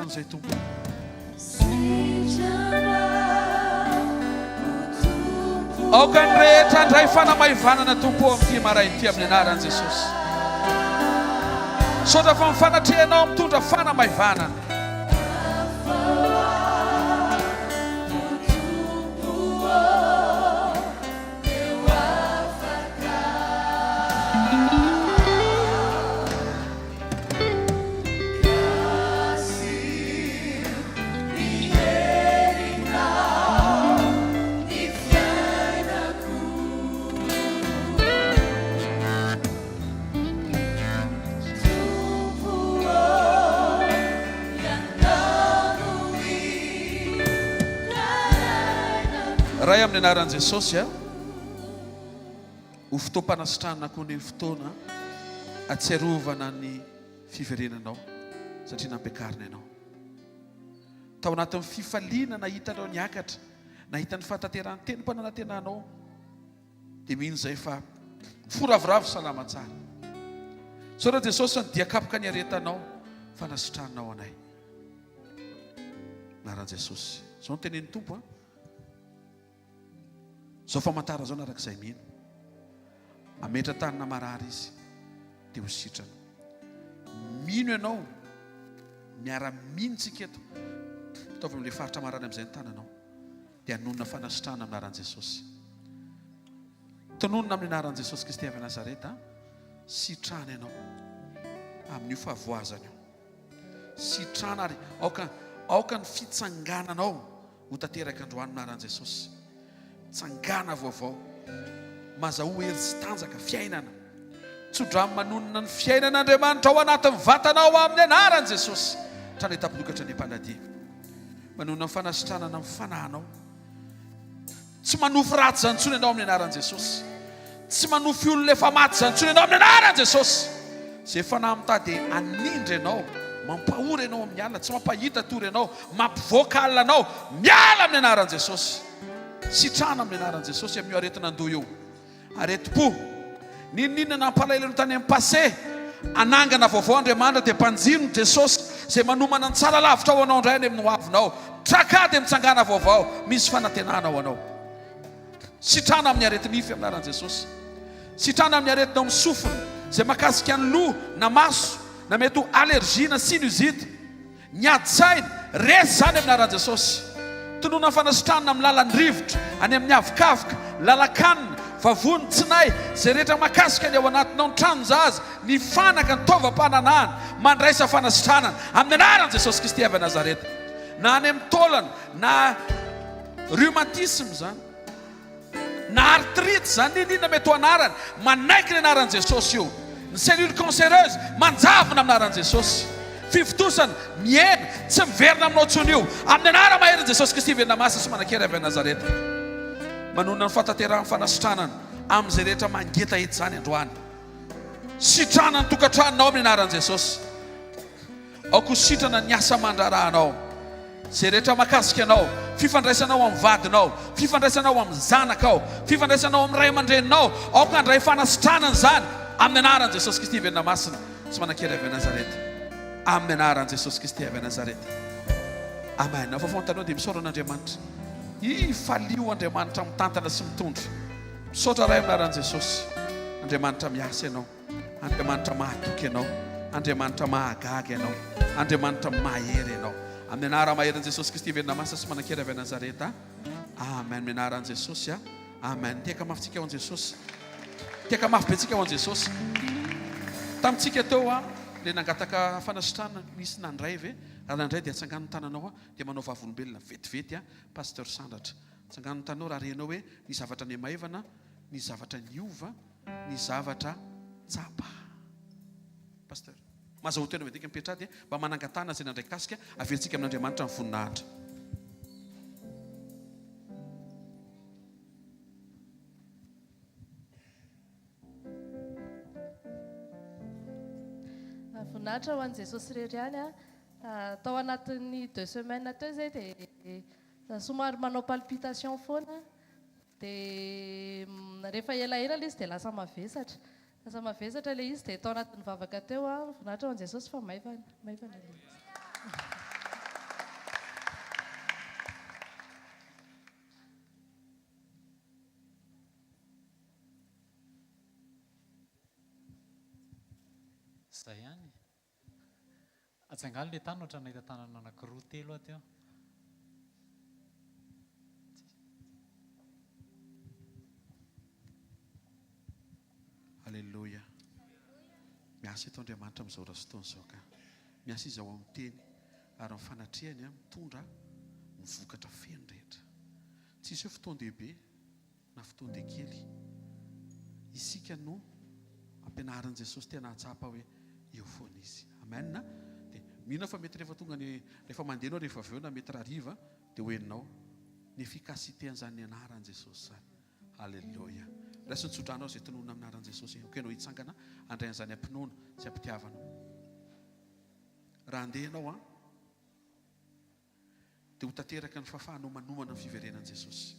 Sitrano izay Tompo. Aoka ny rehetra handray fanamaivanana Tompo o amin'ity maraina ity amin'ny anaran'i Jesosy. Misaotra fa ny fanatrehanao mitondra fanamaivanana. Ray amin'ny anaran'i Jesosy a. Ho fotoam-panasitranana koa ny fotoana atsiarovana ny fiverenanao satria nampiakarina ianao. Tao anatin'ny fifaliana nahita anao niakatra, nahita ny fahatanterahan'ny tenim-panantenanao, dia mino izay fa fo ravoravo salama tsara. Misaotra Jesosy fa ny dia kapoka niaretanao fa nasitranao anay. Anaran'i Jesosy. Izao no tenenin'ny Tompo a. Izao famantarana izao araka izay mino. Hametra tanana marary izy dia ho sitrana. Mino ianao, miara-mino tsika eto. Ataovy amin'ilay faritra marary amin'izay ny tananao. Dia hanonona fanasitrana amin'ny anaran'i Jesosy. Tononina amin'ny anaran'i Jesosy Kristy avy Nazareta, sitrana ianao amin'io fahavoazana io. Sitrana ary aoka aoka ny fitsangananao Ho tanteraka androany anaran'i Jesosy. Tsangana vaovao. Mazahoa hery sy tanjaka, fiainana. Tsodrano manonona ny fiainana Andriamanitra ao anatin'ny vatanao amin'ny anaran'i Jesosy. Hatrany an-tampon-doha ka hatrany am-paladia. Manonona ny fanasitranana ny fanahinao. Tsy manofy ratsy izany intsony ianao amin'ny anaran'i Jesosy. Tsy manofy olona efa maty izany intsony ianao amin'ny anaran'i Jesosy. Izay fanahy mitady hanindry anao, mampahory anao amin'ny alina, tsy mampahita tory anao, mampivoaka alina anao, miala amin'ny anaran'i Jesosy. Sitrana amin'ny anaran'i Jesosy amin'io aretin'andoha io. Aretim-po. N'inon'inona nampalahelo anao tany amin'ny passé, hanangana vaovao Andriamanitra dia mpanjino Jesosy izay manomana ny tsara lavitra ho anao indray any amin'ny hoavinao. Traka dia mitsangàna vaovao, misy fanantenana ho anao. Sitrana amin'ny areti-nify amin'ny anaran'i Jesosy. Sitrana amin'ny aretina ao amin'ny sofina, izay mahakasika ny loha na maso, na mety ho allergie na sinusite. Ny ady-tsaina, resy izany amin'ny anaran'i Jesosy. Tononina fanasitranana amin'ny lalan'ny rivotra, any amin'ny havokavoka, lalan-kanina, vavony, tsinay, izay rehetra mahakasika ny ao anatinao, ny tranon-jaza, ny fanaka, ny taovam-pananahana, mandraisa fanasitranana amin'ny anaran'i Jesosy Kristy avy Nazareta. Na any amin'ny taolana, na rhumatisme izany. Na arthrite izany n'inon'inona mety ho anarany, manaiky ny anaran'i Jesosy io. Ny cellule cancéreuse, manjavona amin'ny anaran'i Jesosy. Fivontosana, mihena, tsy miverina aminao intsony io. Amin'ny anarana maherin'i Jesosy Kristy velona masina sy manan-kery avy any Nazareta. Manonona ny fahatanterahan'ny fanasitranana amin'izay rehetra mangetaheta izany androany. Sitrana ny tokantranonao amin'ny anaran'i Jesosy. Aoka ho sitrana ny asa aman-draharahanao, izay rehetra mahakasika anao, fifandraisanao amin'ny vadinao, fifandraisanao amin'ny zanakao, fifandraisanao amin'ny ray aman-dreninao, aoka handray fanasitranana izany amin'ny anaran'i Jesosy Kristy velona masina sy manan-kery avy any Nazareta. Amin'ny anaran'i Jesosy Kristy avy any Nazareta. Amen. Afa fantanao dia misaora an'Andriamanitra. Ifalio Andriamanitra mitantana sy mitondra. Misaotra Ray amin'ny anaran'i Jesosy. Andriamanitra miasa ianao. Andriamanitra mahatoky Ianao, Andriamanitra mahagaga Ianao, Andriamanitra mahery Ianao. Amin'ny anara maherin'i Jesosy Kristy velona masina sy manan-kery avy any Nazareta. Amen. Amin'ny anaran'i Jesosy. Amen. Tehaka mafy tsika ho an'i Jesosy. Tehaka mafy be tsika ho an'i Jesosy. Tamintsika teo a, le nangataka fanasitranana nisy nandray ve? Raha nandray dia atsangano ny tananao dia manao vavolombelona vetivety a, Pasteur Sandratra. Atsangano ny tananao raha renao hoe ny zavatra nihamaivana, ny zavatra niova. ny zavatra tsapa. Pasteur. Mazahoa tena midika mipetraha dia mba manangatana izay nandray kasika averintsika amin'Andriamanitra ny voninahitra. Voninahitra ho an'i Jesosy irery ihany a. Tao anatin'ny deux semaines teo izay dia somary manao palpitation foana. Dia rehefa elaela ilay izy dia lasa mavesatra. Lasa mavesatra ilay izy dia tao anatin'ny vavaka teo aho, voninahitra ho an'i Jesosy fa maivana, maivana ilay izy. Izay ihany. Atsangano ilay tanana ohatran'ny nahita tanana anankiroa telo aho teo. Aleloia. Miasa eto Andriamanitra amin'izao ora sy fotoana izao ka. Miasa Izy ao amin'ny teny ary ny fanatrehany mitondra ny vokatra feno rehetra. Tsisy hoe fotoan-dehibe na fotoan-dehikely. Isika no ampianarin'i Jesosy tena hahatsapa hoe eo foana Izy. Amen. Dia mino aho fa mety rehefa tonga ny rehefa mandeha ianao rehefa avy eo na mety rahariva dia ho henonao ny efficacité an'izany anaran'i Jesosy izany. Aleloia. Raiso ny tsodrano aho izay tononina amin'ny anaran'i Jesosy. Aoka ianao hitsangana handray an'izany am-pinoana sy am-pitiavana. Raha handeha ianao an, dia ho tanteraka ny fahafahanao manomana ny fiverenan'i Jesosy.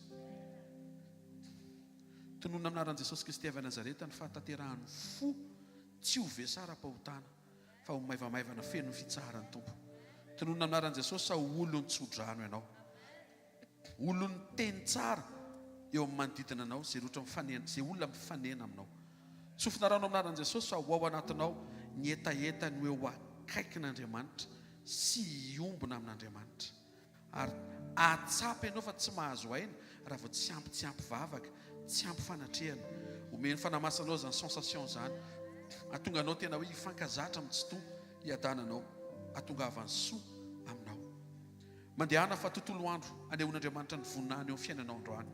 Tononina amin'ny anaran'i Jesosy Kristy avy Nazareta ny fahatanterahan'ny fo tsy ho vesaram-pahotana fa ho maivamaivana feno ny fitsaharan'ny Tompo. Tononina amin'ny anaran'i Jesosy sa ho olon'ny tsodrano ianao. Olon'ny teny tsara eo amin'ny manodidina anao, izay rehetra mifanena, izay olona mifanena aminao. Tsofina rano amin'ny anaran'i Jesosy fa ho ao anatinao ny hetaheta ny ho eo akaikin'Andriamanitra sy hiombona amin'Andriamanitra. Ary hahatsapa ianao fa tsy mahazo aina raha vao tsy ampy tsy ampy vavaka, tsy ampy fanatrehana. Omen'ny Fanahy Masina anao izany sensation izany. Hahatonga anao tena hoe hifankazatra amin'ny Tsitoha hiadananao, hahatongavan'ny soa aminao. Mandehana fa tontolo andro anehoan'Andriamanitra ny voninahiny eo amin'ny fiainanao androany.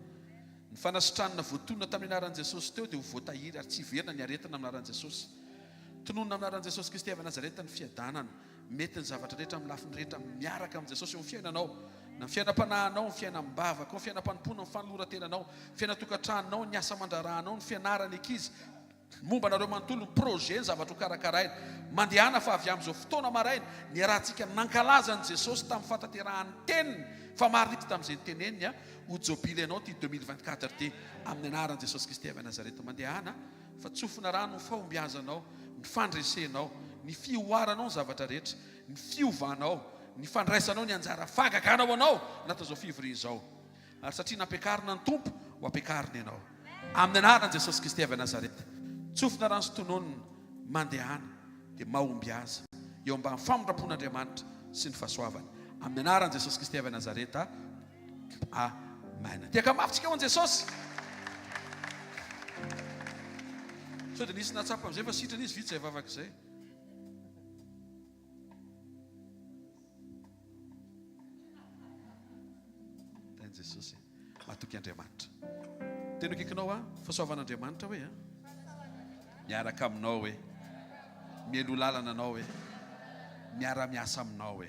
Ny fanasitranana voatonona tamin'ny anaran'i Jesosy teo dia ho voatahiry ary tsy hiverina ny aretina amin'ny anaran'i Jesosy. Tononina amin'ny anaran'i Jesosy Kristy avy Nazareta ny fiadanana. Mety ny zavatra rehetra amin'ny lafiny rehetra miaraka amin'i Jesosy eo amin'ny fiainanao. Na ny fiainam-panahinao, ny fiainam-bavakao, ny fiainam-panompoana, ny fanoloran-tenanao, ny fiainan-tokantranonao, ny asa aman-draharahanao, ny fianaran'ny ankizy, Momba anareo manontolo, ny projet, ny zavatra ho karakaraina. Mandehana fa avy amin'izao fotoana maraina, niarahantsika nankalaza an'i Jesosy tamin'ny fahatanterahan'ny teniny, fa marina izy tamin'izay niteneniny, ho jobily anao ity 2024 ity, amin'ny anaran'i Jesosy Kristy avy Nazareta. Mandehana fa tsofina rano ny fahombiazanao, ny fandresenao, ny fihoaranao ny zavatra rehetra, ny fiovanao, ny fandraisanao ny anjara fahagagana ho anao anatin'izao fivoriana izao. Ary satria nampiakarina ny Tompo, ho ampiakarina ianao. Amin'ny anaran'i Jesosy Kristy avy Nazareta. Tsofina rano sy tononina, mandehana, dia mahombiaza eo ambany famindram-pon'Andriamanitra sy ny fahasoavany. Amin'ny anaran'i Jesosy Kristy avy Nazareta. Amen. Tehaka mafy tsika ho an'i Jesosy. Sao dia nisy nahatsapa amin'izay fa sitrana izy vita izay vavaka izay. Tahin'i Jesosy. Matoky Andriamanitra. Tena akaikinao aho, fahasoavan'Andriamanitra hoe a. Miaraka aminao hoe. Mialoha lalana anao hoe. Miara-miasa aminao hoe.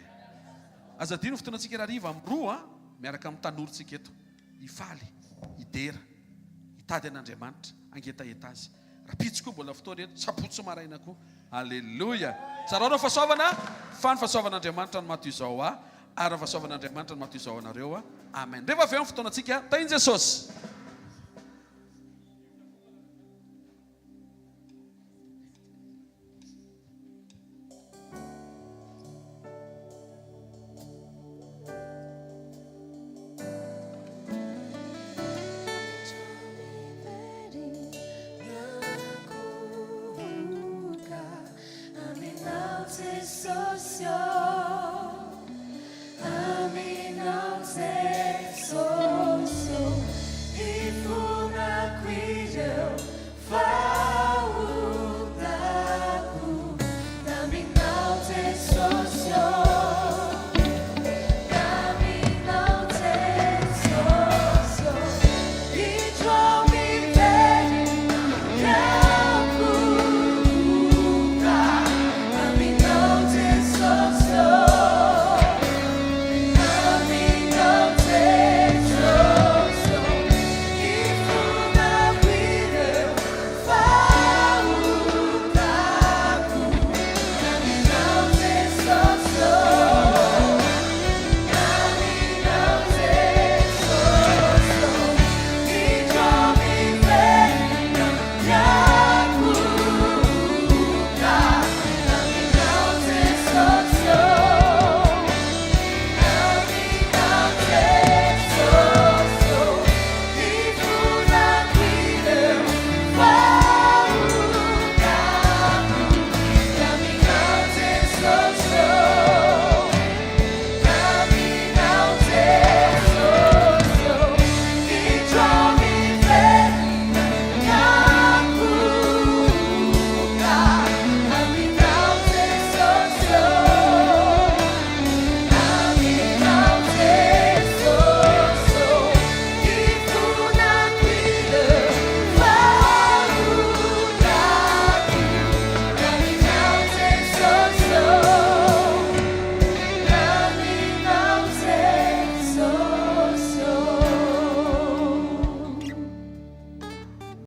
Aza adino fotoanantsika hariva amin'ny roa miaraka amin'ny tanorontsika eto. Hifaly, hidera, hitady an'Andriamanitra, hangetaheta azy. Rahampitso koa mbola fotoana eto, sabotsy maraina koa. Aleloia! Tsarao ny fahasoavana, fa ny fahasoavan'Andriamanitra no maha toy izao ahy, ary ny fahasoavan'Andriamanitra no maha toy izao anareo. Amen. Rehefa avy eo ny fotoanantsika, tahin'i Jesosy.